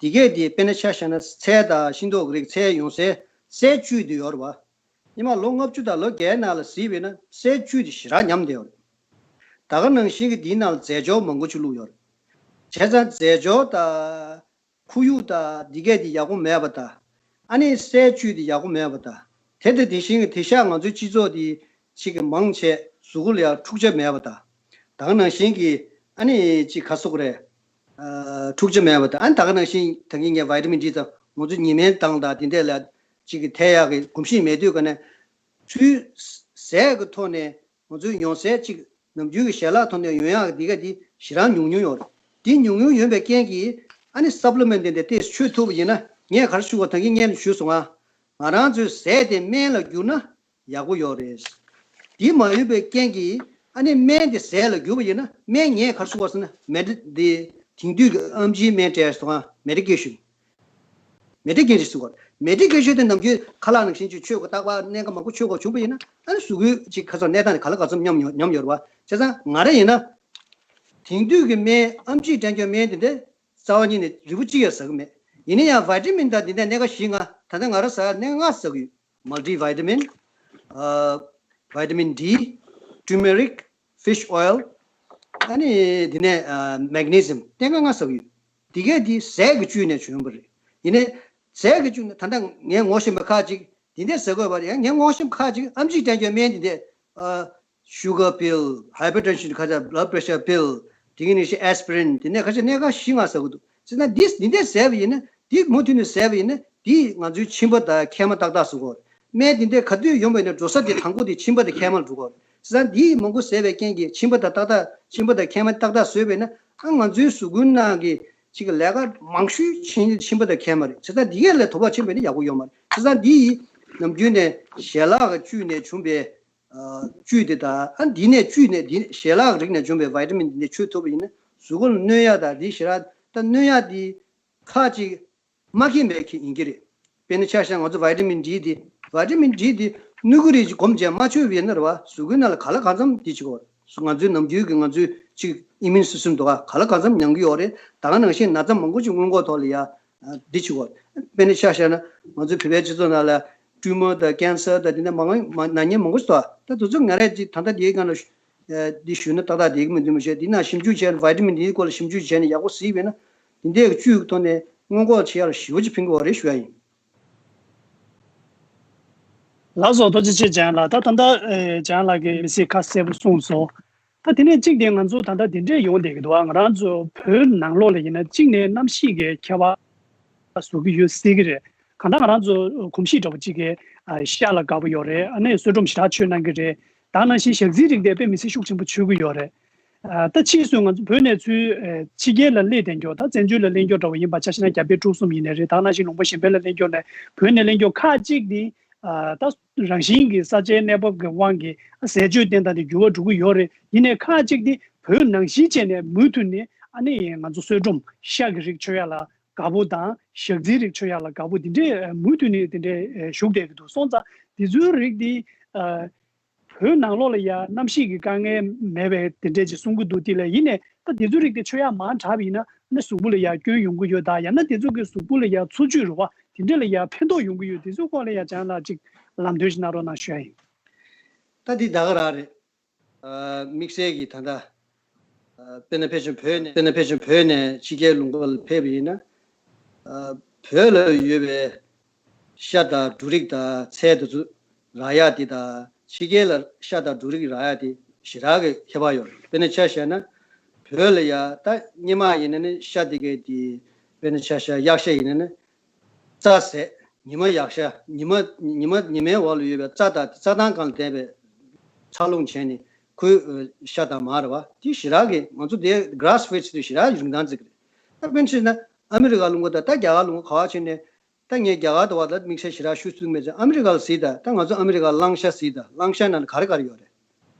འདི་གས་འདི་དཔེར་ན་ཆ་བཞག་ན་ཚལ་དང་ཤིང་ཏོག་གི་རིགས་ཚལ་ཡོང་སའི་སའི་བཅུད་དེ་ཡོད་རེད་བ། སྔོན་མ་ལོ་ལྔ་བཅུ་དང་ལོ་བརྒྱའི་ནང་ལ་གཟིགས་པ་ཡིན་ན་སའི་བཅུད་དེ་ཞེ་དྲག་ཉམས་བསྡད་ཡོད་རེད། ད་ག་ནང་བཞིན་གྱི་འདིའི་ནང་ལ་རྫས་སྦྱོར་མང་པོ་ཅིག་བླུགས་ཡོད་རེད། བྱས་ཙང་རྫས་སྦྱོར་དང་ཁོར་ཡུག་དང་འདི་གས་དེ་ཡག་པོ་མེད་པ་དང་། ཨ་ནི་སའི་བཅུད་དེ་ཡག་པོ་མེད་པ་དང་། དེ་དང་དེ་བཞིན་གྱི་དེང་སང་ང་ཚོའི་སྤྱི་ཚོགས་འདི་ཅིག་གི་མང་ཆེ་གཟུགས་པོ་ལ་ཡང་འཁྲུག་ཆ་མེད་པ་དང་། ད་ག་ནང་བཞིན་གྱི་ཨ་ནི་ཅིག་ག་རེ་ཟེར་དགོས་རེད། ཨ་འཁྲུག་ཆ་མེད་པ་དང་། ཨ་ནི་ད་ག་ནང་བཞིན་ད་གིན་ངས་བི་ཊ་མིན་ཌི་དང་ང་ཚོ་ཉི་མའི་མདངས་དང་དེ་འདྲས་ལ་ཅིག་གི་ཐེ་ཡག་གི་གོམས་གཤིས་མེད་དུས་ག་ནས་ཚུར་ཟས་ཀྱི་ཐོག་ནས་ང་ཚོའི་ཡོང་ཟས་གཅིག་ནམ་རྒྱུན་གྱི་ཞལ་ལག་ཐོག་ནས་ཡོང་ཡག་འདི་ག་འདི་ཞེ་དྲག་ཉུང་ཉུང་ཡོད་རེད། འདི་ཉུང་ཉུང་ཡོད་པའི་རྐྱེན་གྱིས་ཨ་ནི་སབ་ལི་མེན་ཊི་འདི་འདྲ་ཏོག་ཙམ་མཆོད་ཐུབ་པ་ཡིན་ན། ངས་ག་རེ་ཞུ་དགོས། ད་གིན་སྔོན་ལ་ཞུས་སོང་ང་། ང་རང་ཚོའི་ཟས་དེ་སྨན་ལ་བསྒྱུར་ན་ཡག་པོ་ཡོད་རེད། འདི་མ་ཡོད་པའི་རྐྱེན་གྱིས་ཨ་ནི་སྨན་དེ་ཟས་ལ་བསྒྱུར་བ་ཡིན་ན། སྨན་ངས་ག་རེ་ཞུ་དགོས་ཟེར་ན། མེ་ཌི་འདི་དེང་དུས་ཀྱི་ཨེམ་ཆིའི་སྨན་སྤྲད་སོང་ང་། མེ་ཌི་ཀེ་ཤན། མེ་ཌི་ཀེ་ཤན་ཟེར་བ། མེ་ཌི་ཀེ་ཤན་དེ་ནམ་རྒྱུན་ཁ་ལག་ནང་བཞིན་ཅིག་མཆོད་དགོས། རྟག་པར་སྨན་ཁང་མང་པོ་མཆོད་དགོས་བྱུང་བ་ཡིན་ན། ཨ་ནི་གཟུགས་པོའི་ཅིག་ཁ་སང་གནས་སྟངས་དེ་ག་ལ་ག་ཚོད་ཉམས་ཡོང་ཉམས་ཡོད་རེད་བ། བྱས་ཙང་ང་རང་ཡིན་ན་ དེང་དུས་ཀྱི་སྨན་ཨམ་ཆིས་སྤྲད་རྒྱུ་སྨན་དེ་འདྲ་རྩ་བ་ཉིད་ནས་རིལ་བུ་གཅིག་ཡང་ཟ་གི་མེད། ཡིན་ན་ཡང་བི་ཊ་མིན་དང་དེ་འདྲ་སྣ་ཁ་བཞི་ལྔ། ད་ལྟ་ང་རང་ཟ་ཡ་སྣ་ཁ་ལྔ་ཟ་གི་ཡོད། མལ་ཊི་བི་ཊ་མིན། ཨ། བི་ཊ་མིན་ཌི། ཊར་མེ་རིག། ཕིཤ་ཨོ་ཡལ། ཨ་ནི་དེ་ནས་ཨ་མེག་ནི་སི་ཡམ། སྣ་ཁ་ལྔ་ཟ་གི་ཡོད། དེ་གས་དེ་ཟས་ཀྱི་བཅུད་ནས་བྱུང་བ་རེད། ཡིན་ནའི་ཟས་ཀྱི་བཅུད་ནས་ད་ལྟ་ངས་ངོ་ཤེས་པ་ཁག་ཅིག་དེ་འདྲ་ཟ་དགོས་པ་རེད། ཡང་ངས་ངོ་ཤེས་པ་ཁག་ཅིག་ཨམ་ཆིས་སྤྲད་རྒྱུ་སྨན་དེ་འདྲ། ཨ། ཤུ་གར་པིལ། ཧའི་པར་ཊེན་ཤན། ཁ་ཆ་བྷི་ལཌ་པི་རེ་ཤར་པིལ། དེ་གི་ནང་བཞིན་ཨེ་སི་པི་རིན། དེ་ནས་ཁ་ཤས་སྣ་ཁ་བཞི་ལྔ་ཟ་གི་འདུག། བྱས་ཙང་འདི་འདི་འདྲ་ཟས་པ་ཡིན་ན། འདི་མུ་མཐུད་ནས་ཟས་པ་ཡིན་ན། འདིས་ང་ཚོའི་མཆིན་པ་དང་མཁལ་མ་ཏག་ཏག་བཟོ་གི་རེད། སྨན་འདི་འདྲ་ག་དུས་ཡོང་བ་ཡིན་ན་འགྲོ་ས་དེ་དང་པོ་དེ་མཆིན་པ་དང་མཁལ་མ་ལ་འགྲོ་གི་རེད། བྱས་ཙང་འདི་མང་པོ་ཟས་པའི་རྐྱེན་གྱིས་མཆིན་པ་དང་ཏག་ཏག། མཆིན་པ་དང་མཁལ་མ་ཏག་ཏག་བཟོས་པ་ཡིན་ན། ཨ། ང་ཚོའི་གཟུགས་པོའི་ནང་གི་ཅིག་གི་ལས་ཀ་མང་ཤོས་བྱེད་མཁན་མཆིན་པ་དང་མཁལ་མ་རེད། བྱས་ཙང་འདི་གས་ལ་དོ་ཕོག་ཕྱིན་པ་ཡིན་ན་ཡག་པོ་ཡོད་མ་རེད། བྱས་ཙང་འདི་ཡིས་ནམ་རྒྱུན་ནས་ཞལ་ལག་གི་བཅུད་ནས་བྱུང་བའི་ཨ། བཅུད་དེ་དང་། ཨ། འདི་ནས་བཅུད་ནས། འདི་ཞལ་ལག་རིགས་ནས་བྱུང་བའི་བི་ཊ་མིན་འདི་འདྲ་མཆོད་ཐུབ་པ་ཡིན་ན་གཟུགས་པོ་ལ་གནོད་ཡག་དང་འདི་ཞེ་དྲག་ད་གནོད་ཡག་འདི་ཁག་ཅིག་མ་ཁེངས་པའི་ཁེ་ཡིན་གྱི་རེད། དཔེར་ན་ཆ་བཞག་ང་ཚོ་བི་ཊ་མིན་ཌི་འདི། བི་ཊ་མིན་ཌི་འདི་སྣུམ་འཁོར་རིགས་ཅིག་སྒོམ་བྱས་མ་མཆོད་པ་ཡིན་ན་རེད་བ། གཟུགས་པོའི་ནང་ལ་ག་ལ་གང་འཚམ་འདི་བྱེད་ཀྱི་ཡོད་རེད། ང་ཚོའི་ནམ་རྒྱུན་གྱི་ང་ཚོའི་ཅིག་ཨི་མིའུན་སི་སི་ཊམ་འདུག་ག་ག་ལ་གང་འཚམ་མྱང་གི་ཡོད་རེད། ད་ག་ནང་བཞིན་ན་ཚ་མང་པོ་ཅིག་སྔོན་འགོག་ཐོག་ལ་ཡ། འདི་བྱེད་དགོས། དཔེར་ན་ཆ་བཞག་ན་ང་ཚོའི་བོད་པའི་སྤྱི་ཚོགས་ནང་ལ་ཊུ་མར་དང་ཀེན་སར་དང་དེ་འདྲ་མང་མང་ན་མཁན་མང་པོ་ཞིག་འདུག། ད་དེ་ཚོ་ང་རང་ཅིག་ད་ལྟ་དེའི་སྒང་ལ་ཞུ། ཨ། འདི་ཞུས་ན་ཏག་ཏག་བསྡད་ཀྱི་མི་འདུག་མི་ཤེས། འདི་ནང་ཞིབ་འཇུག་བྱས་ནས་བི་ཊ་མིན་འདིའི་སྐོར་ལ་ཞིབ་འཇུག་བྱས་ནས་ཡག་པོ་གཟིགས་པ་ཡིན་ན། འདི་འདྲའི་བཅུད་ཀྱི་ཐོག་ནས་སྔོན་འགོག་བྱེད་ཡག་ལ་ཞེ་པོ་ཅིག་ཕན་གྱི་ཡོད་རེད་ཞུ་ཡ་ཡིན། ལགས་སོ། ཐུགས་རྗེ་ཆེ་ལྗང་ལགས། ད་ད་ལྟ་ཨེ་ལྗང་ལགས་ཀྱིས་མི་སེར་ཁ་གསལ་པོ་གསུངས་སོང་། ད་དེ་ནས་གཅིག་དེ་ང་ཚོ་ད་ལྟ་དེ་འདྲས་ཡོང་བསྡད་ཀྱི་འདུག་ཨ། ང་རང་ཚོ་བོད་ནང་ལོགས་ལ་ཡིན་ན་གཅིག་ནས་གནམ་གཤིས་ཀྱི་ཁྱད་པར་བཟོ་གི་ཡོད་སྲིད་ཀྱི་རེད། གང་ལྟར་ང་རང་ཚོ་གོམས་གཤིས་འདྲ་པོ་གཅིག་གི་ཨ་ཤ་ལ་དགའ་པོ་ཡོད་རེད། ཨ་ནི་གསོལ་སྒྲོམ་ཞེ་དྲག་མཆོད་གནང་གི་རེད། ད་ནང་བཞིན་ཞག་རྩིས་རིགས་དེ་དཔེ་མི་སྲིད་ཤུགས་ཆེན་པོ་མཆོད་ཀྱི་ཡོད་རེད། ཨ། ད་ཕྱིས་སུ་ང་ཚོ་བོད་ནས་ཚུར་ཨ་ཕྱི་རྒྱལ་ལ་སླེབས་བསྡད་མཁན། ད་བཙན་བྱོལ་ལ་སླེབས་མཁན་འདྲ་པོ་ཡིན་པ་ཆ་བཞག་ན་རྒྱ་བལ་འབྲུག་གསུམ་ཡིན་ནའི་རེད། ད་ནང་བཞིན་ལུང་པ་གཞན་པ་ལ་སླེབས་མཁན་ནས་བོད་ནས་སླེབས་མཁན་ཁག་ཅིག་དེ། ཨ། ད་རང་བཞིན་གྱི་ས་ཆའི་གནས་བབ་ཀྱི་དབང་གིས་ཟས་སྤྱོད་བསྟེན་སྟངས་དེ་འགྱུར་བ་འགྲོ་གི་ཡོད་རེད། ཡིན་ནའི་ཁག་ཅིག་དེ་བོད་ནང་བཞིན་བྱས་ནས་མུ་མཐུད་ནས་ཨ་ནི་ང་ཚོ་གསོལ་སྒྲོམ་ཤ་གི་རིགས་མཆོད་ཡ་ལ་དགའ་པོ་དང་། ཞག་རྩིས་རིགས་མཆོད་ཡ་ལ་དགའ་པོ་དེ་འདྲས་མུ་མཐུད་ནས་དེ་འདྲས་ཞུགས་བསྡད་ཀྱི་འདུག། སོང་ཙང་དེ་ཚོའི་རིགས་དེ། ཨ། བོད་ནང་ལོགས་ལ་ཡ་གནམ་གཤིས་ཀྱི་དཀའ་ངལ་མེད་པའི་དེ་འདྲས་ཅིག་གསུང་གི་འདུག། དེ་ལས་ཡིན་ནའི་ད་དེ་ཚོའི་རིགས་དེ་མཆོད་ཡ་མང་དྲགས་པ་ཡིན་ན་ནི་གཟུགས་པོ་ལ་ཡ་སྐྱོན་ཡོང་གི་ཡོད། ད་ཡང་ན་དེ་ཚོ་གི་གཟུགས་པོ་ལ་ཡ་འཚོ་བཅུད་རེད་བ། དེ་འདྲས་ལ་ཡ་ཕན་ཐོགས་ཡོང་གི་ཡོད། དེ་ཚོའི་སྐོར་ལ་ཡ་ལྗང་ལགས་ཅིག་ལམ་སྟོན་ཞིག་གནང་རོགས་གནང་ཞུ་ཡ་ཡིན། ད་འདི་ད་ག་རང་རེད། ཨ། དམིགས་བསལ་གྱིས་ད་ལྟ། ཨ། དཔེར་ན་ཕལ་ཆེར་བོད་ནས། དཔེར་ན་ཕལ་ཆེར་བོད་ནས་ཕྱི་རྒྱལ་ལུང་པ་ལ་ཕེབས་པ་ཡིན་ན། ཨ། བོད་ལ་ཡོད་པའི་ཤ་དང་འབྲུ་རིགས་དང་ཚལ་དེ་ཚོ་རག་ཡག་དེ་དང་ཕྱི་རྒྱལ་ལ་ཤ་དང་འབྲུ་རིགས་རག་ཡག་དེ་ཞེ་དྲག་གི་ཁྱད་པར་ཡོད་རེད། དཔེར་ན་ཆ་བཞག་ན་བོད་ལ་ཡ་ད་སྔོན་མ་ཡིན་ན་ནི་ཤ་དེ་གའི་དེ། དཔེར་ན་ཆ་བཞག་གཡག་ཤ་ཡིན་ན་ནི། རྩྭ་ཟས། ཉི་མ་ཡག་ཤ། ཉི་མ། ཉི་མ། ཉི་མའི་འོག་ལ་ཡོད་པའི་རྩྭ་དང་རྩྭ་ཐང་སྒང་ལ་བསྡད་པའི་འཚར་ལོངས་བྱས་ནས་ཁོའི་ཤ་དང་མར་རེད་བ། དེ་ཞེ་དྲག་གི་ང་ཚོ་དེ་གྷ་ར་སི་ཕིཌ་དེ་ཞེ་དྲག་རིན་ཐང་བརྩི་གི་རེད། ད་དཔེར་ན་ཆ་བཞག་ན་ཨ་མི་རི་ཀ་ལུང་པ་དང་ད་རྒྱ་གར་ལུང་པ་ག་པར་ཕྱིན་ནའི། ད་ངས་རྒྱ་གར་དུ་བ་ད་དམིགས་བསལ་ཞེ་དྲག་ཞུ་ཚུལ་མེད་ཙང་། ཨ་མི་རི་ཀ་ལ་གཟིགས་དང་། ད་ང་ཚོ་ཨ་མི་རི་ཀ་གླང་ཤ་གཟིགས་དང་། གླང་ཤ་ནང་ལ་ག་རེ་ག་རེ་ཡོད་རེད།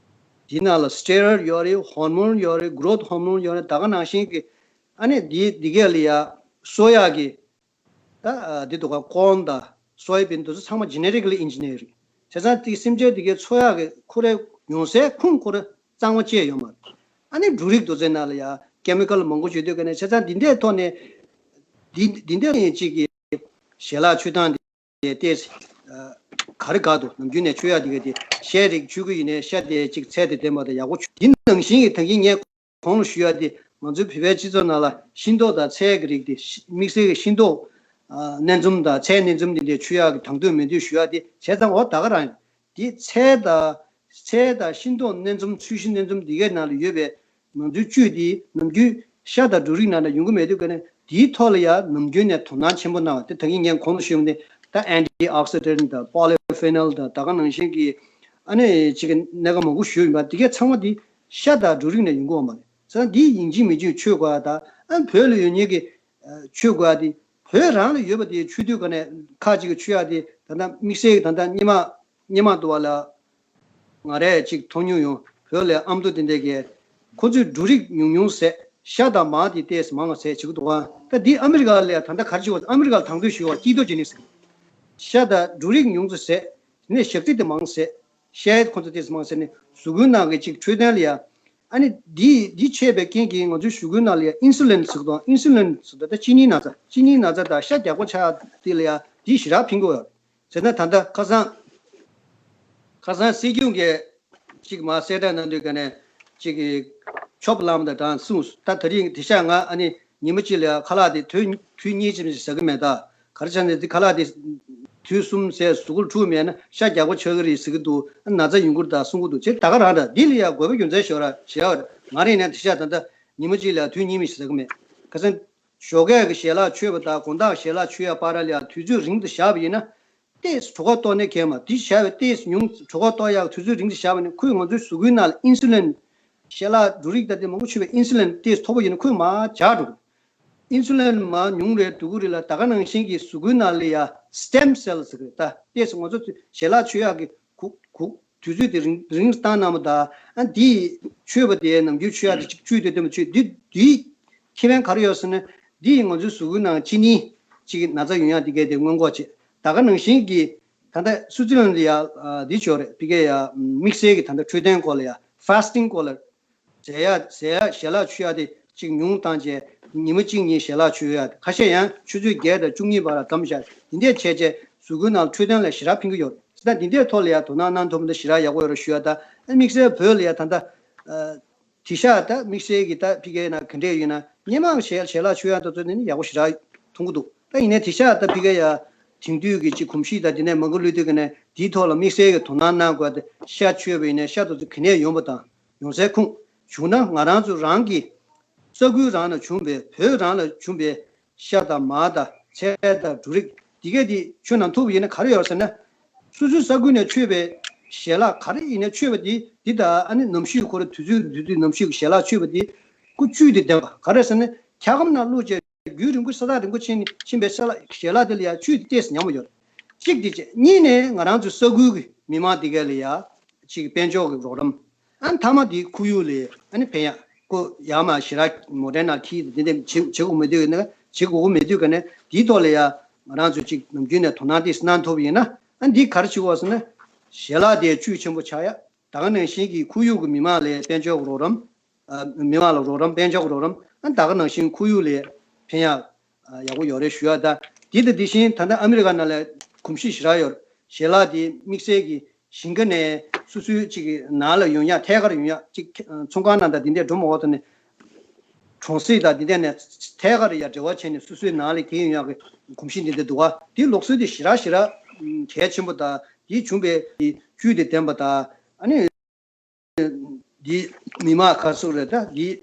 དེའི་ནང་ལ་སི་ཊེ་རོ་ཡིཌ་ཡོད་རེད། ཧོར་མོན་ཡོད་རེད། གྷི་རོ་ཐི་ཧོར་མོན་ཡོད་རེད། ད་ག་ནང་བཞིན་གྱི། ཨ་ནི་འདི་འདི་གས་ལ་ཡ་གསོ་ཡག་གི། ད་ཨ་འདི་འདུག་ག་ཀོན་དང་སོ་ཡ་བིན་དེ་ཚོ་ཚང་མ་ཇེ་ནེ་ཊི་ཀ་ལི་ཨིན་ཇི་ནི་ཡར་རེད། བྱས་ཙང་དེ་སེམས་ཅན་དེ་གའི་འཚོ་ཡག་གི་ཁོ་རའི་ཉུང་ཚད་ཁུངས་ཁོ་ར་གཙང་མ་བཅད་ཡོད་མ་རེད། ཨ་ནི་འབྲུ་རིགས་དེ་ཚོའི་ནང་ལ་ཡ་ཀེ་མི་ཀལ་མང་པོ་བྱེད་དུས་ཀ་ནས། བྱས་ཙང་འདི་འདྲའི་ཐོག་ནས་འདི་འདི་འདྲའི་གཅིག་གི་ཞལ་ལག་མཆོད་སྟངས་དེ་ཏོག་ཙམ་ག་རེ་དགའ་འདུག། ནམ་རྒྱུན་ནས་མཆོད་ཡག་དེ་ག་དེ་ཤའི་རིགས་མཆོད་གི་ཡིན་ནའི་ཤ་དེ་གཅིག་ཚལ་དང་ལྡན་པ་དང་ཡག་པོ་མཆོད། འདི་ནང་བཞིན་གྱི་ད་གིན་ངས་གོང་ལ་ཞུ་ཡག་དེ། ང་ཚོའི་བོད་པའི་སྤྱི་ཚོགས་ནང་ལ་ཤིང་ཏོག་དང་ཚལ་གྱི་རིགས་དེ། དམིགས་བསལ་གྱི་ཤིང་ཏོག་ཨ་སྣ་འཛོམས་དང་ཚལ་སྣ་འཛོམས་དེ་འདྲའི་མཆོད་ཡག་གི་དང་དོད་མེད་དུས་ཞུ་ཡག་དེ། བྱས་ཙང་འོ་ད་ག་རང་ཡིན། དེ་ཚལ་དང་། ཚལ་དང་ཤིང་ཏོག་སྣ་འཛོམས། ཚོས་གཞི་སྣ་འཛོམས་འདི་གའི་ནང་ལ་ཡོད་པའི་ང་ཚོའི་བཅུད་དེ་ནམ་རྒྱུན་ཤ་དང་འབྲུ་རིགས་ནང་ལ་ཡོང་གི་མེད་དུས་ཀ་ནས། དེའི་ཐོག་ལ་ཡང་ནམ་རྒྱུན་ནས་དོ་སྣང་ཆེན་པོ་གནང་བ་དེ། ད་གིན་ངས་གོང་དུ་ཞུས་པ་ནི་ད་ཨན་ཊི་ཨོག་སི་ཌེན་ཊི་དང་པོ་ལི་ཕེ་ནོལ་དང་ད་ག་ནང་བཞིན་གྱི་ཨ་ནི་ཅིག་གི་སྣ་ཁ་མང་པོ་ཞིག་ཡོད་པ། དེ་གའི་ཚང་མ་དེ་ཤ་དང་འབྲུ་རིགས་ནས་ཡོང་གི་ཡོད་མ་རེད། བྱས་ཙང་འདི་ཡིན་གཅིག་མིན་གཅིག་མཆོད་དགོས་ཡ་དང་། ཨ་བོད་ལ་ཡོད་མཁན་གྱི་མཆོད་དགོས་ཡ་དེ། བོད་རང་ལ་ཡོད་པ་དེ་མཆོད་དུས་ཀ་ནས་ཁག་ཅིག་གི་མཆོད་ཡ་དེ། ད་ལྟ་དམིགས་བསལ་གྱི་ད་ལྟ་སྔོན་མ་སྔོན་མ་དུ་བ་ལ་ང་རས་ཅིག་མཐོང་མྱོང་ཡོང་། བོད་ལ་ཨ་མདོ་དེ་འདྲས་ཀྱིས་ཁོ་ཚོས་འབྲུ་རིགས་ཉུང་ཉུང་ཟས། ཤ་དང་མར་དེ་ཏོག་ཙམ་མང་བ་ཟས་བྱེད་ཀྱི་འདུག་ག། ད་འདི་ཨ་མི་རི་ཀ་ལ་ཡ་ད་ལྟ་ག་རེ་བྱེད་དགོས། ཨ་མི་རི་ཀ་ལ་དང་དོད་ཞུ་བ་ཀི་ཊོ་ཇེ་ནིག་ཟེར། ཤ་དང་འབྲུ་རིགས་ཉུང་ཙམ་ཟས། དེ་ནས་ཞག་རྩི་དེ་མང་ཟས། ཤའི་ཁོ་ཚོ་ཏོག་ཙམ་མང་ཟས་ནས་གཟུགས་པོའི་ནང་གི་ཅིག་འཕྲོད་བསྟེན་ལ་ཡ། ཨ་ནི་འདི་འདི་མཆེད་པའི་རྐྱེན་གྱིས་ང་ཚོའི་གཟུགས་པོའི་ནང་ལ་ཡ་ཨིན་སུ་ལིན་ཟེར་གི་འདུག་ཨིན་སུ་ལིན་ཟེར་དུས་ད་གཅིན་སྙི་ན་ཚ། གཅིན་སྙི་ན་ཚ་དང་ཤ་རྒྱགས་པོ་ཆགས་ཡག་དེ་ལ་ཡ་འདི་ཞེ་དྲག་ཕན་གྱི་ཡོད་རེད། བྱས་ན་ད་ལྟ་ཁ་སང་ཁ་སང་སྲིད་སྐྱོང་གིས་གཅིག་མར་གསལ་བསྒྲགས་གནང་དུས་ཀ་ནས་གཅིག་གི་ཆོབ་ལམ་དང་དྲང་གསུངས། ད་དེ་རིང་དེང་སང་ང་ཨ་ནི་ཉི་མ་གཅིག་ལ་ཡ་ཁ་ལག་དེ་དུས་དུས་གཉིས་ཙམ་ཞིག་ཟ་གི་མེད། ད་ག་རེ་བྱས་ནས་དེ་ཁ་ལག་དེ་དུས་གསུམ་ཟས་གཟུགས་པོར་འཁྲུག་མེད་ན་ཤ་རྒྱགས་པོ་ཆགས་ཀྱི་རེད་ཟེར་གྱི་འདུག་ཨ་ན་ཚ་ཡོང་གི་རེད་ད་གསུང་གི་འདུག་བྱས་ད་ག་རང་ད་འདི་ལ་ཡ་དགོས་པ་རྒྱུ་མཚན་ཞོ་ར་བྱས་པ་རེད། ང་རང་ཡིན་ན་དེང་སང་ད་ལྟ་ཉི་མ་གཅིག་ལ་ཡ་དུས་གཉིས་མ་ཞིག་ཟ་གི་མེད། ཁ་སང་ཞོགས་ཀས་ཀྱི་ཞལ་ལག་མཆོད་པ་དང་དགོང་དག་ཞལ་ལག་མཆོད་ཡ་བར་ལ་ཡ་དུས་ཚོད་རིང་དུ་བཞག་པ་ཡིན་ན། ཏོག་ཙམ་གྲོད་ཁོག་ལྟོགས་ནས་གས་མ་འདི་བྱས་པའི་ཏོག་ཙམ་ཉུང་གྲོད་ཁོག་ལྟོགས་ཡག་དུས་ཚོད་རིང་དུ་བཞག་པ་ནི་ཁོས་ང་ཚོའི་གཟུགས་པོའི་ནང་ལ་ཨིན་སུ་ལིན། ཞལ་ལག་འབྲུ་རིགས་དང་དེ་མང་པོ་མཆོད་པའི་ཨིན་སུ་ལིན་ཏོག་ཙམ་མཐོ་པོ་ཡིན་ན་ཁོས་མར་འཇགས་འགྲོ། ཨིན་སུ་ལིན་མར་ཉུང་རེད་འགྲོ་གི་རེད་ལ་ད་ག་ནང་བཞིན་གྱི་གཟུགས་པོའི་ནང་ལ་ཡ་སི་ཊེམ་སེལ་ཟེར་གི་རེད། ད་ཏོག་ཙམ་ང་ཚོ་ཞལ་ལག་མཆོད་ཡག་གི་གུག་གུག་དུས་ཚོད་དེ་རིང་རིང་བཏང་གནང་བ་དང་ཨ་འདི་མཆོད་པ་དེ་ནམ་རྒྱུན་མཆོད་ཡག་དེ་གཅིག་བཅུད་དེ་དེ་མ་མཆོད་འདི་འདིའི་ཁེ་ཕན་ག་རེ་ཡོད་ཟེར་ན། འདི་ཡིས་ང་ཚོའི་གཟུགས་པོའི་ནང་གཅིན་སྙི་གཅིག་ན་ཚ་ཡོང་ཡག་འདི་གས་དེ་སྔོན་འགོག་བྱེད། ད་ག་ནང་བཞིན་གྱི་ད་ལྟ་སུའུ་ཙི་ལན་ལ་ཡ་འདི་ཅིག་ཡོད་རེད། ཕ་གིར་ཡ་དམིགས་བསལ་གྱི་ད་ལྟ་འཕྲོད་བསྟེན་སྐོར་ལ་ཡ་ཕཱ་སི་ཊིང་སྐོར་ལ། ཟས་ཡ་ཟས་ཡ་ཞལ་ལག་མཆོད་ཡ་དེ་གཅིག་ཉུང་བཏང་བྱས་ཉི་མ་གཅིག་གཉིས་ཞལ་ལག་མཆོད་ཡ། ཁ་ཤས་ཡང་ཆུ་ཚོད་བརྒྱད་དང་བཅུ་གཉིས་བར་ལ་བསྡམས་བཞག་འདི་འདྲས་བྱས་བྱས་གཟུགས་པོའི་ནང་འཕྲོད་བསྟེན་ལ་ཞེ་དྲག་ཕན་གྱི་ཡོད་རེད། ད་འདི་འདྲས་ཐོག་ལ་ཡ་དོ་སྣང་གནང་ཐུབ་ན་ཞེ་དྲག་ཡག་པོ་ཡོད་རེད་ཞུ་ཡ། ད་དམིགས་བསལ་བོད་ལ་ཡ་ད་ལྟ་དེང་སང་ད་དམིགས་བསལ་གྱི་ད་ཕ་གིར་ན་ག་འདྲས་ཡོད་ན་སྔོན་མ་ཞལ་ཞལ་ལག་མཆོད་ཡ་དེ་ཚོ་ནི་ཡག་པོ་ཞེ་དྲག་མཐོང་གི་འདུག་ད་ཡིན་ནའི་དེང་སང་ད་ཕ་གིར་ཡ་དེང་དུས་ཀྱི་གཅིག་གོམས་གཤིས་དང་དེ་ནས་མ་འགུལ་ལུས་དུས་ཀ་ནས་དེའི་ཐོག་ལ་དམིགས་བསལ་གྱི་དོ་སྣང་གནང་དགོས་ཏེ་ཤ་མཆོད་པ་ཡིན་ནའི་ཤ་དེ་ཚོ་ག་ནས་ཡོང་བ་དང་ཡོང་སའི་ཁུངས། བྱུང་ན་ང་རང་ཚོ་རང་གི་ས་ཁུལ་རང་ལ་བྱུང་བའི་བོད་རང་ལ་བྱུང་བའི་ཤ་དང་མར་དང་ཚལ་དང་འབྲུ་རིགས་འདི་གས་འདི་མཆོད་གནང་ཐུབ་པ་ཡིན་ན་ག་རེ་ཡོད་ཟེར་ན། སོ་སོའི་ས་ཁུལ་ནས་མཆོད་པའི་ཞལ་ལག་ག་རེ་ཡིན་ན་མཆོད་པ་འདི་འདི་དང་ཨ་ནི་གནམ་གཤིས་ཁོ་རང་དུས་ཚོད་དུས་ཚོད་གནམ་གཤིས་ཀྱི་ཞལ་ལག་མཆོད་པ་འདི་ཀུ་བཅུད་དེ་ལྡན་པ་ག་རེ་ཟེར་ན་འཁྱག་སྒམ་ནང་བླུགས་བྱས། རྒྱུན་རིང་པོ་ས་ཐག་རིང་པོ་ཕྱིན་ཕྱིན་པའི་ཞལ་ལག་ཞལ་ལག་དེ་ལ་ཡང་བཅུད་དེ་ཏོག་ཙམ་ཉམས་པ་ཡོད། གཅིག་དེ་བྱས། གཉིས་ནས་ང་རང་ཚོའི་ས་ཁུལ་གྱི་མི་མང་དེ་གས་ལ་ཡ་གཅིག་དཔལ་འབྱོར་གྱི་རོགས་རམ། ཨ་མཐའ་མ་དེ་ཁོར་ཡུག་ལ་ཨ་ནི་ཕན་ཡག་ཁོ་ཡར་མར་ཞེ་དྲག་མོ་ཊའི་ནང་འཁྱེར་དེ་འདྲ་བྱེད་བྱེད་དགོས་མི་འདུག་ན་བྱེད་དགོས་མི་འདུག་ག་ནས་དེའི་ཐོག་ལ་ཡ་ང་རང་ཚོས་གཅིག་ནམ་རྒྱུན་ནས་དོ་སྣང་ཏོག་ཙམ་གནང་ཐུབ་པ་ཡིན་ན་ཨ་འདི་ག་རེ་བྱེད་དགོས་ཟེར་ན། ཞལ་ལག་དེ་བཅུད་ཆེན་པོ་ཆགས་ཡག་ད་ག་ནང་བཞིན་གྱི་ཁོར་ཡུག་གི་མི་མང་ལ་དཔལ་འབྱོར་གྱི་རོགས་རམ། མི་མང་ལ་རོགས་རམ། དཔལ་འབྱོར་གྱི་རོགས་རམ། ཨ་ད་ག་ནང་བཞིན་ཁོར་ཡུག་ལ་ཕན་ཡག་ཡག་པོ་ཡོད་རེད་ཞུ་ཡག་ད་དེ་དང་དེ་བཞིན་ད་ལྟ་ཨ་མི་རི་ཀ་ནང་ལ་གོམས་གཤིས་ཞེ་དྲག་ཡོད་རེད། ཞལ་ལག་དེ་དམིགས་བསལ་གྱི་ཞིང་ཁ་ནས་སོ་སོའི་གཅིག་གི་ནང་ལ་ཡོང་ཡག་ཐད་ཀར་ཡོང་ཡག་གཅིག་ཚོང་ཁང་ནང་དང་དེ་འདྲས་འགྲོ་མ་འོག་ཏུ་ནས་གྲོང་གསེབ་དང་དེ་འདྲས་ནས་ཐད་ཀར་ཡ་འབྲེལ་བ་བྱས་ནས་སོ་སོའི་ནང་ལ་དེ་ཡོང་ཡག་གི་གོམས་གཤིས་འདི་འདྲ་འདུག་ག་དེ་ལུགས་སྲོལ་དེ་ཞེ་དྲག་ཞེ་དྲག་གལ་ཆེན་པོ་དང་དེ་བྱུང་བའི་དེ་བཅུད་དེ་ལྡན་པ་དང་ཨ་ནི། འདི་མི་མང་ཁ་སོ་རེད་ད་འདི།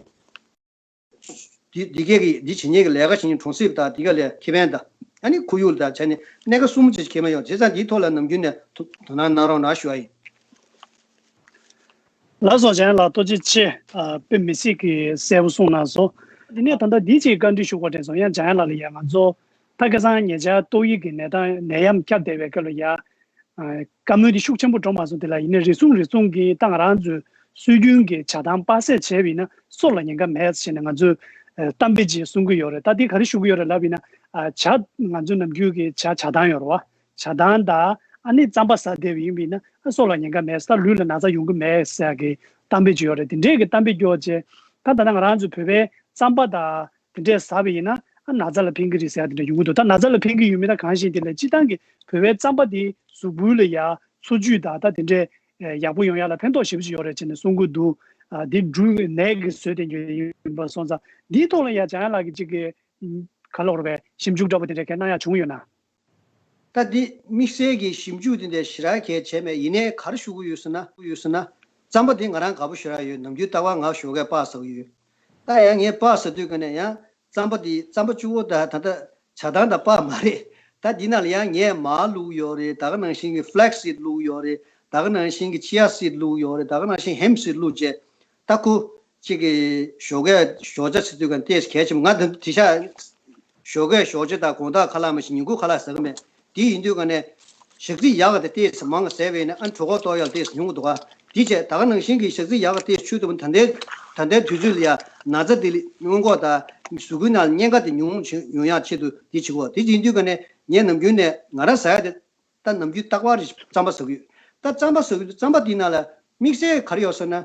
འདི་འདི་གས་ཀྱི་འདི་བྱེད་མཁན་གྱི་ལས་ཀ་བྱེད་མཁན་གྲོང་གསེབ་དང་འདི་ག་ལས་ཁེ་ཕན་དང་ཨ་ནི་ཁོར་ཡུག་དང་བྱས་ནས་གནད་འགག་གསུམ་ཅིག་ཁེ་ཕན་ཡོད་བྱས་ཙང་འདིའི་ཐོག་ལ་ནམ་རྒྱུན་ནས་དོ་དོ་སྣང་གནང་རོགས་གནང་ཞུ་བ་ཡིན། ལགས་སོ། འཇམ་དབྱངས་ལགས་ཐུགས་རྗེ་ཆེ། ཨ་དཔེ་མི་སྲིད་ཀྱི་གསལ་པོ་གསུངས་གནང་སོང་། འདི་ནས་ད་ལྟ་འདི་ཅིག་བཀའ་འདྲི་ཞུ་དགོས་དྲན་སོང་། ཡང་འཇམ་དབྱངས་ལགས་ལ་ཡ་ང་ཚོ་ད་ཁ་སང་ཉེ་ཆར་ཏོག་དབྱིབས་ཀྱི་ནད་དང་ནད་ཡམས་ཁྱབ་བསྡད་པའི་སྐབས་ལ་ཡ། ཨ་བཀའ་མོལ་འདི་ཤུགས་ཆེན་པོ་འགྲོ་མ་སོང་། དེ་ལ་ཡིན་ནའི་རེ་ཟུང་རེ་ཟུང་གིས་ད་ང་རང་ཚོའི་སྲོལ་རྒྱུན་གྱི་བྱ་སྟངས་སྤ་སེ་བྱས་པ་ཡིན་ན་སྲོག་ལ་ཉེན་ཁ་མེད་ཟེར་ནས་ང་ཚོས་ཨ་གཏམ་དཔེ་ཅིག་གསུང་གི་ཡོད་རེད། ད་འདི་ག་རེ་ཞུ་གི་ཡོད་རེད་ལབ་ཡིན་ན། ཨ་བྱ་ང་ཚོ་ནམ་རྒྱུན་གྱི་བྱ་བྱ་སྟངས་ཡོད་རེད་བ། བྱ་སྟངས་དང་ཨ་ནི་རྩམ་པ་ཟ་བསྡད་པ་ཡིན་པ་ཡིན་ན་ཨ་སྲོག་ལ་ཉེན་ཁ་མེད། ད་ལུས་ལ་ན་ཚ་ཡོང་གི་མེད་ཟེར་ཡག་གི་གཏམ་དཔེ་ཅིག་ཡོད་རེད། དེ་འདྲས་ཀྱི་གཏམ་དཔེ་སྐྱོར་བྱས་ད་ད་ལྟ་ང་རང་ཚོ་བོད་པའི་རྩམ་པ་དང་། དེ་འདྲས་ཟ་བ་ཡིན་ན་ཨ་ན་ཚ་ལ་ཕན་གྱི་རེད་ཟེར་ཡ་དེ་འདྲ་ཡོང་གི་འདུག་ད་ན་ཚ་ལ་ཕན་གྱི་ཡོད་མེད་ད་གང་ཤེས། དེ་ལས་སྤྱིར་བཏང་གི་བོད་པའི་རྩམ་པ་དེ་གཟུགས་པོ་ལ་ཡ་འཚོ་བཅུད་དང་ད་དེ་འདྲས་ཡག་པོ་ཡོང་ཡ་ལ་ཕན་ཐོགས་ཞེ་པོ་ཅིག་ཡོད་རེད་ཅེས་ནས་གསུང་གི་འདུག་ཨ་དེ་འབྲུ་ནས་ཀྱི་བཟོས་ཏེ་ཉོས་ཡིན་པ་སོང་ཙང་འདིའི་ཐོག་ལ་ཡ་འཇམ་དབྱངས་ལགས་ཀྱི་གཅིག་གི་ག་ལབ་དགོས་རེད་པས། ཞིབ་འཇུག་འདྲ་པོ་དེ་འདྲས་གས་གནང་ཡ་བྱུང་ཡོད་ན། ད་འདི་དམིགས་བསལ་གྱི་ཞིབ་འཇུག་དེ་འདྲ་ཞེ་དྲག་གས་བྱས་མེད། ཡིན་ནའི་ག་རེ་ཞུ་གི་ཡོད་ཟེར་ན་ཡོད་ཟེར་ན། རྩམ་པ་དེ་ང་རང་དགའ་པོ་ཞེ་དྲག་ཡོད། ནམ་རྒྱུན་རྟག་པར་ང་ཞོགས་ཀས་སྤགས་ཟ་གི་ཡོད། ད་ཡང་ངས་སྤགས་ཟ་དུས་ཀ་ནས་ཡང་རྩམ་པ་དེ་རྩམ་པ་གཅིག་པོ་ད་ད་ལྟ་ཇ་དང་དང་སྤགས་མ་རེད། ད་འདི་ནང་ལ་ཡང་ངས་མར་བླུགས་ཡོད་རེད། ད་ག་ནང་བཞིན་གྱི་ཕ་ལེག་སི་སིཌ་བླུགས་ཡོད་རེད། ད་ག་ནང་བཞིན་གྱི་ཅི་ཡ་སིཌ་བླུགས་ཡོད་རེད། ད་ག་ནང་བཞིན་ཧེམ་པ་སིཌ་བླུགས་བྱས། ད་ཁོ་གཅིག་གི་ཞོགས་ཀས་ཞོགས་ཇ་ཟེར་དུས་ཀ་ཏོག་ཙམ་གལ་ཆེན་པོ། ང་དང་དེང་སང་ཞོགས་ཀས་ཞོགས་ཇ་དང་དགོང་དག་ཁ་ལག་མ་ཞིག་ཉིན་གུང་ཁ་ལག་ཟ་གི་མེད། དེ་ཡིན་དུས་ཀ་ནས་ཞག་ཚི་ཡག་ག་དེ་ཏོག་ཙམ་མང་ང་ཟས་པས་ན་ཨ་གྲོད་ཁོག་ལྟོགས་ཡག་ཏོག་ཙམ་ཉུང་གི་འདུག་ག་དེ་བྱས་ད་ག་ནང་བཞིན་གྱི་ཞག་ཚི་ཡག་ག་ཏོག་ཙམ་མཆོད་ཐུབ་ན་ད་ལྟའི་ད་ལྟའི་དུས་ཚོད་ལ་ཡ་ན་ཚ་དེ་སྔོན་འགོག་དང་གཟུགས་པོའི་ནང་ལ་གཉན་ཁ་དེ་ཉུང་ཉུང་ཡོང་ཡག་ཆེད་དུ་དེ་བྱེད་དགོས། དེ་ཡིན་དུས་ཀ་ནས་ངས་ནམ་རྒྱུན་ནས་ང་རང་ཟ་ཡག་དེ། ད་ནམ་རྒྱུན་རྟག་པར་རྩམ་པ་ཟ་གི་ཡོད། ད་རྩམ་པ་ཟ་གི་ཡོད། རྩམ་པ་འདི་ནང་ལ་དམིགས་བསལ་ག་རེ་ཡོད་ཟེར་ན།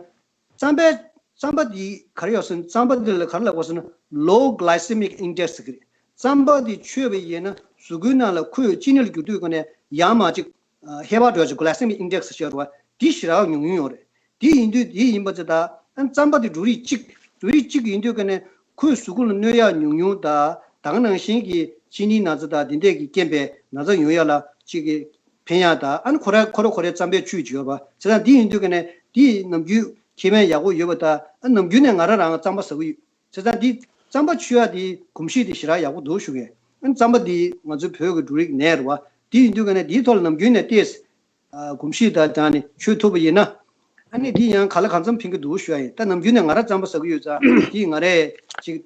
རྩམ་པའི་ རྩམ་པ་འདི་ག་རེ་ཡོད་ཟེར་ན། རྩམ་པ་འདི་ལ་ག་རེ་ལབ་དགོས་ཟེར་ན། low glycemic index ཟེར་གི་རེད། རྩམ་པ་འདི་མཆོད་པ་ཡིན་ན་གཟུགས་པོའི་ནང་ལ་ཁོས་ཅི་ནས་ལ་འགྱུར་དུས་ཀ་ནས་ཡར་མར་ཅིག་ཨ་ཧེ་བག་འགྲོ་ཡ་ཅིག glycemic index ཟེར་བ། འདི་ཞེ་དྲག་ཉུང་ཉུང་ཡོད་རེད། འདི་ཡིན་དུས་འདི་ཡིན་པ་ཙི་ད་ཨ་རྩམ་པ་འདི་འབྲུ་རིགས་གཅིག་འབྲུ་རིགས་གཅིག་ཡིན་དུས་ཀ་ནས་ཁོའི་གཟུགས་པོ་ལ་གནོད་ཡ་ཉུང་ཉུང་དང་ད་ག་ནང་བཞིན་གྱི་ཅི་ནི་ན་ཚ་དང་འདི་འདྲས་ཀྱི་རྐྱེན་པས་ན་ཚ་ཡོང་ཡ་ལ་ཅིག་གི་ཕན་ཡ་དང་། ཨ་ནི་ཁོ་ར་ཁོ་ར་ཁོ་རའི་རྩམ་པའི་བཅུད་ཅིག་ཡོད་པ། བྱས་ཙང་འདི་ཡིན་དུས་ཀ་ནས་འདི་ནམ་རྒྱུན་ཁེ་ཕན་ཡག་པོ་ཡོད་པ་དང་། ཨ་ནམ་རྒྱུན་ནས་ང་རང་རང་རྩམ་པ་ཟ་གི་ཡོད། བྱས་ཙང་འདི་རྩམ་པ་མཆོད་ཡ་འདི་གོམས་གཤིས་དེ་ཞེ་དྲག་ཡག་པོ་འདུག་ཞུ་གི་ཡིན། ཨ་ནི་རྩམ་པ་འདི་ང་ཚོའི་བོད་ཀྱི་འབྲུ་རིགས་ནས་རེད་བ། འདི་ཡིན་དུས་ཀ་ནས་འདིའི་ཐོག་ལ་ནམ་རྒྱུན་ནས་ཏོག་ཙམ་གོམས་གཤིས་དང་སྦྲགས་ནས་མཆོད་ཐུབ་པ་ཡིན་ན། ཨ་ནི་འདི་ཡང་ག་ལ་གང་འཚམ་ཕན་གྱི་འདུག་ཞུ་ཡ་ཡིན། ད་ནམ་རྒྱུན་ནས་ང་རང་རྩམ་པ་ཟ་གི་ཡོད་ཙང་འདི་ང་རས་ཅིག་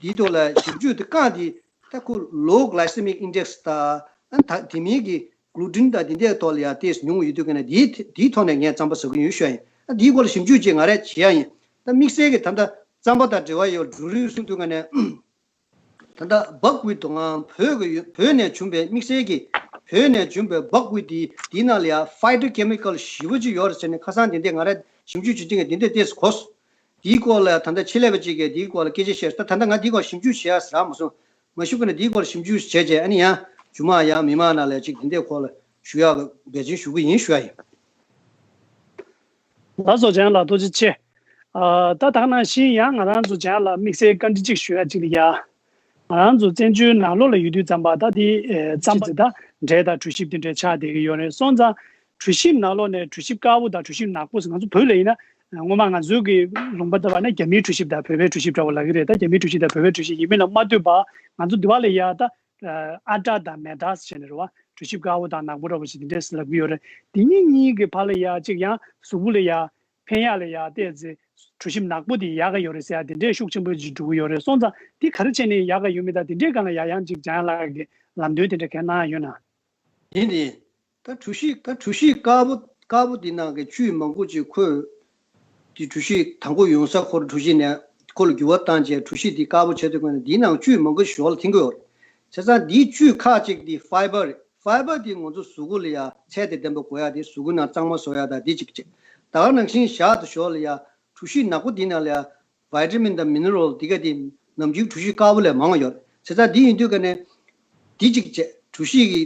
འདིའི་ཐོག་ལ་ཞིབ་འཇུག་དེ་བཀང་དེ། ད་ཁོ་low glycemic index དང་། ཨ་ནི་ད་དེ་མིན་གྱི་gluten དང་དེ་འདྲའི་ཐོག་ལ་ཡང་ཏོག་ཙམ་ཉུང་ཡོད་དུས་ཀ་ནས་འདིའི་འདིའི་ཐོག་ནས་ངས་རྩམ་པ་ཟ་གི་ཡོད་ཞུ་ཡ་ཡིན། ཨ་འདིའི་སྐོར་ལ་ཞིབ་འཇུག་ཅིག་ང་རས་བྱེད་ཡ་ཡིན། ད་དམིགས་བསལ་གྱི་ད་ལྟ་རྩམ་པ་དང་འབྲེལ་བ་ཡོད་འབྲུ་རིགས་གསུང་དུས་ཀ་ནས། ད་ལྟ་buckwheat དང་བོད་ཀྱི་ཡོད། བོད་ནས་བྱུང་བའི་དམིགས་བསལ་གྱི་བོད་ནས་བྱུང་བའི་buckwheat དེ་དེའི་ནང་ལ་ཡང་phytochemical ཞེ་པོ་ཅིག་ཡོད་རེད་ཟེར་ནས་ཁ་སང་དེ་འདྲས་ང་རས་ཞིབ་འཇུག་བྱེད་ཀྱིན་དེ་འདྲས་ཏོག་ཙམ་གོ་སོང་། དེའི་སྐོར་ལ་ད་ལྟ་ཆེད་ལས་པ་ཅིག་གིས་དེའི་སྐོར་ལ་སྐད་ཆ་བཤད་སོང་། ད་ད་ལྟ་ང་དེའི་སྐོར་ཞིབ་འཇུག་བྱེད་ཡ་ཟེར་མ་སོང་། མ་ཞུ་གི་ན་དེའི་སྐོར་ཞིབ་འཇུག་བྱས་རྗེས་ཨ་ནི་ཡང་མཇུག་མ་ཡང་མི་མང་ནང་ལ་ཅིག་དེ་འདྲས་སྐོར་ལ་ཞུ་ཡག་གི་འབད་བརྩོན་ཞུ་གི་ཡིན་ཞུ་ཡ་ཡིན། ལགས་སོ། ལྕམ་ལགས་ཐུགས་རྗེ་ཆེ། ཨ་ད་ད་ག་ནང་བཞིན་ཡང་ང་རང་ཚོ་ལྕམ་ལགས་དམིགས་བསལ་བཀའ་འདྲི་གཅིག་ཞུ་ཡ་གཅིག་ལ་ཡ། ང་རང་ཚོ་བཙན་བྱོལ་ནང་ལོགས་ལ་ཡོད་དུས་ཙམ་པ་ད་དེ་ཨེ་རྩམ་པ་ད་འབྲས་དང་གྲོ་ཞིབ་དེ་འདྲའི་ཆགས་བསྡད་ཀྱི་ཡོད་རེད། སོང་ཙང་གྲོ་ཞིབ་ནང་ལོགས་ནས་གྲོ་ཞིབ་དཀར་པོ་དང་གྲོ་ཞིབ་ནག་པོ་ཟེར། ང་ཚོ་བོད་ལ་ཡིན་ན་སྔོན་མ་ང་ཚོའི་གི་ལུང་པ་ལྟ་བ་ན་རྒྱ་མིའི་གྲོ་ཞིབ་དང་བོད་པའི་གྲོ་ཞིབ་འདྲ་བོ་ལབ་ཀྱི་རེད། ད་རྒྱ་མིའི་གྲོ་ཞིབ་དང་བོད་པའི་གྲོ་ཞིབ་ཡིན་མིན་ལ་མ་ལྟོས་པར་ང་ཚོ་འདི་བ་ལ་ཡ་ད་ཨ་ཊ་དང་མེ་ཊ་ཟེར་ནས་རེད་བ། གྲོ་ཞིབ་དཀར་པོ་དང་ནག་པོ་འདྲ་བོ་ཞིག་འདི་འདྲས་ལབ་ཀྱི་ཡོད་རེད། འདི་གཉིས་གཉིས་ཀྱི་བར་ལ་ཡ་གཅིག་ཡང་གཟུགས་པོ་ལ་ཡ་ཕན་ཡག་ལ་ཡ་ཏོག་ཙམ་གྲོ་ཞིབ་ནག་པོ་དེ་ཡག་ག་ཡོད་རེད་ཟེར་ཡ་དེ་འདྲས་ཤུགས་ཆེན་པོ་ཅིག་འགྲོ་གི་ཡོད་རེད། སོང་ཙང་དེ་ག་རེ་བྱས་ནས་ཡག་ག་ཡོད་མེད་དང་དེ་འདྲས་སྒང་ལ་ཡ་ཡང་ཅིག་ལྕམ་ལགས་ཀྱིས་ལམ་སྟོན་དེ་འདྲས་གང་གནང་ཡ་ཡོད་ན། དེ་ནི་ད་གྲོ་ཞིབ་ད་གྲོ་ཞིབ་དཀར་པོ་དཀར་པོ་དེ་ནང་གི་བཅུད་མང་པོ་ཅིག་ཁོས་དེ་གྲོ་ཞིབ་དང་པོ་ཡོང་ས་ཁོ་ར་གྲོ་ཞིབ་ནས་ཁོ་ལ་འགྱུར་བ་བཏང་རྗེས་གྲོ་ཞིབ་དེ་དཀར་པོ་བྱས་དུས་ཀ་ནས་དེའི་ནང་བཅུད་མང་པོ་ཞིག་ཞོར་ལ་འཐེན་གྱི་ཡོད་རེད། བྱས་ཙང་འདིའི་བཅུད་ཁག་ཅིག་དེ་ཕའི་བར་རེད། ཕའི་བར་དེ་ང་ཚོ་གཟུགས་པོ་ལ་ཡ་ཚད་དང་ལྡན་པ་དགོས་ཡ་དེ། གཟུགས་པོའི་ནང་གཙང་མ་བཟོ་ཡ་དང་དེ་གཅིག་བྱས། ད་ག་ནང་བཞིན་ཞག་ཏུ་ཞོར་ལ་ཡ་གྲོ་ཞིབ་ནག་པོ་དེ་ནང་ལ་ཡ་བི་ཊ་མིན་དང་མི་ནི་རལ་དེ་ག་དེ་ནམ་རྒྱུན་གྲོ་ཞིབ་དཀར་པོ་ལས་མང་བ་ཡོད་རེད། བྱས་ཙང་དེ་ཡིན་དུས་ཀ་ནས་དེ་གཅིག་བྱས། གྲོ་ཞིབ་ཀྱི་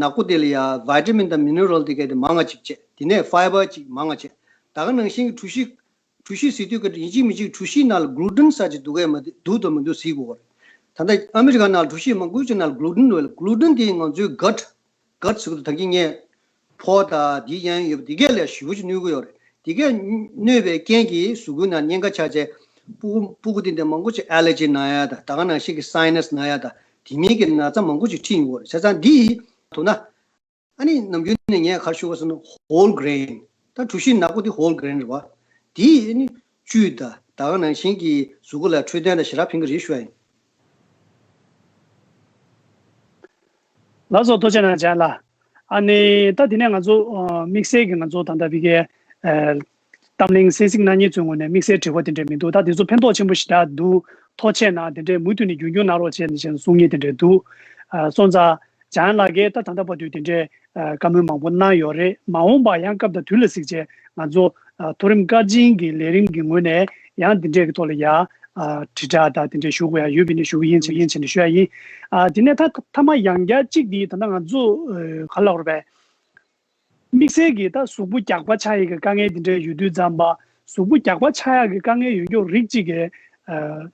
ནག་པོ་དེ་ལ་ཡ་བི་ཊ་མིན་དང་མི་ནི་རལ་དེ་ག་དེ་མང་བ་གཅིག་བྱས། དེ་ནས་ཕའི་བར་གཅིག་མང་བ་བྱས། ད་ག་ནང་བཞིན་གྱི་གྲོ་ཞིབ་གྲོ་ཞིབ་ཟེར་དུས་ཀ་ཡིན་གཅིག་མིན་གཅིག་གྲོ་ཞིབ་ནང་ལ་གླུ་ཊིན་ཟེར་ཅིག་འདུག་གས་མ་འདུག་དང་མི་འདུག་གཟིགས་དགོས་པ་རེད། ད་ལྟ་ཨ་མི་རི་ཀ་ནང་གྲོ་ཞིབ་མང་པོ་ཅིག་ནང་ལ་གླུ་ཊིན་ཡོད་རེད། གླུ་ཊིན་དེ་ང་ཚོའི་གཊ་གཊ་ཟེར་གི་འདུག་ད་གིན་ངས་ཕོ་དང་དེའི་ཡན་ཡོད་པ་དེ་གས་ལ་ཞེ་པོ་ཅིག་གནོད་ཀྱི་ཡོད་རེད། དེ་གས་གནོད་པའི་རྐྱེན་གྱིས་གཟུགས་པོའི་ནང་གཉན་ཁ་ཆགས་བྱས། སྤུ་གུ་སྤུ་གུ་དེ་འདྲ་མང་པོ་ཅིག་ཨེ་ལར་ཇི་ན་ཡ་དང་ད་ག་ནང་བཞིན་གྱི་སའི་ནས་ན་ཡ་དང་དེ་མིན་གྱི་ན་ཚ་མང་པོ་ཅིག་ཁྲིད་ཡོང་གི་ཡོད་རེད། བྱས་ཙང་འདི་ཐུག་ན། ཨ་ནི་ནམ་རྒྱུན་ནས་ངས་ག་རེ་ཞུ་དགོས་ཟེར་ན་ཧོལ་གྷི་རེན། ད་གྲོ་ཞིབ་ནག་པོ་དེ་ཧོལ་གྷི་རེན་རེད་བ། དེ་ཨ་ནི་བཅུད་དང་ད་ག་ནང་བཞིན་གྱི་གཟུགས་པོ་ལ་འཕྲོད་བསྟེན་དང་ཞེ་དྲག་ཕན་གྱི་རེད་ཞུ་ཡ་ཡིན། ལགས་སོ། ཐུགས་རྗེ་གནང་ལྕམ་ལགས། ཨ་ནི་ད་དེ་ནས་ང་ཚོ་ཨ་དམིགས་བསལ་གྱི་ང་ཚོ་ད་ལྟ་བི་ཀའི་ཨ་གཏམ་གླེང་གསན་གཟིགས་གནང་མཁན་ཚོའི་ངོས་ནས་དམིགས་བསལ་དྲི་བ་དེ་འདྲ་མི་འདུག་ད་དེ་ཚོ་ཕན་ཐོགས་ཆེན་པོ་ཞེ་དྲག་འདུག་ཐུགས་རྗེ་གནང་། དེ་འདྲའི་མུ་མཐུད་ནས་རྒྱུན་འཁྱོངས་གནང་རོགས་བྱས་ནས་བྱས་ནས་གསུང་མཁན་དེ་འདྲ་འདུག་ཨ་སོང་ཙང་ལྕམ་ལགས་ཀྱིས་ད་ད་ལྟ་བར་དུ་དེ་འདྲའི་ཨ་བཀའ་མོལ་མང་པོ་གནང་ཡོད་རེད། མ་འོངས་པར་ཡང་སྐབས་དང་དུས་ལ་གཟིགས་བྱས་ང་ཚོ་ཨ་མཐོ་རིམ་སྐར་ཆེན་གྱི་ལས་རིམ་གྱི་ངོས་ནས་ཡང་འདི་འདྲའི་གི་ཐོག་ལ་ཡ་ཨ་དྲིལ་བསྒྲགས་དང་དེ་འདྲའི་ཞུ་དགོས་ཡ་ཡོད་པ་ཡིན་ན་ཞུ་གི་ཡིན་ཟེར་ཡིན་ཟེར་ནས་ཞུ་ཡ་ཡིན། ཨ་དེ་ནས་ད་མཐའ་མ་ཡང་བསྐྱར་གཅིག་འདི་ད་ལྟ་ང་ཚོ་ཨ་ག་ལབ་དགོས་རེད་པས། དམིགས་བསལ་གྱི་ད་གཟུགས་པོ་རྒྱགས་པ་ཆགས་ཡས་ཀྱི་དཀའ་ངལ་འདི་འདྲ་ཡོད་དུས་ཙམ་པ། གཟུགས་པོ་རྒྱགས་པ་ཆགས་ཡག་གི་དཀའ་ངལ་ཡོད་མཁན་རིགས་གཅིག་གིས་ཨ་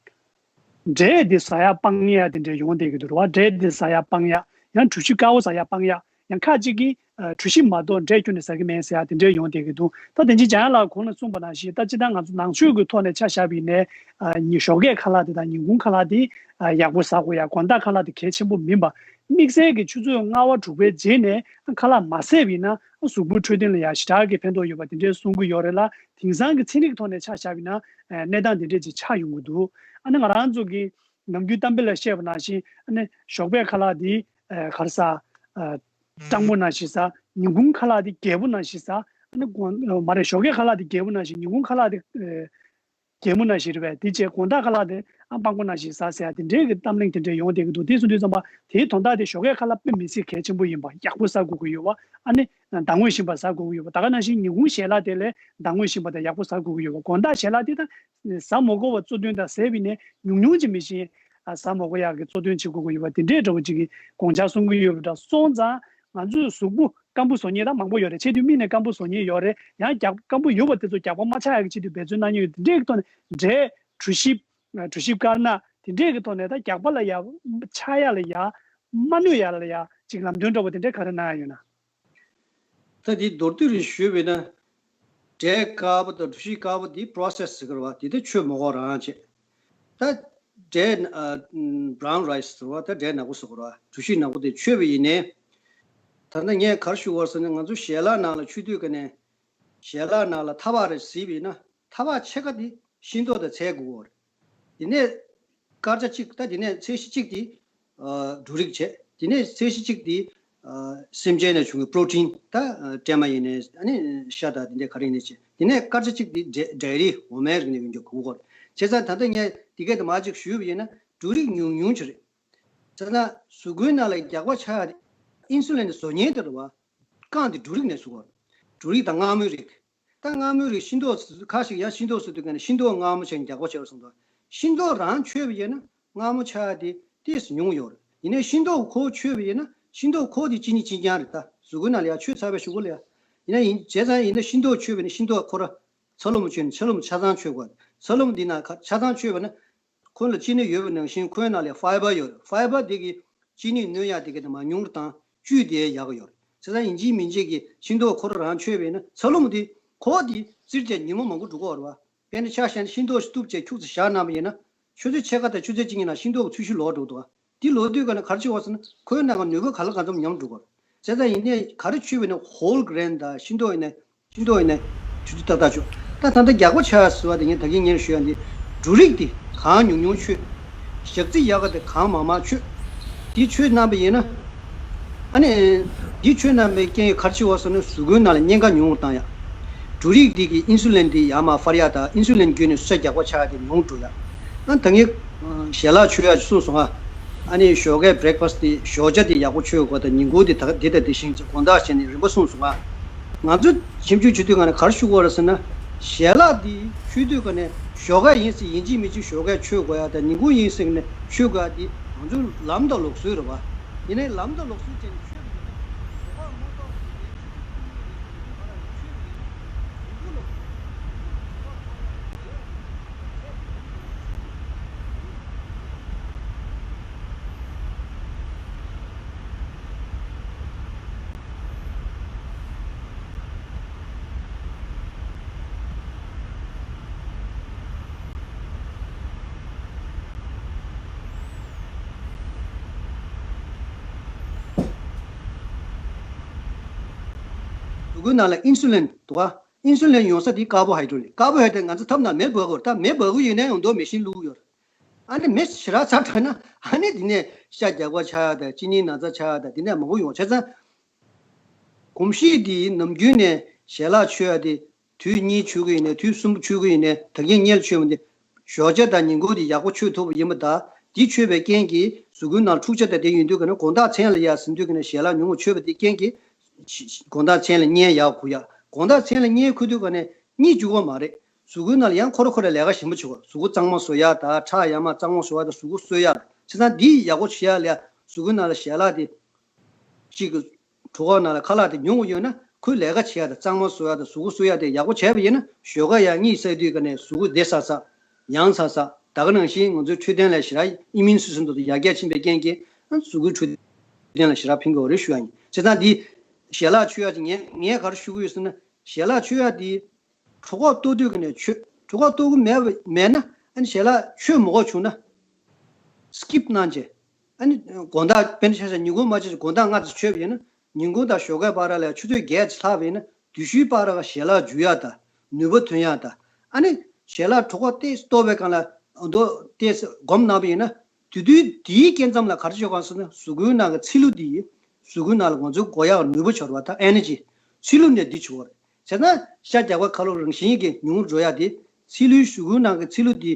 འབྲས་དེ་ཟ་ཡག་སྤང་ཡག་དེ་འདྲ་ཡོང་བསྡད་ཀྱི་འདུག་རེད་བ། འབྲས་དེ་ཟ་ཡག་སྤང་ཡག་ཡང་གྲོ་ཞིབ་དཀར་པོ་ཟ་ཡག་སྤང་ཡག་ཡང་ཁ་ཅིག་གིས་ཨ་གྲོ་ཞིབ་མ་གཏོགས་འབྲས་ཁྱོན་ནས་ཟ་གི་མེད་ཟེར་ཡག་དེ་འདྲ་ཡོང་བསྡད་ཀྱི་འདུག་ད་དེ་རྗེས་ལྕམ་ལགས་གོང་ལ་གསུངས་པ་ནང་བཞིན་ད་སྤྱིར་བཏང་ང་ཚོ་ནང་ཆོས་ཀྱི་ཐོག་ནས་ཆ་བཞག་པ་ཡིན་ནའི་ཨ་ཉིན་ཞོགས་ཀས་ཁ་ལག་དེ་དང་ཉིན་གུང་ཁ་ལག་དེ་ཨ་ཡག་པོ་ཟ་དགོས་ཡ། དགོང་དག་ཁ་ལག་དེ་གལ་ཆེན་པོ་མིན་པ། དམིགས་བསལ་གྱི་ཆུ་ཚོད་ལྔ་པ་དྲུག་པའི་རྗེས་ནས་ཁ་ལག་མ་ཟས་པ་ཡིན་ན་གཟུགས་པོའི་འཕྲོད་བསྟེན་ལ་ཡང་ཞེ་དྲག་གི་ཕན་ཐོགས་ཡོད་པ་དེ་འདྲའི་གསུང་གི་ཡོད་རེད་ལ། དེང་སང་གི་ཚན་རིག་ཐོག་ནས་ཆ་བཞག་པ་ཡིན་ན་གནས་སྟངས་དེ་འདྲས་ཅིག་ཆགས་ཡོང་གི་འདུག་ཨ་ནི་ང་རང་ཚོ་གི་ནམ་རྒྱུན་གཏམ་དཔེ་ལ་བཤད་པ་ནང་བཞིན་ཨ་ནི་ཞོགས་པའི་ཁ་ལག་དེ་ག་རེ་ཟ། སྤྲང་པོ་ནང་བཞིན་ཟ། ཉིན་གུང་ཁ་ལག་དེ་རྒྱས་པོ་ནང་བཞིན་ཟ། ཨ་ནི་དགོང་མ་རེད། ཞོགས་ཀའི་ཁ་ལག་དེ་རྒྱས་པོ་ནང་བཞིན་ཉིན་གུང་ཁ་ལག་དེ་ རྒྱལ་མོ་ནང་བཞིན་རེད་པས། དེ་རྗེས་དགོང་དག་ཁ་ལག་དེ་ཨ་སྤྲང་པོ་ནང་བཞིན་ཟ་ཟེར་ཡ་དེ་འདྲའི་གི་གཏམ་གླེང་དེ་འདྲ་ཡོང་བསྡད་ཀྱི་འདུག་དེ་སོང་དུས་ཙམ་པ་དེའི་དོན་དག་དེ་ཞོགས་ཀས་ཁ་ལག་དཔེ་མི་སྲིད་གལ་ཆེན་པོ་ཡིན་པ། ཡག་པོ་ཟ་དགོས་ཀྱི་ཡོད་པ། ཨ་ནི་ཟླ་ངོས་བཞིན་པ་ཟ་དགོས་ཀྱི་ཡོད་པ། ད་ག་ནང་བཞིན་ཉིན་གུང་ཞལ་ལག་དེ་ལས་ཟླ་ངོས་བཞིན་པ་དང་ཡག་པོ་ཟ་དགོས་ཀྱི་ཡོད་པ། དགོང་དག་ཞལ་ལག་དེ་ད་ཟ་མ་དགོས་པ་གཙོ་འདོན་དང་ཟས་པ་ཡིན་ནའི་ཉུང་ཉུང་ཅིག་མི་ཤེས། ཨ་ཟ་མ་དགོས་ཡག་གི་གཙོ་འདོན་བྱེད་དགོས་ཀྱི་ཡོད་པ། དེ་འདྲའི་འདྲ་བོ་ཅིག་གི་དགོངས་འཆར་གསུང་གི་ཡོད་པ་འདྲ་སོང་ཙང་། ང་ཚོས་གཟུགས་པོ་སྐམ་པོ་བཟོ་མཁན་དང་མང་པོ་ཡོད་རེད། ཆེ་དུས་མིག་ནས་སྐམ་པོ་བཟོ་མཁན་ཡོད་རེད། ཡང་རྒྱགས་སྐམ་པོ་ཡོད་པ་དེ་ཚོ་རྒྱགས་པ་མ་ཆགས་ཡག་གི་ཆེད་དུ་འབད་བརྩོན་གནང་མཁན་ཡོད། དེ་འདྲའི་གི་ཐོག་ནས་འབྲས་གྲོ་ཞིབ། གྲོ་ཞིབ་དཀར་ནག་དེ་འདྲའི་གི་ཐོག་ནས་ད་རྒྱགས་པ་ལ་ཡ་ཆགས་ཡག་ལ་ཡ་མ་གནོད་ཡག་ལ་ཡ་ཅིག་ལམ་སྟོན་འདྲ་བོ་དེ་འདྲའི་ག་རེ་གནང་ཡག་ཡོད་ན། ད་དེ་མདོར་བསྡུས་རེ་ཞུས་པ་ཡིན་ན། འབྲས་དཀར་པོ་དང་གྲོ་ཞིབ་དཀར་པོ་དེ་process་ཟེར་གི་རེད་བ། དེ་ད་མཆོད་མ་དགོས་རང་བྱས། ད་འབྲས་brown rice་ཟེར་བ། ད་འབྲས་ནག་པོ་ཟེར་གི་རེད་བ། གྲོ་ཞིབ་ནག་པོ་དེ་མཆོད་པ་ཡིན་ནའི། ད་ལྟ་ངས་ག་རེ་ཞུ་དགོས་ཟེར་ན། ང་ཚོ་ཞལ་ལག་ནང་ལ་མཆོད་དུས་ཀ་ནས་ཞལ་ལག་ནང་ལ་ཐག་པ་རེ་གཟིགས་པ་ཡིན་ན། ཐག་པ་ཕྱེད་ཀ་དེ་ཤིང་ཏོག་དང་ཚལ་དགུ་པོ་རེད། དེ་ནས་དཀར་ཆ་གཅིག་ད་དེ་ནས་ཚད་གཞི་གཅིག་དེ་ཨ་འབྲུ་རིགས་བྱས། དེ་ནས་ཚད་གཞི་གཅིག་དེ་ཨ་སེམས་ཅན་ནས་བྱུང་བའི་protein་ད་ཨ་སྲན་མ་ཡིན་ནའི་ཨ་ནི་ཤ་དང་དེ་འདྲའི་ག་རེ་ཡིན་ནའི་བྱས། དེ་ནས་དཀར་ཆ་གཅིག་དེ་dairy་འོ་མའི་རིགས་ནས་ཡོང་རྒྱུ་དགུ་པོ་རེད། བྱས་ཙང་ད་ལྟ་ངས་དེ་གས་དེ་མར་ཅིག་ཞུས་པ་ཡིན་ན། འབྲུ་རིགས་ཉུང་ཉུང་ཅིག་རེད། བྱས་ཙང་གཟུགས་པོའི་ནང་ལ་རྒྱགས་པ་ཆགས་ཡག་དེ་insulin་བཟོ་མཁན་དེ་རེད་བ། རྐང་དེ་འབྲུ་རིགས་ནས་བཟོ་དགོས་རེད། འབྲུ་རིགས་དང་མངར་མོའི་རིགས། ད་མངར་མོའི་རིགས་ཤིང་ཏོག་ཁ་ཞིག་ཡང་ཤིང་ཏོག་ཟེར་དུས་ཀ་ནས་ཤིང་ཏོག་མངར་མོ་བྱས་ནས་རྒྱགས་པ་བྱས་པ་སོང་ཙང་། ཤིང་ཏོག་རང་མཆོད་པ་ཡིན་ན་མངར་མོ་ཆགས་ཡག་དེ་ཏོག་ཙམ་ཉུང་ཡོད་རེད། ཡིན་ནའི་ཤིང་ཏོག་ཁོ་མཆོད་པ་ཡིན་ན། ཤིང་ཏོག་ཁོ་དེ་གཅིན་སྙི་གཅིན་རྐྱང་རེད། ད་གཟུགས་པོའི་ནང་ལ་ཡ་མཆོད་ཚར་བའི་གཞུག་གུ་ལ་ཡ། ཡིན་ན་ཡིན། བྱས་ཙང་ཡིན་ན་ཤིང་ཏོག་མཆོད་པ་ཡིན་ན་ཤིང་ཏོག་ཁོ་ར་ཚ་ལུ་མ་མཆོད་ན་ཚ་ལུ་མ་ཆ་ཚང་མཆོད་དགོས། ཚ་ལུ་མ་འདི་ནང་ཁ་ཆ་ཚང་མཆོད་པ་ན། ཁོ་ལ་གཅིན་སྙི་ཡོད་པ་ནང་བཞིན་ཁོའི་ནང་ལ་fiber་ཡོད་རེད། fiber་དེ་གིས་གཅིན་སྙི་གནོད་ཡག་དེ་ག་དེ་མར་ཉུང་རུ་བཏང་། བཅུད་དེ་ཡག་གི་ཡོད་རེད། བྱས་ཙང་ཡིན་གཅིག་མིན་གཅིག་གི་ཤིང་ཏོག་ཁོ་རང་རང་མཆོད་པ་ཡིན་ན། ཚ་ལུ་མ་དེ་ཁོ་དེ་བཙིར་བྱས་ཉིན་མོ་མང་པོ་འགྲོ་གི་ཡོད་རེད་བ། དཔེར་ན་ཆ་བཞག་ན་ཤིང་ཏོག་ཞིག་གཏུབ་བྱས་ཁྱུག་ཙམ་བཞག་གནང་བ་ཡིན་ན། ཆུ་ཚོད་ཕྱེད་ཀ་དང་ཆུ་ཚོད་གཅིག་གཉིས་ནང་ཤིང་ཏོག་གི་ཚོས་གཞི་ལོག་འགྲོ་འདུག་བ། དེ་ལོག་དུས་ཀ་ནས་ག་རེ་བྱེད་དགོས་ཟེར་ན། ཁོའི་ནང་གི་ནུས་པ་གང་ལ་གང་འཚམ་ཉམས་འགྲོ་གི་རེད། བྱས་ཙང་ཡིན་ནའི་ག་རེ་མཆོད་པ་ཡིན་ན་whole grain་དང་ཤིང་ཏོག་ཡིན་ནའི། ཤིང་ཏོག་ཡིན་ནའི་ཆུ་ཚོད་ཏག་ཏག་མཆོད། ད་ད་ལྟ་རྒྱགས་པ་ཆགས་ཟེར་བ་དེ་ངས་ད་གིན་སྔོན་ཞུས་ཡག་འདི། འབྲུ་རིགས་དེ་གང་ཉུང་ཉུང་མཆོད། ཞག་རྩི་ཡག་ག་དེ་གང་མང་མང་མཆོད། དེ་མཆོད་གནང་བ་ཡིན་ན། ཨ་ནི། དེ་མཆོད་གནང་བའི་རྐྱེན་གྱིས་ག་རེ་བྱེད་དགོས་ཟེར་ན། གཟུགས་པོའི་ནང་ལ་གཉན་ཁ་ཉུང་རུ་བཏང་ཡག་འབྲུ་རིགས་དེ་གིས་insulin་དེ་ཡར་མར་འཕར་ཡག་དང་insulin་བརྒྱུད་ནས་ཚོས་རྒྱགས་པ་ཆགས་ཡག་དེ་ཉུང་རུ་འགྲོ་ཡག་ཨ་ད་ངས་ཞལ་ལག་མཆོད་ཡག་གསུངས་སོང་ང་། ཨ་ནི་ཞོགས་ཀའི་breakfast་དེ་ཞོགས་ཇ་དེ་ཡག་པོ་མཆོད་དགོས་དང་། ཉིན་གུང་དེ་ད་དེ་དང་དེ་བཞིན་དགོང་དག་བྱས་ནས་རིམ་པ་གསུངས་སོང་ང་། ང་ཚོ་ཞིབ་འཇུག་བྱེད་དུས་ཀ་ནས་ག་རེ་ཞུ་དགོས་རེད་ཟེར་ན། ཞལ་ལག་འདི་མཆོད་དུས་ཀ་ནས་ཞོགས་ཀ་ཡིན་ཟེར་ཡིན་གཅིག་མིན་གཅིག་ཞོགས་ཀ་མཆོད་དགོས་ཡག་དང་། ཉིན་གུང་ཡིན་ཟེར་ནས་མཆོད་དགོས་ཡག་འདི་ང་ཚོ་ལམ་དང་ལུགས་སྲོལ་རེད་བ། ཡིན་ནའི་ལམ་དང་ལུགས་སྲོལ་བྱས་ནས་མཆོད་པ་ཡིན་ན། ཞོགས་པ་མ་གཏོགས་པའི་ཉིན་གུང་ལ་མཆོད་པ་ཡིན་ན། ཉིན་གུང་ལ་མཆོད་པ་ཡིན་ན། གཟུགས་པོའི་ནང་ལ་insulin་འདུག་ག insulin་ཡོང་ས་དེ་carbohydrate་རེད། carbohydrate་ང་ཚོ་ཐབ་ནང་མེ་འབར་གི་ཡོད་རེད། ད་མེ་འབར་གི་ཡོད་ནའི་ཡོང་དོ་མེ་ཤིན་བླུགས་ཡོད་རེད། ཨ་ནི་མེ་ཞེ་དྲག་ཚ་དྲགས་ན་ཨ་ནི་དེ་ནས་ཤ་རྒྱགས་པ་ཆགས་ཡག་དང་གཅིན་སྙི་ན་ཚ་ཆགས་ཡག་དང་དེ་ནས་མང་པོ་ཡོང་། བྱས་ཙང་གོམས་གཤིས་དེ་ནམ་རྒྱུན་ནས་ཞལ་ལག་མཆོད་ཡག་དེ་དུས་གཉིས་མཆོད་གི་ཡིན་ནའི་དུས་གསུམ་མཆོད་གི་ཡིན་ནའི་ད་གིན་སྔོན་ལ་མཆོད་པ་འདི་ཞོགས་ཇ་དང་ཉིན་གུང་དེ་ཡག་པོ་མཆོད་ཐུབ་པ་ཡིན་པ་དང་། དེ་མཆོད་པའི་རྐྱེན་གྱིས་གཟུགས་པོའི་ནང་འཁྲུག་ཆ་དང་དེ་ཡོང་དུས་ཀ་ནས་དགོང་དག་མཚན་ལ་ཡར་ཟིན་དུས་ཀ་ནས་ཞལ་ལག་ཉུང་ངུ་མཆོད་པ་དེའི་རྐྱེན་གྱིས་དགོང་དག་མཚན་ལ་གཉན་ཡག་ཁུག་ཡག་དགོང་དག་མཚན་ལ་གཉན་ཁུག་དུས་ཀ་ནས་གཉིད་རྒྱུག་གི་མ་རེད། གཟུགས་པོའི་ནང་ལ་ཡང་ཁོ་ར་ཁོ་ར་ལས་ཀ་ཞིམ་པོ་བྱེད་དགོས། གཟུགས་པོ་གཙང་མ་བཟོ་ཡག་དང་ཁྲག་ཡར་མར་གཙང་མ་བཟོ་ཡག་དང་གཟུགས་པོ་གསོ་ཡག་ལ། བྱས་ཙང་འདི་ཡག་པོ་བྱེད་ཡག་ལ་ཡ་གཟུགས་པོའི་ནང་ལ་ཞལ་ལག་དེ་གཅིག་གི་གྲོད་ཁོག་ནང་ལ་ཁ་ལག་དེ་ཉུང་ངུ་ཡོད་ན་ཁོའི་ལས་ཀ་བྱེད་ཡག་དང་གཙང་མ་བཟོ་ཡག་དང་གཟུགས་པོ་གསོ་ཡག་དེ་ཡག་པོ་བྱས་པ་ཡིན་ན། ཞོགས་ཀ་ཡར་གཉིད་སད་དུས་ཀ་ནས་གཟུགས་པོ་བདེ་ས་ས། ཡང་ས་ས། ད་ག་ནང་བཞིན་ང་ཚོའི་འཕྲོད་བསྟེན་ལ་ཞེ་དྲག་immune system་དེ་ཚོ་ཡར་རྒྱས་ཕྱིན་པའི་རྐྱེན་གྱིས་གཟུགས་པོའི་འཕྲོད་བསྟེན་ལ་ཞེ་དྲག་ཕན་གྱི་ཡོད་རེད་ཞུ་ཡག་ཡིན། བྱས་ཙང་འདི་ཞལ་ལག་མཆོད་ཡག་ཅིག་ངས་ངས་ག་རེ་ཞུ་གི་ཡོད་ཟེར་ན། ཞལ་ལག་མཆོད་ཡག་འདི་གྲོད་ཁོག་ལྟོགས་དུས་ཀ་ནས་མཆོད། གྲོད་ཁོག་ལྟོགས་ཀྱི་མེད་པ་མེད་ན། ཨ་ནི་ཞལ་ལག་མཆོད་མ་དགོས་བྱུང་ན་skip་གནང་བྱས། ཨ་ནི་དགོང་དག་དཔེར་ན་ཆ་བཞག་ཉིན་གུང་མ་མཆོད་ཅིག་དགོང་དག་སྔ་ཙམ་མཆོད་པ་ཡིན་ན། ཉིན་གུང་དང་ཞོགས་ཀའི་བར་ལ་ཆུ་ཚོད་བརྒྱད་ཙམ་ལྷག་པ་ཡིན་ན། དུས་ཚོད་བར་ལ་ཞལ་ལག་འཇུ་ཡག་དང་ནུས་པ་ཐོན་ཡག་དང་། ཨ་ནི་ཞལ་ལག་གྲོད་ཁོག་ཏོག་ཙམ་ལྟོགས་པའི་སྒང་ལ་མདོ་ཏོག་ཙམ་སྒོམ་གནང་བ་ཡིན་ན། དེ་དུས་དེའི་སྐབས་མཚམས་ལ་ག་རེ་བྱེད་དགོས་ཟེར་ན། གཟུགས་པོའི་ནང་གི་ཚིལ་ལུ་དེ་གཟུགས་པོའི་ནང་ལ་ང་ཚོའི་དགོས་ཡག་ནུས་པ་འཆོར་བ་དང་energy། ཚིལ་ལུ་ནས་འདི་བྱེད་དགོས་རེད། བྱས་ཙང་ཤ་རྒྱགས་པ་ཁ་ལོ་རང་བཞིན་གྱིས་ཉུང་རུ་འགྲོ་ཡག་དེ་ ཚིལ་ལུའི་གཞུག་གུའི་ནང་གི་ཚིལ་ལུ་འདི་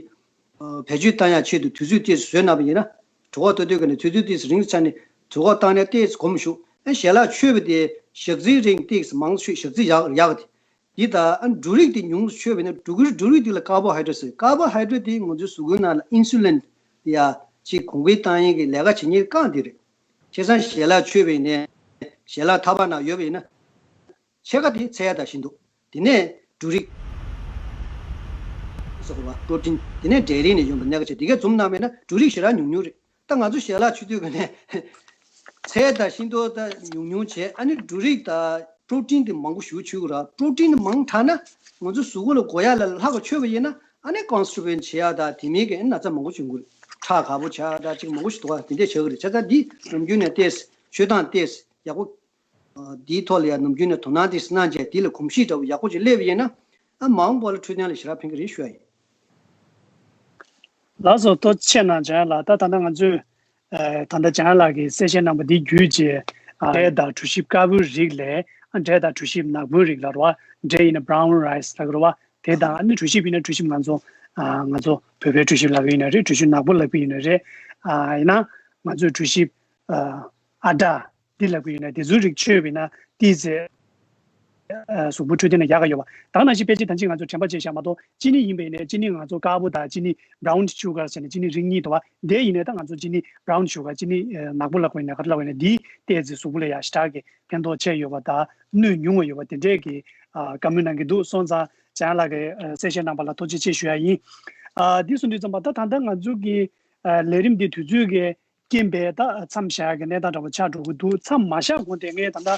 ཨ་བེད་སྤྱོད་བཏང་ཡག་ཆེད་དུ་དུས་ཚོད་ཏོག་ཙམ་བཟོས་གནང་བ་ཡིན་ན། གྲོད་ཁོག་ལྟོགས་དུས་ཀ་ནས་དུས་ཚོད་ཏོག་ཙམ་རིང་ཙམ་ནས་གྲོད་ཁོག་བཏང་ནས་ཏོག་ཙམ་སྒོམ་ཞུགས། ཨ་ཞལ་ལག་མཆོད་པ་དེ་ཞག་ཚིལ་རིང་ཏོག་ཙམ་མང་ཙམ་མཆོད། ཞག་ཚིལ་ཡག་ཡག་དེ། འདི་དང་ཨ་འབྲུ་རིགས་དེ་ཉུང་ཙམ་མཆོད་པ་ཡིན་ན། འབྲུ་གུ་འབྲུ་རིགས་དེ་ལ་ཀར་བོ་ཧའི་ཌེ་རེ་ཊི་ཟེར། ཀར་བོ་ཧའི་ཌེ་རེ་ཊི་དེ་ང་ཚོའི་གཟུགས་པོའི་ནང་ལ་ཨིན་སུ་ལིན་ཡ་ཅིག་གོང་འཕེལ་བཏང་ཡས་ཀྱི་ལས་ཀ་བྱེད་མཁན་རྐང་དེ་རེད། བྱས་ཙང་ཞལ་ལག་མཆོད་པ་ཡིན་ནའི་ཞལ་ལག་ཐག་པ་ནང་ཡོད་པ་ཡིན་ན། ཕྱེད་ཀ་དེ་ཚལ་དང་ཤིང་ཏོག་དེ་ནས་འབྲུ་རིགས། སོགས་པ་པྲོ་ཊིན། དེ་ནས་ཌེ་རི་ནས་ཡོང་བའི་སྣ་ཁ་བྱས། དེ་གས་འཛོམས་གནང་བས་ན་འབྲུ་རིགས་ཞེ་དྲག་ཉུང་ཉུང་རེད། ད་ང་ཚོ་ཞལ་ལག་མཆོད་དུས་ཀ་ནས་ཚལ་དང་ཤིང་ཏོག་ད་ཉུང་ཉུང་བྱས། ཨ་ནི་འབྲུ་རིགས་དང་པྲོ་ཊིན་དེ་མང་པོ་ཞིག་མཆོད་དགོས་ར། པྲོ་ཊིན་དེ་མང་དྲགས་ན་ང་ཚོ་གཟུགས་པོ་ལ་དགོས་ཡག་ལས་ལྷག་པ་མཆོད་པ་ཡིན་ན། ཨ་ནི་ཀོན་སི་ཊི་པེ་ཤན་བྱེད་ཡག་དང་དེ་མིན་གྱི་ན་ཚ་མང་པོ་བྱུང་གི་རེད། ཁྲག་དཀར་པོ་ཆགས་ཡག་ཅིག་མང་པོ་ཞིག་འདུག་ག་དེ་འདྲས་བྱེད་ཀྱི་རེད། བྱས་ཙང་འདི་ནམ་རྒྱུན་ནས་ཏོག་ཙམ་མཆོད་སྟངས་ཏོག་ཙམ་ཡག་པོ། ཨ་འདིའི་ཐོག་ལ་ཡང་ནམ་རྒྱུན་ནས་དོ་སྣང་ཏོག་ཙམ་གནང་བྱས། འདི་ལ་གོམས་གཤིས་འདྲ་བོ་ཡག་པོ་ཅིག་སླེབས་པ་ཡིན་ན། ཨ་མ་འོངས་པ་ལ་འཕྲོད་བསྟེན་ལ་ཞེ་དྲག་ཕན་གྱི་རེད་ཞུ་ཡ་ཡིན། ལགས་སོ། ཐུགས་རྗེ་ཆེ་གནང་། འཇམ་དབྱངས་ལགས། ད་ད་ལྟ་ང་ཚོས་ཨ་ད་ལྟ་འཇམ་དབྱངས་ལགས་ཀྱིས་གསལ་བཤད་གནང་བ་འདི་བརྒྱུད་བྱས། ཨ་འབྲས་དང་གྲོ་ཞིབ་དཀར་པོའི་རིགས་ལས། ཨ་འབྲས་དང་གྲོ་ཞིབ་ནག་པོའི་རིགས་ལ་རེད་བ། འབྲས་ཡིན་ན་བྷ་རའུན་རའི་སི་ལབ་ཀྱི་རེད་བ། དེ་དང་ཨ་ནི་གྲོ་ཞིབ་ཡིན་ན་གྲོ་ཞིབ་ང་ཚོ་ཨ་ང་ཚོ་བོད་པའི་གྲོ་ཞིབ་ལབ་ཀྱི་ཡིན་ན་རེད། གྲོ་ཞིབ་ནག་པོ་ལབ་ཀྱི་ཡིན་ན་རེད། ཨ་ཡིན་ན་ང་ཚོའི་གྲོ་ཞིབ་ཨ་ཨ་ཌ་འདི་ལབ་ཀྱི་ཡོད་ན། དེ་ཚོའི་རིགས་མཆོད་པ་ཡིན་ན་ཏོག་ཙམ་ཨ་གཟུགས་པོ་འཕྲོད་བསྟེན་ལ་ཡག་ག་ཡོད་པ། ད་ག་ནང་བཞིན་དཔེ་ཆ་ད་ཅི་ང་ཚོ་དྲན་པ་བརྗེད་བཞག་མ་གཏོགས། ཅི་ནི་ཡིན་པ་ཡིན་ནའི་ཅི་ནི་ང་ཚོ་དཀར་པོ་དང་ཅི་ནི་བྷ་རའུན་ཤུ་གར་ཟེར་ནས་ཅི་ནི་རིགས་གཉིས་འདུག་པ། དེ་ཡིན་ནའི་ད་ང་ཚོ་ཅི་ནི་བྷ་རའུན་ཤུ་གར། ཅི་ནི་ཨ་ནག་པོ་ལབ་དགོས་ཡིན་ན་ག་རེ་ལབ་དགོས་ཡིན་ན། འདི་ཏོག་ཙམ་གཟུགས་པོ་ལ་ཡག་ཞེ་དྲག་གི་ཕན་ཐོགས་ཆེ་ཡོད་པ་དང་གནོད་ཉུང་བ་ཡོད་པ་དེ་འདྲས་ཀྱི་ཨ་བཀའ་མོལ་གནང་གི་འདུག་སོང་ཙང་འཇམ་དབྱངས་ལགས་ཀྱིས་ཨ་གསལ་བཤད་གནང་བ་ལ་ཐུགས་རྗེ་ཆེ་ཞུ་ཡ་ཡིན། ཨ་འདི་གསུངས་དུས་ཙམ་པ། ད་ད་ལྟ་ང་ཚོ་གི་ཨ་ལས་རིམ་འདི་དུས་ཚོད་ཀྱི་རྐྱེན་པས་ད་མཚམས་བཞག་གི་གནས་སྟངས་འདྲ་པོ་ཆགས་འགྲོ་གི་འདུག་མཚམས་མ་བཞག་གོང་དེ་ངས་ད་ལྟ་ཨ་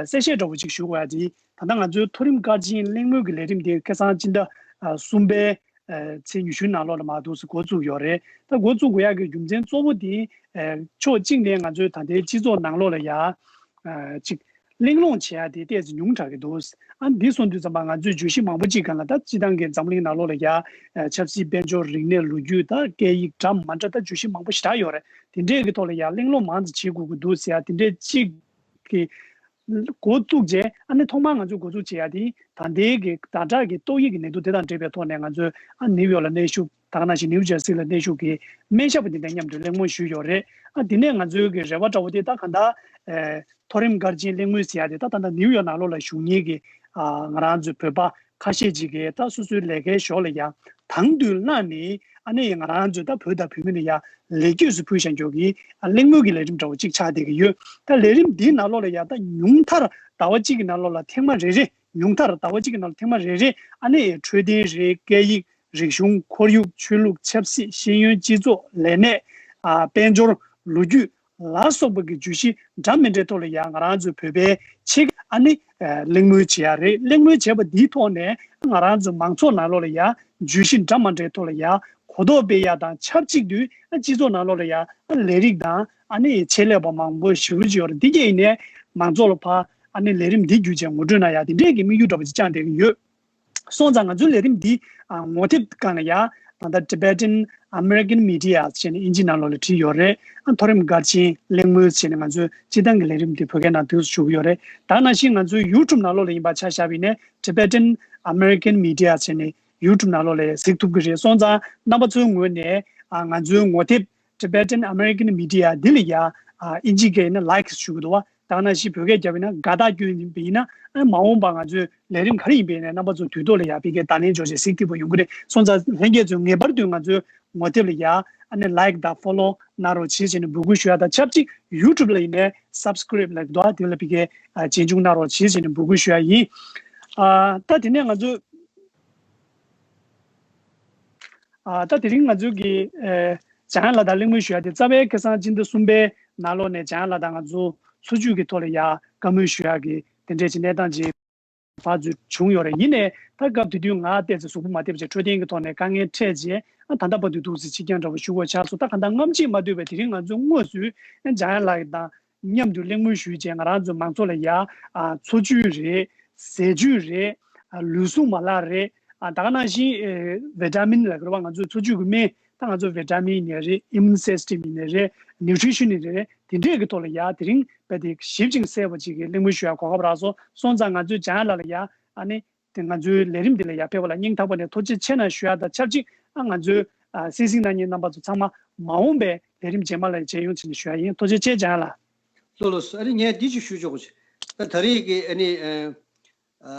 གསལ་བཤད་འདྲ་པོ་ཅིག་ཞུ་དགོས་ཡ་དེ། ད་ལྟ་ང་ཚོའི་མཐོ་རིམ་སྐར་ཆེན་གླེང་མོལ་གྱི་ལས་རིམ་དེ་ཁ་སང་སྤྱི་ཟླ་ཨ་གསུམ་པའི་ཨ་ཚེས་ཉི་ཤུ་ནང་ལོགས་ལ་མར་འདུག་སེ་འགོ་བཙུགས་ཡོད་རེད། ད་འགོ་བཙུགས་དགོས་ཡ་གི་རྒྱུ་མཚན་གཙོ་བོ་དེ་ཨ་ཕྱོགས་གཅིག་ནས་ང་ཚོའི་ད་ལྟའི་སྤྱི་ཚོགས་ནང་ལོགས་ལ་ཡ་ཨ་ཅིག་གླེང་སློང་བྱེད་ཡ་དེ་ཏོག་ཙམ་ཉུང་དྲགས་ཀྱི་འདུག་ཨ་འདི་སོང་དུས་ཙམ་པ་ང་ཚོས་བརྗོད་གཞི་མང་པོ་ཅིག་སྒང་ལ། ད་སྤྱིར་བཏང་གི་འཛམ་གླིང་ནང་ལོགས་ལ་ཡ་ཨ་ཆབ་སྲིད་དཔལ་འབྱོར་རིག་གནས་ལོ་རྒྱུས་དང་སྐད་ཡིག་འདྲ་མི་འདྲ་ད་བརྗོད་གཞི་མང་པོ་ཞེ་དྲག་ཡོད་རེད། དེ་འདྲས་ཀྱི་ཐོག་ལ་ཡ་གླེང་སློང་མང་ཙམ་བྱེད་དགོས་ཀྱི་འདུག་ཟེར་ཡ་དེ་འདྲས་ཅིག་གི་འགོ་བཙུགས་རྗེས། ཨ་ནི་ཐོག་མར་ང་ཚོས་འགོ་འཛུགས་བྱེད་ཡ་དེ་ད་ལྟའི་གི་ཟླ་གྲགས་ཀྱི་ཏོག་དབྱིབས་ཀྱི་ནད་དུག་དེ་དང་འབྲེལ་བའི་ཐོག་ནས་ང་ཚོས་ཨ་ནིའུ་ཡོག་ལ་གནས་བཞུགས། ད་ག་ནང་བཞིན་ནིའུ་ཇར་སི་ལ་གནས་བཞུགས་ཀྱི་སྨན་ཞབས་པ་དེ་དང་མཉམ་དུ་གླེང་མོལ་ཞུས་ཡོད་རེད། ཨ་དེ་ནས་ང་ཚོའི་གི་རེ་བ་འདྲ་བོ་དེ་ད་གང་ལྟར་ཨེ་མཐོ་རིམ་སྐར་ཆེན་གླེང་མོལ་ཟེར་ཡ་དེ་ད་ད་ལྟ་ནིའུ་ཡོག་ནང་ལོགས་ལ་བཞུགས་མཁན་གྱི་ཨ་ང་རང་ཚོའི་བོད་པ་ཁ་ཤས་ཅིག་གིས་ད་སོ་སོའི་ལས་ཀའི་ཞོར་ལ་ཡ་དང་དུ་བླངས་ནས། ཨ་ནི་ང་རང་ཚོའི་ད་བོད་དང་བོད་མི་ལ་ཡ་ལེགས་སྐྱེས་སུ་ཕུལ་བཞག་རྒྱུ་གི་ཨ་གླེང་མོལ་གྱི་ལས་རིམ་འདྲ་བོ་ཅིག་ཆགས་བསྡད་ཀྱི་ཡོད། ད་ལས་རིམ་འདིའི་ནང་ལོགས་ལ་ཡ་ད་ཉུང་མཐར་ཟླ་བ་གཅིག་གི་ནང་ལོགས་ལ་ཐེངས་མ་རེ་རེ། ཉུང་མཐར་ཟླ་བ་གཅིག་གི་ནང་ལ་ཐེངས་མ་རེ་རེ། ཨ་ནི་འཕྲོད་བསྟེན་རེད། སྐད་ཡིག་རིག་གཞུང་། ཁོར་ཡུག་ཆོས་ལུགས། ཆབ་སྲིད། ཤེས་ཡོན། སྤྱི་ཚོགས། ལས་གནས། ཨ་དཔལ་འབྱོར། ལོ་རྒྱུས་ལ་སོགས་པ་གི་བརྗོད་གཞི་འདྲ་མི་འདྲའི་ཐོག་ལ་ཡ་ང་རང་ཚོའི་བོད་པའི་ཆེད་ཨ་ནི་ཨ་གླེང་མོལ་བྱེད་ཡ་རེད། གླེང་མོལ་བྱས་པ་འདིའི་ཐོག་ནས་ང་རང་ཚོའི་མང་ཚོགས་ནང་ལོགས་ལ་ཡ་བརྗོད་གཞི་འདྲ་མི་འདྲའི་ཐོག་ལ་ཡ་གོ་རྟོགས་སྤེལ་ཡ་དང་ཆབས་ཅིག་ཏུ་ཨ་སྤྱི་ཚོགས་ནང་ལོགས་ལ་ཡ་ཨ་ལས་རིགས་དང་ཨ་ནི་ཆེད་ལས་པ་མང་པོ་ཞེ་པོ་ཅིག་ཡོད་རེད། འདི་གས་ཡིན་ནའི་མང་ཚོགས་ལ་ཕར་ཨ་ནི་ལས་རིམ་འདི་བརྒྱུད་བྱས་ངོ་སྤྲོད་གནང་ཡ་དེ་འདྲས་ཀྱི་དམིགས་ཡུལ་འདྲ་པོ་ཅིག་བཅངས་བསྡད་ཀྱི་ཡོད། སོང་ཙང་ང་ཚོའི་ལས་རིམ་འདི་ཨ་ངོ་དེབ་སྒང་ལ་ཡ་ད་ལྟ་Tibetan American Media ཟེར་ནས་ཨིན་ཇི་ནང་ལོགས་ལ་བྲིས་ཡོད་རེད། ཨ་མཐོ་རིམ་སྐར་ཆེན་གླེང་མོལ་ཟེར་ནས་ང་ཚོའི་སྤྱིར་བཏང་གི་ལས་རིམ་འདི་བོད་སྐད་ནང་བསྡུས་སུ་ཞུ་གི་ཡོད་རེད། ད་ག་ནང་བཞིན་ང་ཚོའི་YouTube ནང་ལོགས་ལ་ཡིན་པ་ཆ་བཞག་པ་ཡིན་ནའི་Tibetan American Media ཟེར་ནས་YouTube ནང་ལོགས་ལ་གཟིགས་ཐུབ་ཀྱི་རེད། སོང་ཙང་རྣམ་པ་ཚོའི་ངོས་ནས་ཨ་ང་ཚོའི་ངོ་དེབ་Tibetan American Media འདི་ལ་ཡ་ཨ་ཨིན་ཇི་སྐད་ཡིན་ན་like ཞུ་གི་འདུག་བ། ད་ག་ནང་བཞིན་བོད་སྐད་རྒྱབ་ཡིན་ན་དགའ་རྟགས་སྐྱོན་ཡིན་པ་ཡིན་ན། ཨ་མ་འོངས་པ་ང་ཚོའི་ལས་རིམ་ག་རེ་ཡིན་པ་ཡིན་ན་རྣམ་པ་ཚོ་དུས་ཐོག་ལ་ཡ་ཕ་གིར་བརྡ་ལན་འབྱོར་བྱས་གཟིགས་ཐུབ་པ་ཡོང་གི་རེད། སོང་ཙང་ལྷན་རྒྱས་ཚོས་ངེས་པར་དུ་ང་ཚོའི་ངོ་དེབ་ལ་ཡ་ཨ་ནི་like་དང་follow གནང་རོགས་བྱེད་ཟེར་ནས་འབོད་སྐུལ་ཞུ་ཡ་དང་ཆབས་ཅིག YouTube ལ་ཡིན་ནའི་subscribe ལབ་འདུག་དེ་ལ་ཕ་གིར་ཨ་མཇལ་འཇུག་གནང་རོགས་བྱེད་ཟེར་ནས་འབོད་སྐུལ་ཞུ་ཡ་ཡིན། ཨ་ད་དེ་ནས་ང་ཚོ་ཨ་ད་དེ་རིང་ང་ཚོའི་གི་ཨ་འཇམ་དབྱངས་ལགས་དང་གླེང་མོལ་ཞུ་ཡ་དེ་རྩ་བའི་ཁ་སང་སྤྱི་ཟླ་གསུམ་པའི་ནང་ལོགས་ནས་འཇམ་དབྱངས་ལགས་དང་ང་ཚོ་འཚོ་བཅུད་ཀྱི་ཐོག་ལ་ཡ་བཀའ་མོལ་ཞུ་ཡ་གི་དེ་འདྲས་ཀྱི་གནས་སྟངས་ཅིག་ཕར་ཚུར་བྱུང་ཡོད་རེད། ཡིན་ནའི་ད་སྐབས་དེ་དུས་ང་ཏོག་ཙམ་གཟུགས་པོ་མ་བདེ་བ་བྱས་འཕྲོད་བསྟེན་གྱི་ཐོག་ནས་དཀའ་ངལ་འཕྲད་རྗེས། ཨ་ད་ལྟ་བར་དུ་འདུག་སེ་ཕྱི་རྐྱང་འདྲ་བོ་ཞུ་དགོས་ཆགས་སོང་། ད་གང་ལྟར་སྔ་ཕྱི་མ་ལྟོས་པའི་དེ་རིང་ང་ཚོས་དངོས་སུ་འཇམ་དབྱངས་ལགས་དང་མཉམ་དུ་གླེང་མོལ་ཞུས་རྗེས། ང་རང་ཚོ་མང་ཚོགས་ལ་ཡ་ཨ་འཚོ་བཅུད་རེད། ཟས་བཅུད་རེད། ཨ་ལུས་ཟུངས་མ་ལག་རེད། ཨ་ད་ག་ནང་བཞིན་ཨེ་བི་ཊ་མིན་ལབ་དགོས་རེད་བ། ང་ཚོའི་འཚོ་བཅུད་ཀྱི་སྨན། ད་ང་ཚོ་བི་ཊ་མིན་ཡིན་ནའི་རེད། ཨིམ་ཡུན་སིས་ཊམ་ཡིན་ནའི་རེད། ནིའུ་ཊི་རི་ཤན་ཡིན་ནའི་རེད། དེ་འདྲས་ཀྱི་ཐོག་ལ་ཡ་དེ་རིང་རྦད་དེ་ཞིབ་ཅིང་གསལ་བ་ཅིག་གི་གླེང་མོལ་ཞུ་ཡ་གོ་སྐབས་རག་སོང་། སོང་ཙང་ང་ཚོས་འཇམ་དབྱངས་ལགས་ལ་ཡ་ཨ་ནི་ དེ་ང་ཚོའི་ལས་རིམ་འདི་ལ་ཡར་ཕེབས་པ་ལ་སྙིང་ཐག་པ་ནས་ཐུགས་རྗེ་ཆེ་གནང་ཞུ་ཡ་དང་ཆབས་ཅིག་ཨ་ང་ཚོའི་ཨ་གསན་གཟིགས་གནང་མཁན་རྣམ་པ་ཚོ་ཚང་མ་མ་འོངས་པའི་ལས་རིམ་རྗེས་མ་ལ་མཇལ་ཡོང་ཆེད་ནས་ཞུ་ཡ་ཡིན། ཐུགས་རྗེ་ཆེ་ལྕམ་ལགས། ལགས་ལགས་སོ། ཨ་ནི་ངས་འདི་ཅིག་ཞུ་ཆོག་གོ། ད་ད་རེས་ཀྱི་ཨ་ནི་ཨ་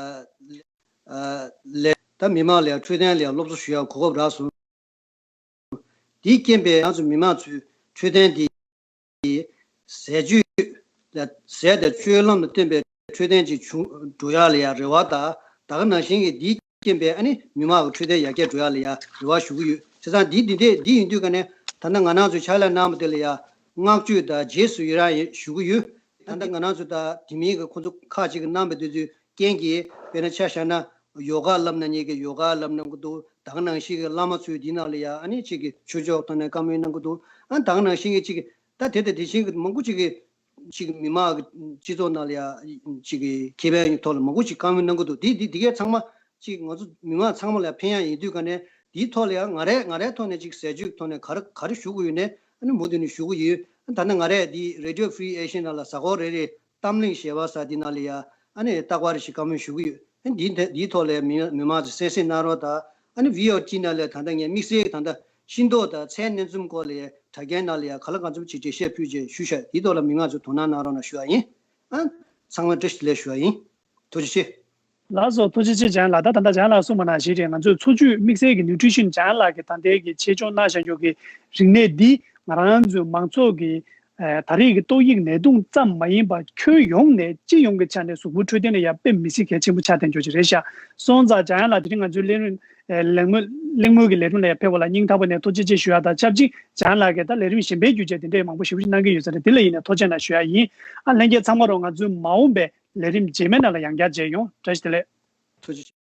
ཨ་ལས་ད་མི་མང་ལ་ཡང་འཕྲོད་བསྟེན་ལ་ཡང་སློབ་གསོ་ཞུ་ཡ་གོ་སྐབས་རག་སོང་། དེའི་རྐྱེན་པས་ང་ཚོ་མི་མང་ཚོའི་འཕྲོད་བསྟེན་འདི་ཟས་སྤྱོད་ལ་ཟས་དང་སྤྱོད་ལམ་ལ་བརྟེན་པའི་འཕྲོད་བསྟེན་ཅིག་བྱུང་འགྲོ་ཡག་ལ་ཡང་རེ་བ་དང་། ད་ག་ནང་བཞིན་གྱི་འདིའི་རྐྱེན་པས་ཨ་ནི་མི་མང་གི་འཕྲོད་བསྟེན་ཡར་རྒྱས་འགྲོ་ཡག་ལ་ཡང་རེ་བ་ཞུ་གི་ཡོད། བྱས་ཙང་འདི་འདི་འདྲས་འདི་ཡིན་དུས་ཀ་ནས་ད་ལྟ་ང་རང་ཚོས་ཕྱག་ལས་གནང་བ་དེ་ལ་ཡང་བསྔགས་བརྗོད་དང་རྗེས་སུ་ཡི་རང་ཡང་ཞུ་གི་ཡོད། ད་ལྟ་ང་རང་ཚོ་ད་དེ་མིན་གྱི་ཁོང་ཚོ་ཁག་ཅིག་གིས་གནང་བའི་དུས་ཚོད་རྐྱེན་གྱིས་དཔེར་ན་ཆ་བཞག་ན་ཡོ་ག་བསླབ་གནང་མཁན་གྱིས་ཡོ་ག་བསླབ་གནང་གི་འདུག་ད་ག་ནང་བཞིན་གྱི་བླ་མ་ཚོས་འདི་ནང་ལ་ཡང་ཨ་ནི་ཅིག་གི་ཆོས་ཕྱོགས་ཐོག་ནས་བཀའ་མོལ་གནང་གི་འདུག་ཨ་ད་ག་ནང་བཞིན་གྱི་ཅིག་གི་ད་དེ་དང་དེ་བཞིན་གྱི་མང་པོ་ཅིག་གི་ཅིག་མི་མང་གི་སྤྱི་ཚོགས་ནང་ལ་ཡང་ཅིག་གི་ཁེ་ཕན་ཐོག་ལ་མང་པོ་ཅིག་བཀའ་མོལ་གནང་གི་འདུག་འདི་འདི་འདི་གའི་ཚང་མ་ཅིག་ང་ཚོ་མི་མང་ཚང་མ་ལ་ཕན་ཡག་ཡིན་དུས་ཀ་ནས་འདིའི་ཐོག་ལ་ཡང་ང་རའི་ང་རའི་ཐོག་ནས་ཅིག་ཟས་སྤྱོད་ཐོག་ནས་ག་རེ་ག་རེ་ཞུ་དགོས་ཡོད་ནས་ཨ་ནི་མུ་མཐུད་ནས་ཞུ་གི་ཡོད། ད་ནི་ང་རས་འདི་Radio Free Asia ནང་ལ་གཟའ་འཁོར་རེ་རེ་གཏམ་གླེང་ཞེས་པ་ཟེར་འདི་ནང་ལ་ཡ་ཨ་ནི་རྟག་པར་རེ་ཞིག་བཀའ་མོལ་ཞུ་གི་ཡོད། ཨ་འདི་འདི་འདིའི་ཐོག་ལ་མི་མི་མང་ཚོས་གསན་གཟིགས་གནང་རོགས་དང་། ཨ་ནི་V O T ནང་ལ་ད་ལྟ་ངས་དམིགས་བསལ་གྱི་ད་ལྟ་ཤིང་ཏོག་དང་ཚལ་སྣ་འཛོམས་སྐོར་ལ་ཡ་དྲ་རྒྱའི་ནང་ལ་ཡ་ག་ལ་གང་འཚམ་ཅིག་འགྲེལ་བཤད་ཕུལ་རྗེས་ཞུ་ཤག་འདིའི་ཐོག་ལ་མི་མང་ཚོས་དོ་སྣང་གནང་རོགས་གནང་ཞུ་བ་ཡིན། ཨ་ཚང་མ་བཀྲ་ཤིས་བདེ་ལེགས་ཞུ་བ་ཡིན། ཐུགས་རྗེ་ཆེ། ལགས་སོ། ཐུགས་རྗེ་ཆེ་ལྕམ་ལགས། ད་ད་ལྟ་ལྕམ་ལགས་གསུངས་པ་ནང་བཞིན་རེད། ང་ཚོས་འཚོ་བཅུད་དམིགས་བསལ་གྱི་nutrition ལྕམ་ལགས་ཀྱིས་ད་ལྟའི་གི་ཆེད་སྦྱོང་གནང་བཞག་རྒྱུ་གི་རིག་གནས་འདི་ང་རང་ཚོའི་མང་ཚོགས་ཀྱི་ཨ་ད་རེས་ཀྱི་ཏོག་དབྱིབས་ནད་དུག་ཙམ་མ་ཡིན་པར་ཁྱོན་ཡོངས་ནས་སྤྱི་ཡོངས་ཀྱི་ཆ་ནས་གཟུགས་པོའི་འཕྲོད་བསྟེན་ལ་ཡང་དཔེ་མི་སྲིད་གལ་ཆེན་པོ་ཆགས་བསྡད་རྒྱུ་ཅིག་རེད་ཤག་སོང་ཙང་ལྕམ་ལགས་དེ་རིང་ང་ཚོའི་གླེང་རིན་ཨ་གླེང་མོལ་གླེང་མོལ་གྱི་ལས་རིམ་ལ་ཡང་ཕེབས་པ་ལ་སྙིང་ཐག་པ་ནས་ཐུགས་རྗེ་ཆེ་ཞུ་ཡ་དང་ཆབས་ཅིག་ལྕམ་ལགས་ཀྱིས་ད་ལས་རིམ་གཞན་པའི་བརྒྱུད་བྱས་དེ་འདྲའི་མང་པོ་ཞེ་པོ་ཅིག་གནང་གི་ཡོད་ས་རེད། དེ་ལ་ཡིན་ནས་ཐུགས་རྗེ་ཆེ་གནང་ཞུ་ཡ་ཡིན། ཨ་ལྷན་རྒྱས་ཚང་མ་རོགས་ང་ཚོའི་མ་འོངས་པའི་ལས་རིམ་རྗེས་མའི་ནང་ལ་ཡང་བསྐྱར་མཇལ་ཡོང་། བཀྲ་ཤིས་བདེ་ལེགས། ཐུགས་རྗེ་ཆེ།